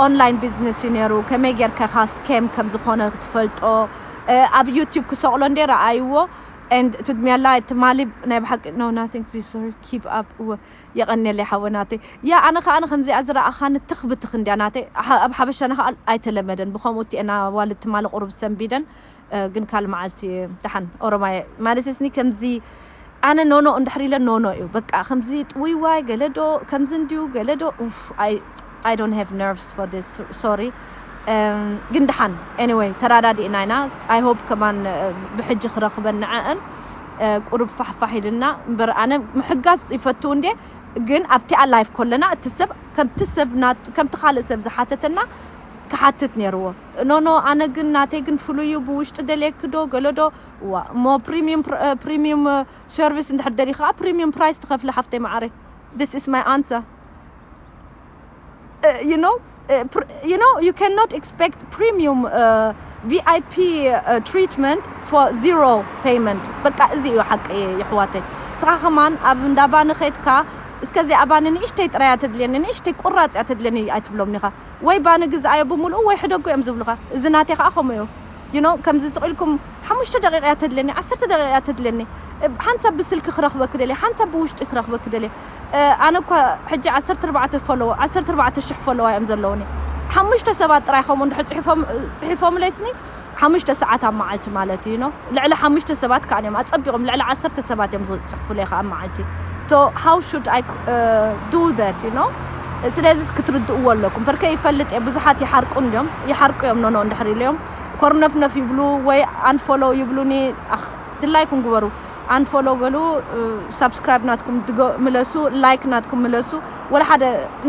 ኦንላይን ቢዝነስ እዩ ነይሩ። ከመይ ጌርካ ኢኻ ስኬም ከም ዝኾነ ክትፈልጦ ኣብ ዩቲዩብ ክሰቕሎ እንደ ረኣይዎ። And ትድሚያላ ትማሊ ናይ ብሓቂ no nothing to be sorry, keep up። እወ የቐንየለይ ሓወ ናተይ። ያ ኣነ ከኣ ከምዚኣ ዝረኣኻኒ ትኽ ብትኽ እንድያ ናተይ። ኣብ ሓበሻና ከኣ ኣይተለመደን። ብኸምኡ እቲኤና ዋልድ ትማሊ ቁሩብ ሰንቢደን። ግን ካል መዓልቲ ደሓን ኦሮማይ ማለት ስኒ ከምዚ ኣነ ኖኖ እንድሕር ኢለ ኖኖ እዩ በቃ። ከምዚ ጥውይዋይ ገለዶ ከምዚ እንድዩ ገለዶ ኡፍ። I don't have nerves for this, sorry። ግን ደሓን anyway ተራዳዲእና ኢና። I hope ከማን ብሕጂ ክረኽበን ንዐአን ቁሩብ ፋሕፋሕ ኢልና እምበር ኣነ ምሕጋዝ ይፈቱ እንዴ። ግን ኣብቲኣ ላይፍ ኮለና እቲ ሰብ ከምቲ ሰብ ከምቲ ካልእ ሰብ ዝሓተተና ክሓትት ነይርዎ። ኖኖ ኣነ ግን ናተይ ግን ፍሉይ እዩ። ብውሽጢ ደልየኪ ዶ ገለዶ እሞ ፕሪሚየም ፕሪሚየም ሰርቪስ እንድሕር ደሊኻ ፕሪሚየም ፕራይስ ትኸፍሊ ሓፍተይ መዓረይ። This is my answer. You know, you know, you cannot expect premium VIP treatment for zero payment. በቃ እዚ እዩ ሓቂ ይሕዋተይ። ንስኻ ከማን ኣብ እንዳ ባኒ ኸይድካ እስከዚኣ ባኒ ንእሽተይ ጥራይ እያ ተድልየኒ፣ ንእሽተይ ቁራፅ እያ ተድልየኒ ኣይትብሎም ኢኻ። ወይ ባኒ ግዝኣዮ ብምልኡ ወይ ሕደጎ እዮም ዝብሉኻ። እዚ ናተይ ከዓ ከምኡ እዩ። you know ከምዚ ስቕ ኢልኩም ሓሙሽተ ደቂቕ እያ ተድለኒ፣ ዓሰርተ ደቂቕ እያ ተድለኒ። ሓንሳብ ብስልኪ ክረኽበኪ ደልየ፣ ሓንሳብ ብውሽጢ ክረኽበኪ ደልየ። ኣነ እኳ ሕጂ ዓሰርተ ኣርባዕተ ፎሎወር፣ ዓሰርተ ኣርባዕተ ሽሕ ፎሎወር እዮም ዘለውኒ። ሓሙሽተ ሰባት ጥራይ ከምኡ እንድሕር ፅሒፎም ፅሒፎምለይስኒ ሓሙሽተ ሰዓት ኣብ መዓልቲ ማለት እዩ። ልዕሊ ሓሙሽተ ሰባት ከኣ እዮም ኣጸቢቖም፣ ልዕሊ ዓሰርተ ሰባት እዮም ዝጽሕፉለይ ከኣ ኣብ መዓልቲ። So how should I do that? ስለዚ ክትርድእዎ ኣለኩም። ፐርከ ይፈልጥ እየ ብዙሓት ይሓርቁ እንድዮም፣ ይሓርቁ እዮም ኖኖ እንድሕር ኢለዮም ኮርነፍነፍ ይብሉ ወይ ኣንፎሎ ይብሉኒ። ኣኽ ድላይኩም ግበሩ። ኣንፎሎ በሉ። ሳብስክራይብ ናትኩም ድገ- ምለሱ፣ ላይክ ናትኩም ምለሱ። ወላ ሓደ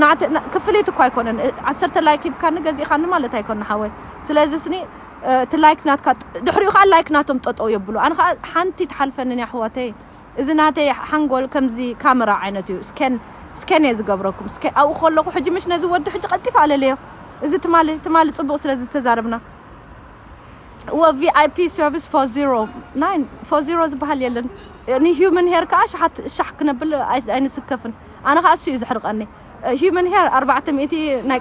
ናዕተ- ና- ክፍሊት እኳ ኣይኮነን። ዓሰርተ ላይክ ሂብካኒ ገዚእኻኒ ማለት ኣይኮነ ሓወይ። ስለዚ ስኒ እቲ ላይክ ናትካ ድሕሪኡ ከዓ ላይክ ናቶም ጠጠው የብሉ። ኣነ ከዓ ሓንቲ ትሓልፈንን ኣሕዋተይ። እዚ ናተይ ሓንጎል ከምዚ ካሜራ ዓይነት እዩ። ስኬን ስኬን እየ ዝገብረኩም። ስኬን ኣብኡ ከለኹ ሕጂ ምሽ ነዚ ወዲ ሕጂ ቀልጢፈ ኣለለዮ። እዚ ትማሊ ትማሊ ፅቡቅ ስለ ዝተዛረብና ዎ VIP service for zero nine for zero ዝበሃል የለን። ኒ human hair ከዓ ሸሓት ሻሕ ክነብል ኣይ- ኣይንስከፍን። ኣነ ከዓ እሱ እዩ ዘሕርቀኒ። Human hair ኣርባዕተ ሚእቲ ናይ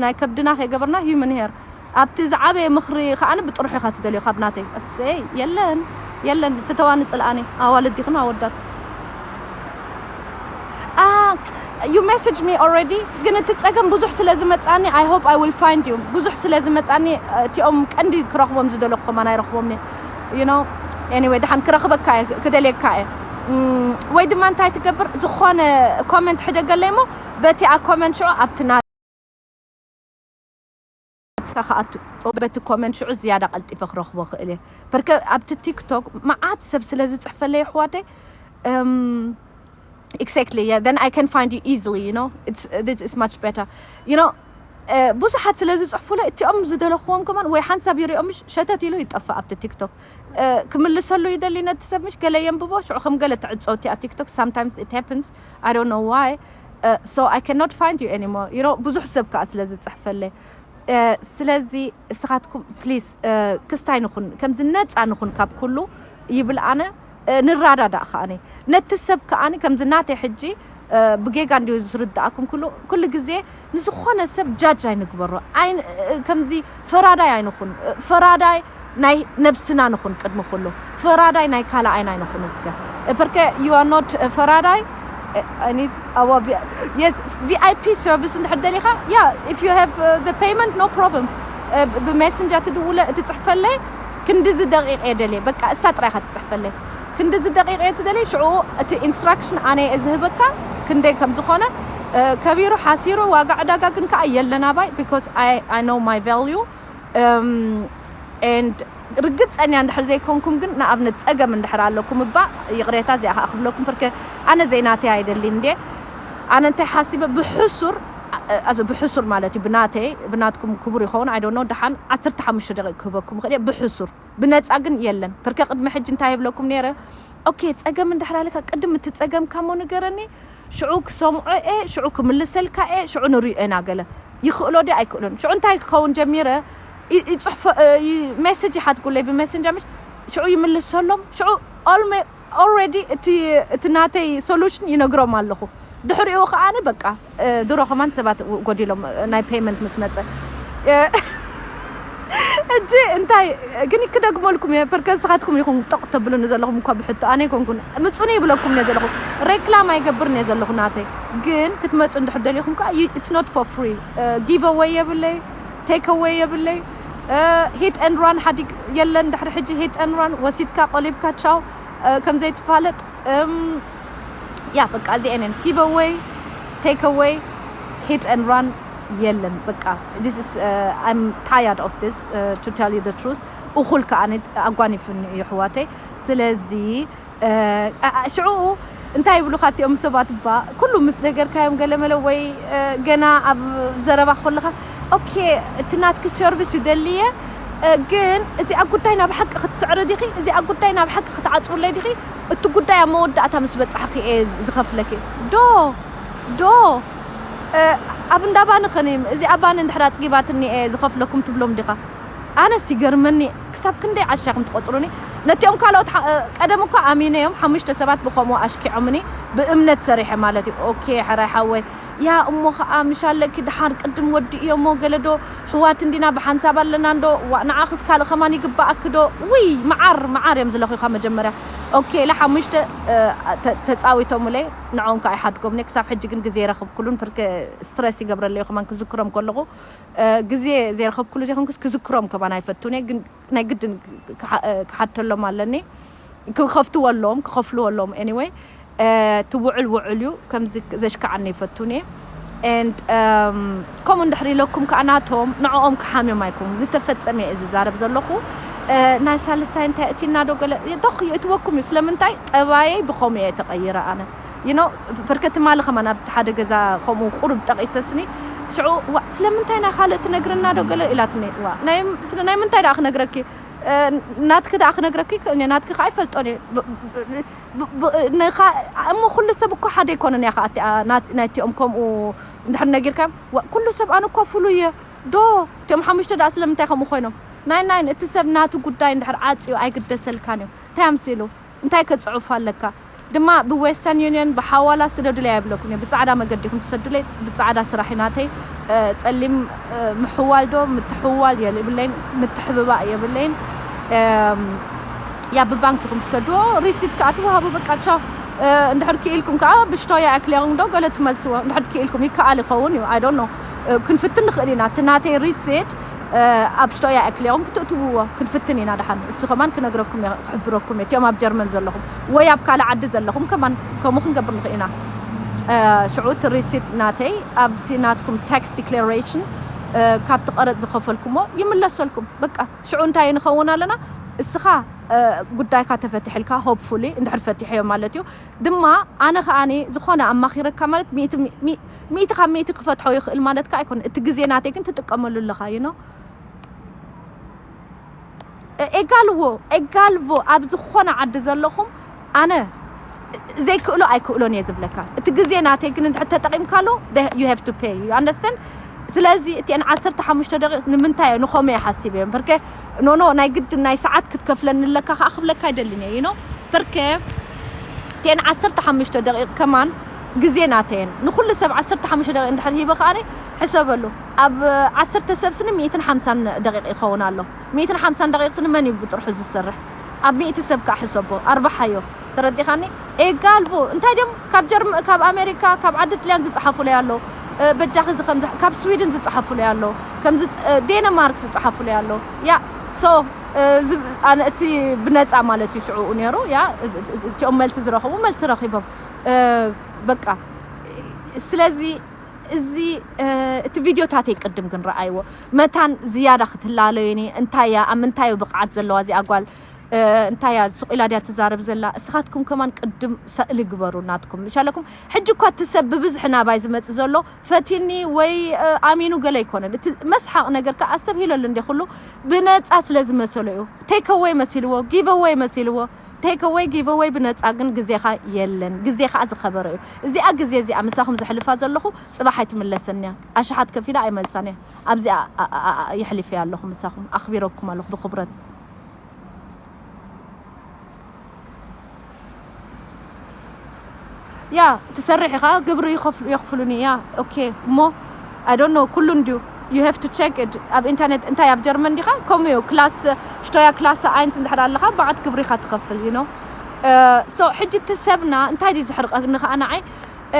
ናይ ከብድና ከይገበርና human hair ኣብቲ ዝዓበየ ምኽሪ ከዓ ብጥርሑ ኢኻ ትደልዮ ካብ ናተይ። እሰይ የለን የለን ፍተዋኒ ፅልኣኒ ኣዋልድ ዲኽን ኣወዳት። Ah, you message me already ግን እቲ ፀገም ብዙሕ ስለ ዝመፃኒ I hope I will find you። ብዙሕ ስለ ዝመፃኒ እቲኦም ቀንዲ ክረኽቦም ዝደለኹ ከማን ኣይረኽቦም you know anyway ደሓን ክረኽበካ እየ ክደልየካ እየ። ወይ ድማ እንታይ ትገብር ዝኾነ ኮመንት ሕደገለይ ሞ በቲ ኣ ኮመንት ሽዑ ኣብቲ ናትካ ክኣቱ በቲ ኮመንት ሽዑ ዝያዳ ቀልጢፈ ክረኽቦ ክእል እየ። በርከ ኣብቲ ቲክቶክ መዓት ሰብ ስለ ዝፅሕፈለይ ኣሕዋተይ exactly yeah then I can find you easily you know it's this is much better you know ብዙሓት ስለ ዝፅሕፉለይ እቲኦም ዝደለኽዎም ከማን ወይ ሓንሳብ ይሪኦም ሸተት ኢሉ ይጠፍእ ኣብቲ ቲክቶክ። ክምልሰሉ ይደሊ ነቲ ሰብ ምሽ ገለ የንብቦ ሽዑ ከም ገለ ትዕፆ እቲኣ ቲክቶክ sometimes it happens I don't know why so I cannot find you anymore you know ብዙሕ ሰብ ከዓ ስለ ዝፅሕፈለይ ስለዚ እስኻትኩም ፕሊስ ክስታይ ንኹን ከምዚ ነፃ ንኹን ካብ ኩሉ ይብል ኣነ። ንራዳዳእ ከኣኒ ነቲ ሰብ ከኣኒ ከምዚ ናተይ ሕጂ ብጌጋ እንዲዩ ዝርዳእኩም ኩሉ ኩሉ ግዜ ንዝኾነ ሰብ ጃጅ ኣይንግበሮ። ከምዚ ፈራዳይ ኣይንኹን። ፈራዳይ ናይ ነብስና ንኹን ቅድሚ ኩሉ። ፈራዳይ ናይ ካልኣይና ኣይንኹን እስከ። ፐርከ you are not ፈራዳይ። I need our yes VIP service እንድሕር ደሊኻ yeah if you have the payment no problem ብሜሰንጀር ትድውለ ትፅሕፈለይ ክንድዚ ደቂቕ እየ ደልየ በቃ እሳ ጥራይ ኢኻ ትፅሕፈለይ ክንድዚ ደቂቕ እየ ትደልየ ሽዑ እቲ ኢንስትራክሽን ኣነ እየ ዝህበካ ክንደይ ከም ዝኾነ ከቢሩ ሓሲሩ ዋጋ ዕዳጋ ግን ከዓ የለን ኣባይ because I know my value and ርግፀኛ እንድሕር ዘይኮንኩም ግን ንኣብነት ፀገም እንድሕር ኣለኩም እባ ይቕሬታ እዚኣ ከዓ ክብለኩም ፐርከ ኣነ ዘይናተይ ኣይደሊ እንዴ ኣነ እንታይ ሓሲበ ብሕሱር ኣዚ ብሕሱር ማለት እዩ ብናተይ ብናትኩም ክቡር ይኸውን I don't know ደሓን ዓሰርተ ሓሙሽተ ደቂቕ ክህበኩም ይኽእል እየ ብሕሱር ብነፃ ግን የለን ፐርከ ቅድሚ ሕጂ እንታይ ይብለኩም ነይረ ኦኬ ፀገም እንድሕር ኣለካ ቅድም እቲ ፀገምካ ሞ ንገረኒ ሽዑ ክሰምዖ እየ ሽዑ ክምልሰልካ እየ ሽዑ ንሪኦ ኢና ገለ ይኽእሎ ድዩ ኣይክእሎን ሽዑ እንታይ ክኸውን ጀሚረ ይፅሕፎ ሜሴጅ ይሓትኩለይ ብሜሴንጀር ምሽ ሽዑ ይምልሰሎም ሽዑ already እቲ እቲ ናተይ ሶሉሽን ይነግሮም ኣለኹ ድሕሪኡ ከዓኒ በቃ ድሮ ከማን ሰባት ጎዲሎም ናይ ፔመንት ምስ መፀ እጂ እንታይ ግን ክደግመልኩም እየ ፐርከ ስኻትኩም ኢኹም ጠቕ ተብሉኒ ዘለኹም እኳ ብሕቶ ኣነ ይኮንኩን ምፁኒ ይብለኩም እየ ዘለኹ ሬክላም ኣይገብርን እየ ዘለኹ ናተይ ግን ክትመፁ እንድሕር ደሊኹም ከዓ it's not for free give away የብለይ take away የብለይ hit and run ሓዲግ የለን ድሕሪ ሕጂ hit and run ወሲድካ ቆሊብካ ቻው ከም ዘይትፋለጥ ያ በቃ እዚአንን give away take away hit and run የለን በቃ this is I'm tired of this to tell you the truth እኹል ከዓ ኣጓኒፍኒ እዩ ሕዋተይ ስለዚ ሽዑ እንታይ ይብሉካ እቲኦም ሰባት እባ ኩሉ ምስ ነገርካዮም ገለመለ ወይ ገና ኣብ ዘረባ ከለካ ኦኬ እቲ ናትኪ ሰርቪስ ይደልየ ግን እዚኣ ጉዳይ ናብ ሓቂ ክትስዕሪ ዲኺ እዚኣ ጉዳይ ናብ ሓቂ ክትዓፅውለይ ዲኺ እቲ ጉዳይ ኣብ መወዳእታ ምስ በፃሕኺ እየ ዝኸፍለኪ ዶ ዶ ኣብ እንዳባኒ ኸኒ እዚኣ ባኒ እንድሕር ኣፅጊባትኒ እየ ዝኸፍለኩም ትብሎም ዲኻ ኣነስ ይገርመኒ ክሳብ ክንደይ ዓሻ ኢኹም ትቆጽሩኒ? ነቲኦም ካልኦት ሓ-፣ እ፣ ቀደም እኳ ኣሚነዮም ሓሙሽተ ሰባት ብኸምኡ ኣሽኪዖምኒ፣ ብእምነት ሰሪሐ ማለት እዩ። ኦኬ፣ ሕራይ ሓወይ፣ ያ እሞ ኸኣ ምሽ ኣለኪ፣ ደሓር ቅድም ወዲ እዮሞ፣ ገለ ዶ፣ ኣሕዋት እንዲና፣ ብሓንሳብ ኣለና እንዶ፣ ዋ፣ ንዓኽስ ካልእ ኸማን ይግባኣኪ ዶ? ውይ፣ መዓር፣ መዓር እዮም ዝለኺኻ መጀመርያ። ኦኬ፣ ኢለ ሓሙሽተ፣ እ፣ ተ-፣ ተጻዊቶምለይ፣ ንዕኦም ከኣ ይሓድጎምኒ። ክሳብ ሕጂ ግን ግዜ ይረኽብኩሉን፣ ብርክ ስትረስ ይገብረለይ ኸማን ክዝክሮም ከለኹ፣ እ፣ ግዜ ዘይረኸብኩሉ ዘይኮንኩስ ክዝክሮም ከማን ኣይፈቱን እየ። ግን ናይ ግድን ክሓ-፣ ክሓተሎም ኣለኒ። ክኸፍትዎ ኣለዎም፣ ክኸፍልዎ ኣለዎም። Anyway፣ እ፣ እቲ ውዕል ውዕል እዩ። ከምዚ ዘሽክዓኒ ይፈቱን እየ። And፣ እም፣ ከምኡ እንድሕር ኢለኩም ከኣ ናቶም ንዕኦም ክሓምዮም ኣይኮን። ዝተፈጸመ እየ ዝዛረብ ዘለኹ። እ፣ ናይ ሳልሳይ እንታይ እቲና ዶ ገለ፣ ዶኽ ይእትወኩም እዩ። ስለምንታይ? ጠባየይ ብኸምኡ እየ ተቐይረ ኣነ። You know፣ ብርከ ትማሊ ኸማን ኣብቲ ሓደ ገዛ ከምኡ ቁሩብ ጠቒሰስኒ፣ ሽዑ፣ "ዋ፣ ስለምንታይ ናይ ካልእ ትነግርና ዶ?" ገለ ኢላትኒ። "ዋ፣ ናይ፣ ስለ ናይ ምንታይ ደኣ ክነግረኪ? እ፣ ናትኪ ደኣ ክነግረኪ ይክእል እየ፣ ናትኪ ከኣ ኣይፈልጦን እየ። ብ-፣ ብ-፣ ብ-፣ ንኻ-፣ እሞ ኩሉ ሰብ እኮ ሓደ ኣይኮነን እያ ከኣ እቲኣ፣ ናት-፣ ናይቲኦም ከምኡ እንድሕር ነጊርካዮም፣ ዋ፣ ኩሉ ሰብ ኣነ እኮ ፍሉይ እየ ዶ? እቲኦም ሓሙሽተ ደኣ ስለምንታይ ከምኡ ኮይኖም?" ናይ፣ ናይ፣ እቲ ሰብ ናቱ ጉዳይ እንድሕር ዓጽዩ ኣይግደሰልካን እዩ። እንታይ ኣምሲሉ? እንታይ ከጽዕፉ ኣለካ? ድማ ብዌስተርን ዩኒየን ብሓዋላ ስደዱለይ ኣይብለኩን እየ። ብጻዕዳ መገዲ ኢኹም ትሰዱለይ፣ ብጻዕዳ ስራሕ እዩ ናተይ። እ፣ ጸሊም፣ እ፣ ምሕዋል ዶ ምትሕዋል የብለይን፣ ምትሕብባእ የብለይን። እም፣ ያ ብባንክ ኢኹም ትሰድዎ፣ ሪሲት ከኣ ትወሃቡ፣ በቃ ቻው። እ፣ እንድሕር ክኢልኩም ከኣ ብሽቶያ ክሊርን ዶ ገለ ትመልስዎ፣ እንድሕር ክኢልኩም ይከኣል ይኸውን እዩ፣ I don't know። እ፣ ክንፍትን ንኽእል ኢና። እቲ ናተይ ሪሲት እ፣ ኣብ ሽቶ እያ እክልኦም ክትእትውዎ ክንፍትን ኢና ደሓን። እሱ ከማን ክነግረኩም እየ፣ ክሕብረኩም እየ። እቲኦም ኣብ ጀርመን ዘለኹም ወይ ኣብ ካልእ ዓዲ ዘለኹም ከማን ከምኡ ክንገብር ንኽእል ኢና። እ፣ ሽዑ እቲ ሪሲት ናተይ ኣብቲ ናትኩም ታክስ ዲክላሬሽን፣ እ፣ ካብቲ ቀረጽ ዝኸፈልኩሞ ይምለሰልኩም። በቃ ሽዑ እንታይ ንኸውን ኣለና? እስኻ፣ እ፣ ጉዳይካ ተፈቲሕልካ፣ ሆፕፉሊ እንድሕር ፈቲሕዮ ማለት እዩ። ድማ ኣነ ከኣኒ ዝኾነ ኣማኺረካ ማለት ሚእቲ፣ ሚ-፣ ሚእቲ ካብ ሚእቲ ክፈትሖ ይኽእል ማለት ከኣ ኣይኮነ። እቲ ግዜ ናተይ ግን ትጥቀመሉ ኣለኻ፣ you know? ኤጋልዎ፣ ኤጋልዎ ኣብ ዝኾነ ዓዲ ዘለኹም ኣነ ዘይክእሎ ኣይክእሎን እየ ዝብለካ። እቲ ግዜ ናተይ ግን እንድሕር ተጠቒምካሉ፣ the-፣ you have to pay, you understand? ስለዚ እቲአን ዓሰርተ ሓሙሽተ ደቂቕ ንምንታይ እየ ንኸምኡ እየ ሓሲበ እየ። በርከ ኖ፣ ኖ፣ ናይ ግድን ናይ ሰዓት ክትከፍለኒ ኣለካ ከኣ ክብለካ ኣይደልን እየ፣ you know? በርከ እቲአን ዓሰርተ ሓሙሽተ ደቂቕ ከማን ግዜ ናተየን። ንኹሉ ሰብ ዓሰርተ ሓሙሽተ ደቂቕ እንድሕር ሂበ ከኣኒ ሕሰበሉ። ኣብ ዓሰርተ ሰብ ስኒ ሚእትን ሓምሳን ደቂቕ ይኸውን ኣሎ። ሚእትን ሓምሳን ደቂቕ ስኒ መን እዩ ብጥርሑ ዝሰርሕ? ኣብ ሚእቲ ሰብ ከኣ ሕሰቦ፣ ኣርብሓዮ። ተረዲኻኒ? ኤጋልቮ፣ እንታይ ድዮም ካብ ጀርመ-፣ ካብ ኣሜሪካ፣ ካብ ዓዲ ጥልያን ዝጸሓፉለይ ኣሎ። እ፣ በጃኺ እዚ ከምዚ፣ ካብ ስዊድን ዝጸሓፉለይ ኣሎ። ከምዚ ጸ-፣ እ፣ ዴንማርክ ዝጸሓፉለይ ኣሎ። ያ፣ ሶ፣ እ፣ ዝ-፣ ኣነ እቲ ብነጻ ማለት እዩ ሽዑኡ ነይሩ። ያ፣ እ-፣ እ-፣ እቲኦም መልሲ ዝረኸቡ መልሲ ረኺቦም። እ፣ በቃ፣ ስለዚ እዚ፣ እ፣ እቲ ቪድዮታተይ ቅድም ግን ረኣይዎ። መታን ዝያዳ ክትላለዩኒ፣ እንታይ እያ፣ ኣብ ምንታይ እዩ ብቕዓት ዘለዋ እዚኣ ጓል፣ እ፣ እንታይ እያ፣ ስቕ ኢላ ድያ ትዛረብ ዘላ? እስኻትኩም ከማን ቅድም ሰእሊ ግበሩ ናትኩም። ምሽ ኣለኩም፣ ሕጂ እኳ እቲ ሰብ ብብዝሒ ናባይ ዝመጽእ ዘሎ ፈቲኒ ወይ፣ እ፣ ኣሚኑ ገለ ኣይኮነን። እቲ መስሓቕ ነገር ከኣ ኣስተብሂለሉ እንደ ኩሉ ብነጻ ስለ ዝመሰሎ እዩ። ቴክ ኣወይ መሲልዎ፣ ጊቭ ኣወይ መሲልዎ። ቴክ ኣወይ፣ ጊቭ ኣወይ ብነጻ ግን ግዜኻ የለን። ግዜ ከኣ ዝኸበረ እዩ። እዚኣ ግዜ እዚኣ ምሳኹም ዘሕልፋ ዘለኹ ጽባሕ ኣይትምለሰን እያ። ኣሽሓት ከፊላ ኣይመልሳን እያ። ኣብዚኣ ኣ-፣ ኣ-፣ ኣ-፣ የሕሊፈያ ኣለኹ ምሳኹም። ኣኽቢረኩም ኣለኹ ብኽብረት። ያ፣ ትሰርሕ ኢኻ፣ ግብሪ ይኸፍሉ-፣ የኽፍሉኒ። ያ፣ ኦኬ። እሞ፣ I don't know፣ ኩሉ እንድዩ። You have to check it። ኣብ ኢንተርኔት እንታይ ኣብ ጀርመን ዲኻ? ከምኡ እዩ። ክላስ፣ ሽቶያ ክላስ ኣይንስ እንድሕር ኣለኻ፣ ብዓት ግብሪ ኢኻ ትኸፍል፣ you know። እ፣ so፣ ሕጂ እቲ ሰብና እንታይ ድዩ ዝሕርቀኒ ከኣ ንዓይ? እ፣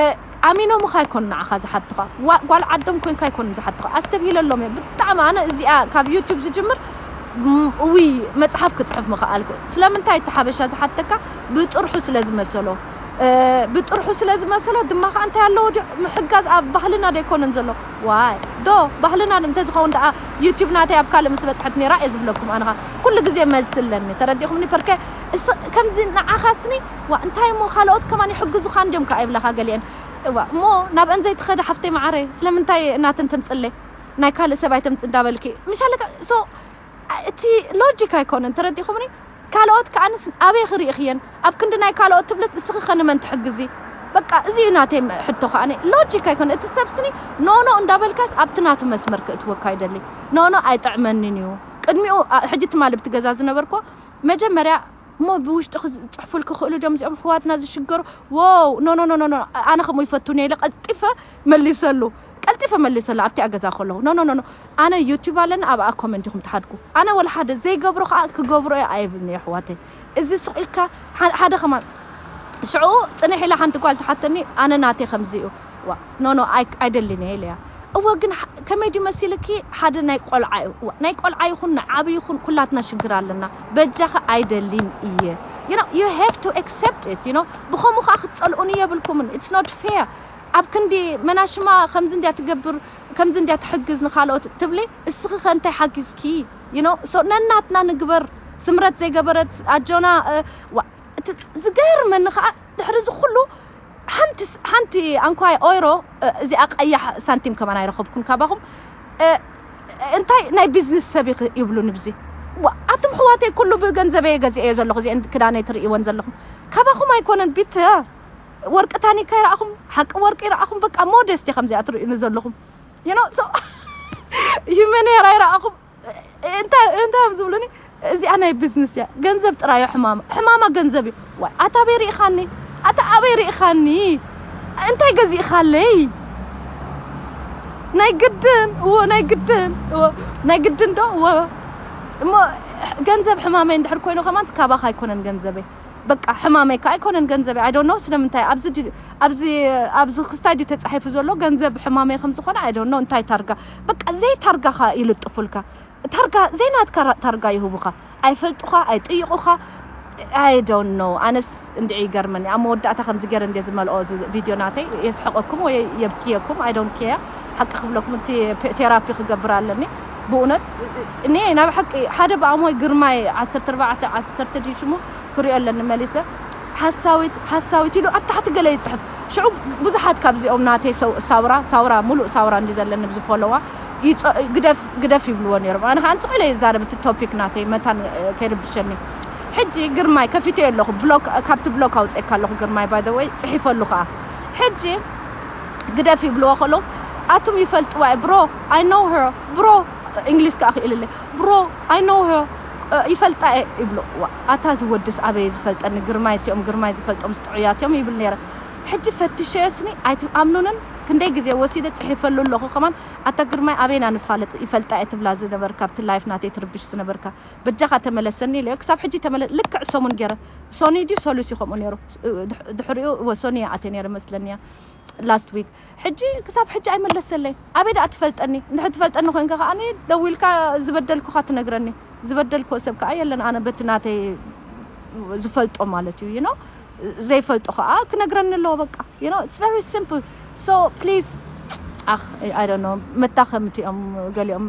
ኣሚኖምኻ ኣይኮኑ ንዓኻ ዝሓቱኻ። ዋ-፣ ጓል ዓዶም ኮንካ ኣይኮኑን ዝሓቱኻ። ኣስተብሂለሎም እየ። ብጣዕሚ ኣነ እዚኣ ካብ ዩቱብ ዝጅምር፣ ም-፣ ውይ፣ መጽሓፍ ክጽሕፍ ምኸኣልኩ። ስለምንታይ እቲ ሓበሻ ዝሓተካ? ብጥርሑ ስለ ዝመሰሎ። እ፣ ብጥርሑ ስለ ዝመሰሎ ድማ ከኣ እንታይ ኣለዎ ድዩ? ምሕጋዝ ኣብ ባህልና ዶ ኣይኮነን ዘሎ? ዋይ፣ ዶ ባህልና እንተ ዝኸውን ደኣ ዩቱብ ናተይ ኣብ ካልእ ምስ በጽሐት ነይራ እየ ዝብለኩም ኣነ ኸኣ። ኩሉ ግዜ መልሲ ኣለኒ። ተረዲእኩምኒ? ፐርከ እስ-፣ ከምዚ ንዓኻስኒ፣ ዋ፣ እንታይ እሞ ካልኦት ከማን ይሕግዙኻ እንድዮም ከኣ ይብላኻ ገሊአን። እዋ፣ እሞ ናብአን ዘይትኸዳ ሓፍተይ መዓረይ፣ ስለምንታይ ናተን ተምጽለይ? ናይ ካልእ ሰብ ኣይተምጽ እንዳበልኪ። ምሽ ኣለካ፣ so፣ እቲ ሎጂክ ኣይኮነን፣ ተረዲእኩምኒ? ካልኦት ከኣንስ ኣበይ ክርኢኽየን? ኣብ ክንዲ ናይ ካልኦት ትብልስ እስኺ ኸ ንመን ትሕግዚ? በቃ፣ እዚ እዩ ናተይ ም-፣ ሕቶ ከኣኒ። ሎጂክ ኣይኮነን። እቲ ሰብ ስኒ ኖ፣ ኖ እንዳበልካስ ኣብቲ ናቱ መስመር ክእትወካ ይደሊ። ኖ፣ ኖ ኣይጥዕመንን እዩ። ቅድሚኡ ኣ- ሕጂ ትማሊ ብቲ ገዛ ዝነበርኮ መጀመርያ እሞ ብውሽጢ ክጽሕፉል ክኽእሉ ዶም እዚኦም ኣሕዋትና ዝሽገሩ። ዎው፣ ኖ ኖ ኖ ኖ ኖ፣ ኣነ ከምኡ ይፈቱን እየ ኢለ ቀልጢፈ መሊሰሉ። ቀልጢፈ መሊሰሉ ኣብቲ ኣገዛ ከለኹ። ኖ ኖ ኖ ኖ፣ ኣነ ዩቲዩብ ኣለና፣ ኣብኣ ኮመንት ኢኹም ትሓድጉ። ኣነ ወላ ሓደ ዘይገብሮ ከዓ ክገብሮ እየ ኣይብልን እየ ኣሕዋተይ። እዚ ስቕ ኢልካ ሓ- ሓደ ከማን ሽዑ ጽንሕ ኢላ ሓንቲ ጓል ትሓተኒ፣ ኣነ ናተይ ከምዚ እዩ። ዋ ኖ ኖ፣ ኣይ- ኣይደልን እየ ኢለያ። እወ ግን ሓ- ከመይ ድዩ መሲልኪ? ሓደ ናይ ቆልዓ እዩ። ዋ፣ ናይ ቆልዓ ይኹን ንዓብ ይኹን ኩላትና ሽግር ኣለና። በጃኸ ኣይደልን እየ። You know, you have to accept it, you know። ብኸምኡ ከዓ ክትጸልኡኒ የብልኩምን። It's not fair። ኣብ ክንዲ መናሽማ ከምዚ እንድያ ትገብር፣ ከምዚ እንድያ ትሕግዝ ንኻልኦት ትብሊ፣ እስኺ ከ እንታይ ሓጊዝኪ? You know፣ so ነናትና ንግበር። ስምረት ዘይገበረት ኣጆና እ፣ ዋ፣ እቲ ዝገርመኒ ከዓ ድሕሪ እዚ ኩሉ ሓንቲ ስ- ሓንቲ ኣንኳይ ኦይሮ እ፣ እዚኣ ቀያሕ ሳንቲም ከማን ኣይረኸብኩን ካባኹም እ፣ እንታይ ናይ ቢዝነስ ሰብ ኢኺ ይብሉኒ ብዚ። ዋ፣ ኣቱም ኣሕዋተይ ኩሉ ብገንዘበይ ገዚኤዮ ዘለኹ እዚአን ክዳነይ ትርእይወን ዘለኹም ካባኹም ኣይኮነን ቢተ ወርቂ ታኒካ ይረኣኹም ሓቂ ወርቂ ይረኣኹም በቃ ሞደስቲ ከምዚኣ ትርእዩኒ ዘለኹም you know so human hair ኣይረኣኹም እንታይ እንታይ እዮም ዝብሉኒ እዚኣ ናይ ቢዝነስ እያ ገንዘብ ጥራዮ ሕማማ ሕማማ ገንዘብ እዩ ዋይ ኣታ ኣበይ ርኢኻኒ ኣታ ኣበይ ርኢኻኒ እንታይ ገዚእኻለይ ናይ ግድን እዎ ናይ ግድን እዎ ናይ ግድን ዶ እዎ እሞ ገንዘብ ሕማመይ እንድሕር ኮይኑ ከማን ካባኻ ኣይኮነን ገንዘበይ በቃ ሕማመይ ከ ኣይኮነን ገንዘበይ I don't know ስለምንታይ ኣብዚ ድዩ- ኣብዚ ኣብዚ ክስታይ ድዩ ተጻሒፉ ዘሎ ገንዘብ ሕማመይ ከም ዝኾነ I don't know እንታይ ታርጋ በቃ ዘይ ታርጋኻ ይልጥፉልካ ታርጋ ዘይናትካ ራ- ታርጋ ይህቡኻ ኣይፈልጡኻ ኣይጥይቑኻ I don't know ኣነስ እንድዒ ይገርመኒ ኣብ መወዳእታ ከምዚ ገይረ እንደ ዝመልኦ እዚ ቪድዮ ናተይ የስሕቐኩም ወይ የብክየኩም I don't care ሓቂ ክብለኩም እቲ ፔ- ቴራፒ ክገብር ኣለኒ ብእውነት እኔ ናብ ሓቂ ሓደ ብኣሞይ ግርማይ ዓሰርተ ኣርባዕተ ዓሰርተ ድዩ ሽሙ ክሪኦ ኣለኒ መሊሰ ሓሳዊት ሓሳዊት ኢሉ ኣብ ታሕቲ ገለ ይፅሕፍ ሽዑ ብዙሓት ካብዚኦም ናተይ ሰው- ሳውራ ሳውራ ሙሉእ ሳውራ እንዲ ዘለኒ ብዝፈለዋ ይፀ- ግደፍ ግደፍ ይብልዎ ነይሮም ኣነ ከዓ ንስቑ ኢለ ይዛረብ እቲ ቶፒክ ናተይ መታን እ፣ ከይርብሸኒ ሕጂ ግርማይ ከፊተ ኣለኹ ብሎክ ካብቲ ብሎክ ኣውፅኤካ ኣለኹ ግርማይ by the way ፅሒፈሉ ከዓ ሕጂ ግደፍ ይብልዎ ከለውስ ኣቱም ይፈልጥዋ እዩ bro I know her bro እንግሊዝ ከዓ ክኢልለ bro I know her እ፣ ይፈልጣ እየ ይብሎ ዋ፣ ኣታ ዝወድስ ኣበየ ዝፈልጠኒ ግርማይ እቲኦም ግርማይ ዝፈልጦም ስጥዑያት እዮም ይብል ነይረ ሕጂ ፈትሸዮ ስኒ ኣይትኣምኑንን ክንደይ ግዜ ወሲደ ፅሒፈሉ ኣለኹ ከማን ኣታ ግርማይ ኣበይና ንፋለጥ ይፈልጣ እየ ትብላ ዝነበርካ ኣብቲ ላይፍ ናተይ ትርብሽ ዝነበርካ በጃኻ ተመለሰኒ ኢለዮ ክሳብ ሕጂ ተመለ ልክዕ ሰሙን ገይረ ሶኒ ድዩ ሰሉሲ ከምኡ ነይሩ ድሕሪኡ ወሶኒ ኣተ ነይረ መስለኒያ last week ሕጂ ክሳብ ሕጂ ኣይመለሰለይ ኣበይ ደኣ ትፈልጠኒ እንድሕር ትፈልጠኒ ኮንካ ከዓኒ ደዊልካ ዝበደልኩኻ ትነግረኒ ዝበደልክዎ ሰብ ከዓ የለን ኣነ በቲ ናተይ ዝፈልጦ ማለት እዩ you know ዘይፈልጦ ከዓ ክነግረኒ ኣለዎ በቃ you know it's very simple so please ኣኽ I don't know መታኸምቲ እዮም ገሊኦም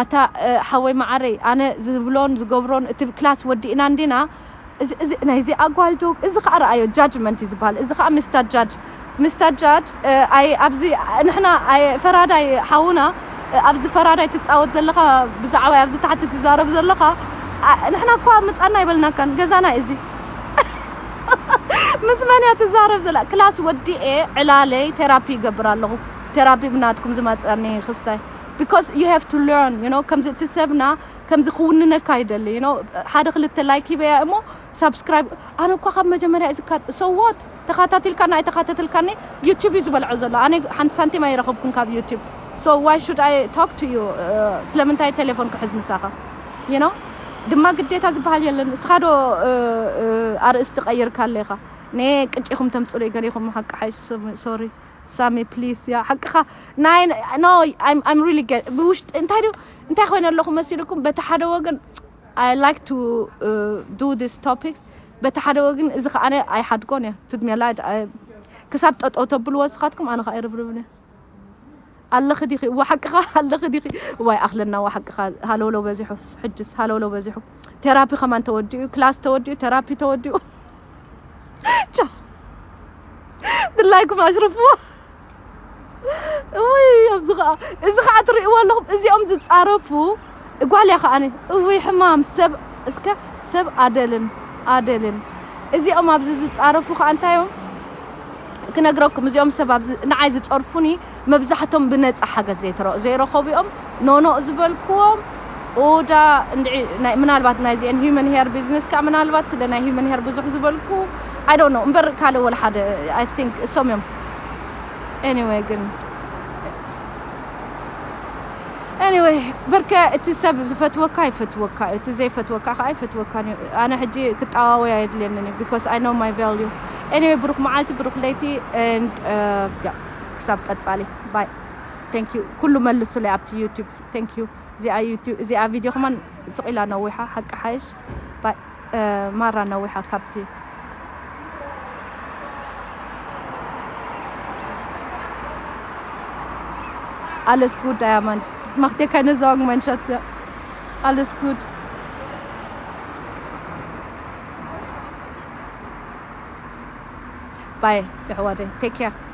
ኣታ ሓወይ መዓረይ ኣነ ዝብሎን ዝገብሮን እቲ ክላስ ወዲእና እንዲና እዚ ናይዚ ኣጓል ዶ እዚ ከዓ ረኣዮ ጃጅመንት እዩ ዝበሃል እዚ ከዓ ምስታ ጃጅ ምስታ ጃጅ ኣይ ኣብዚ ንሕና ኣይ ፈራዳይ ሓውና ኣብዚ ፈራዳይ ትፃወት ዘለካ ብዛዕባ ኣብዚ ታሕቲ ትዛረብ ዘለካ ንሕና እኳ ምፃና ይበልናካን ገዛና እዚ ምስ መን እያ ትዛረብ ዘላ ክላስ ወዲኤ ዕላለይ ቴራፒ ይገብር ኣለኹ ቴራፒ ብናትኩም ዝመፀኒ ክስታይ because you have to learn you know ከምዚ እቲ ሰብና ከምዚ ክውንነካ ይደሊ you know ሓደ ክልተ ላይክ ሂበያ እሞ ሳብስክራይብ ኣነ እኳ ካብ መጀመርያ እዚ so what ተኻታቲልካና ኣይተኻታተልካኒ ዩቱብ እዩ ዝበልዖ ዘሎ ኣነ ሓንቲ ሳንቲም ኣይረኸብኩን ካብ ዩቱብ so why should I talk to you ስለምንታይ ቴሌፎን ክሕዝ ምሳኻ you know ድማ ግዴታ ዝበሃል የለን እስኻ ዶ ኣርእስቲ ቀይርካ ኣለኻ ነ ቅጭኹም ተምፅሉ ገሊኹም ሓቂ ሓይሽ sorry ሳሚ please ያ ሓቅኻ ናይ no I'm I'm really ብውሽጢ እንታይ ድዩ እንታይ ኮይነ ኣለኹ መሲልኩም በቲ ሓደ ወገን I like to uh, do this topics በቲ ሓደ ወገን እዚ ከዓ ኣይሓድጎን እየ ትድሜላ ክሳብ ጠጠው ተብልዎ ስኻትኩም ኣነ ከዓ ይርብርብን እየ ኣለኺ ዲኺ እዋ ሓቅኻ ኣለኺ ዲኺ እዋይ ኣኽለና እዋ ሓቅኻ ሃለውለው በዚሑ ሕጅስ ሃለውለው በዚሑ ቴራፒ ከማን ተወዲኡ ክላስ ተወዲኡ ቴራፒ ተወዲኡ ቻ ድላይኩም ኣሽርፍዎ እውይ ኣብዚ ከዓ እዚ ከዓ ትርእይዎ ኣለኹም እዚኦም ዝፃረፉ ጓል እያ ከዓኒ እውይ ሕማም ሰብ እስከ ሰብ ኣደልን ኣደልን እዚኦም ኣብዚ ዝፃረፉ ከዓ እንታይ እዮም ክነግረኩም፣ እዚኦም ሰብ ኣብዚ ንዓይ ዝጸርፉኒ መብዛሕቶም ብነጻ ሓገዝ ዘይትረ ዘይረኸቡ እዮም። ኖኖ ዝበልክዎም ኦዳ እንድዒ ናይ ምናልባት ናይዚአን human hair business ከኣ ምናልባት ስለ ናይ human hair ብዙሕ ዝበልኩ I don't know እምበር ካልእ ወላ ሓደ I think እሶም እዮም። Anyway ግን Anyway ብርከ እቲ ሰብ ዝፈትወካ ይፈትወካ እዩ፣ እቲ ዘይፈትወካ ከዓ ይፈትወካ እዩ። ኣነ ሕጂ ክጠዋወያ የድልየንን እዩ because I know my value። Anyway ብሩክ መዓልቲ ብሩክ ለይቲ and uh, yeah ክሳብ ቀጻሊ bye። Thank you ኩሉ መልሱለይ ኣብቲ YouTube። Thank you እዚኣ YouTube እዚኣ ቪድዮ ከማን ስቕ ኢላ ነዊሓ ሓቂ ሓይሽ bye። ማራ ነዊሓ ካብቲ Alles gut, Diamond. Mach dir keine Sorgen, mein Schatz. Ja. Alles gut. Bye, የሕዋደይ. Take care.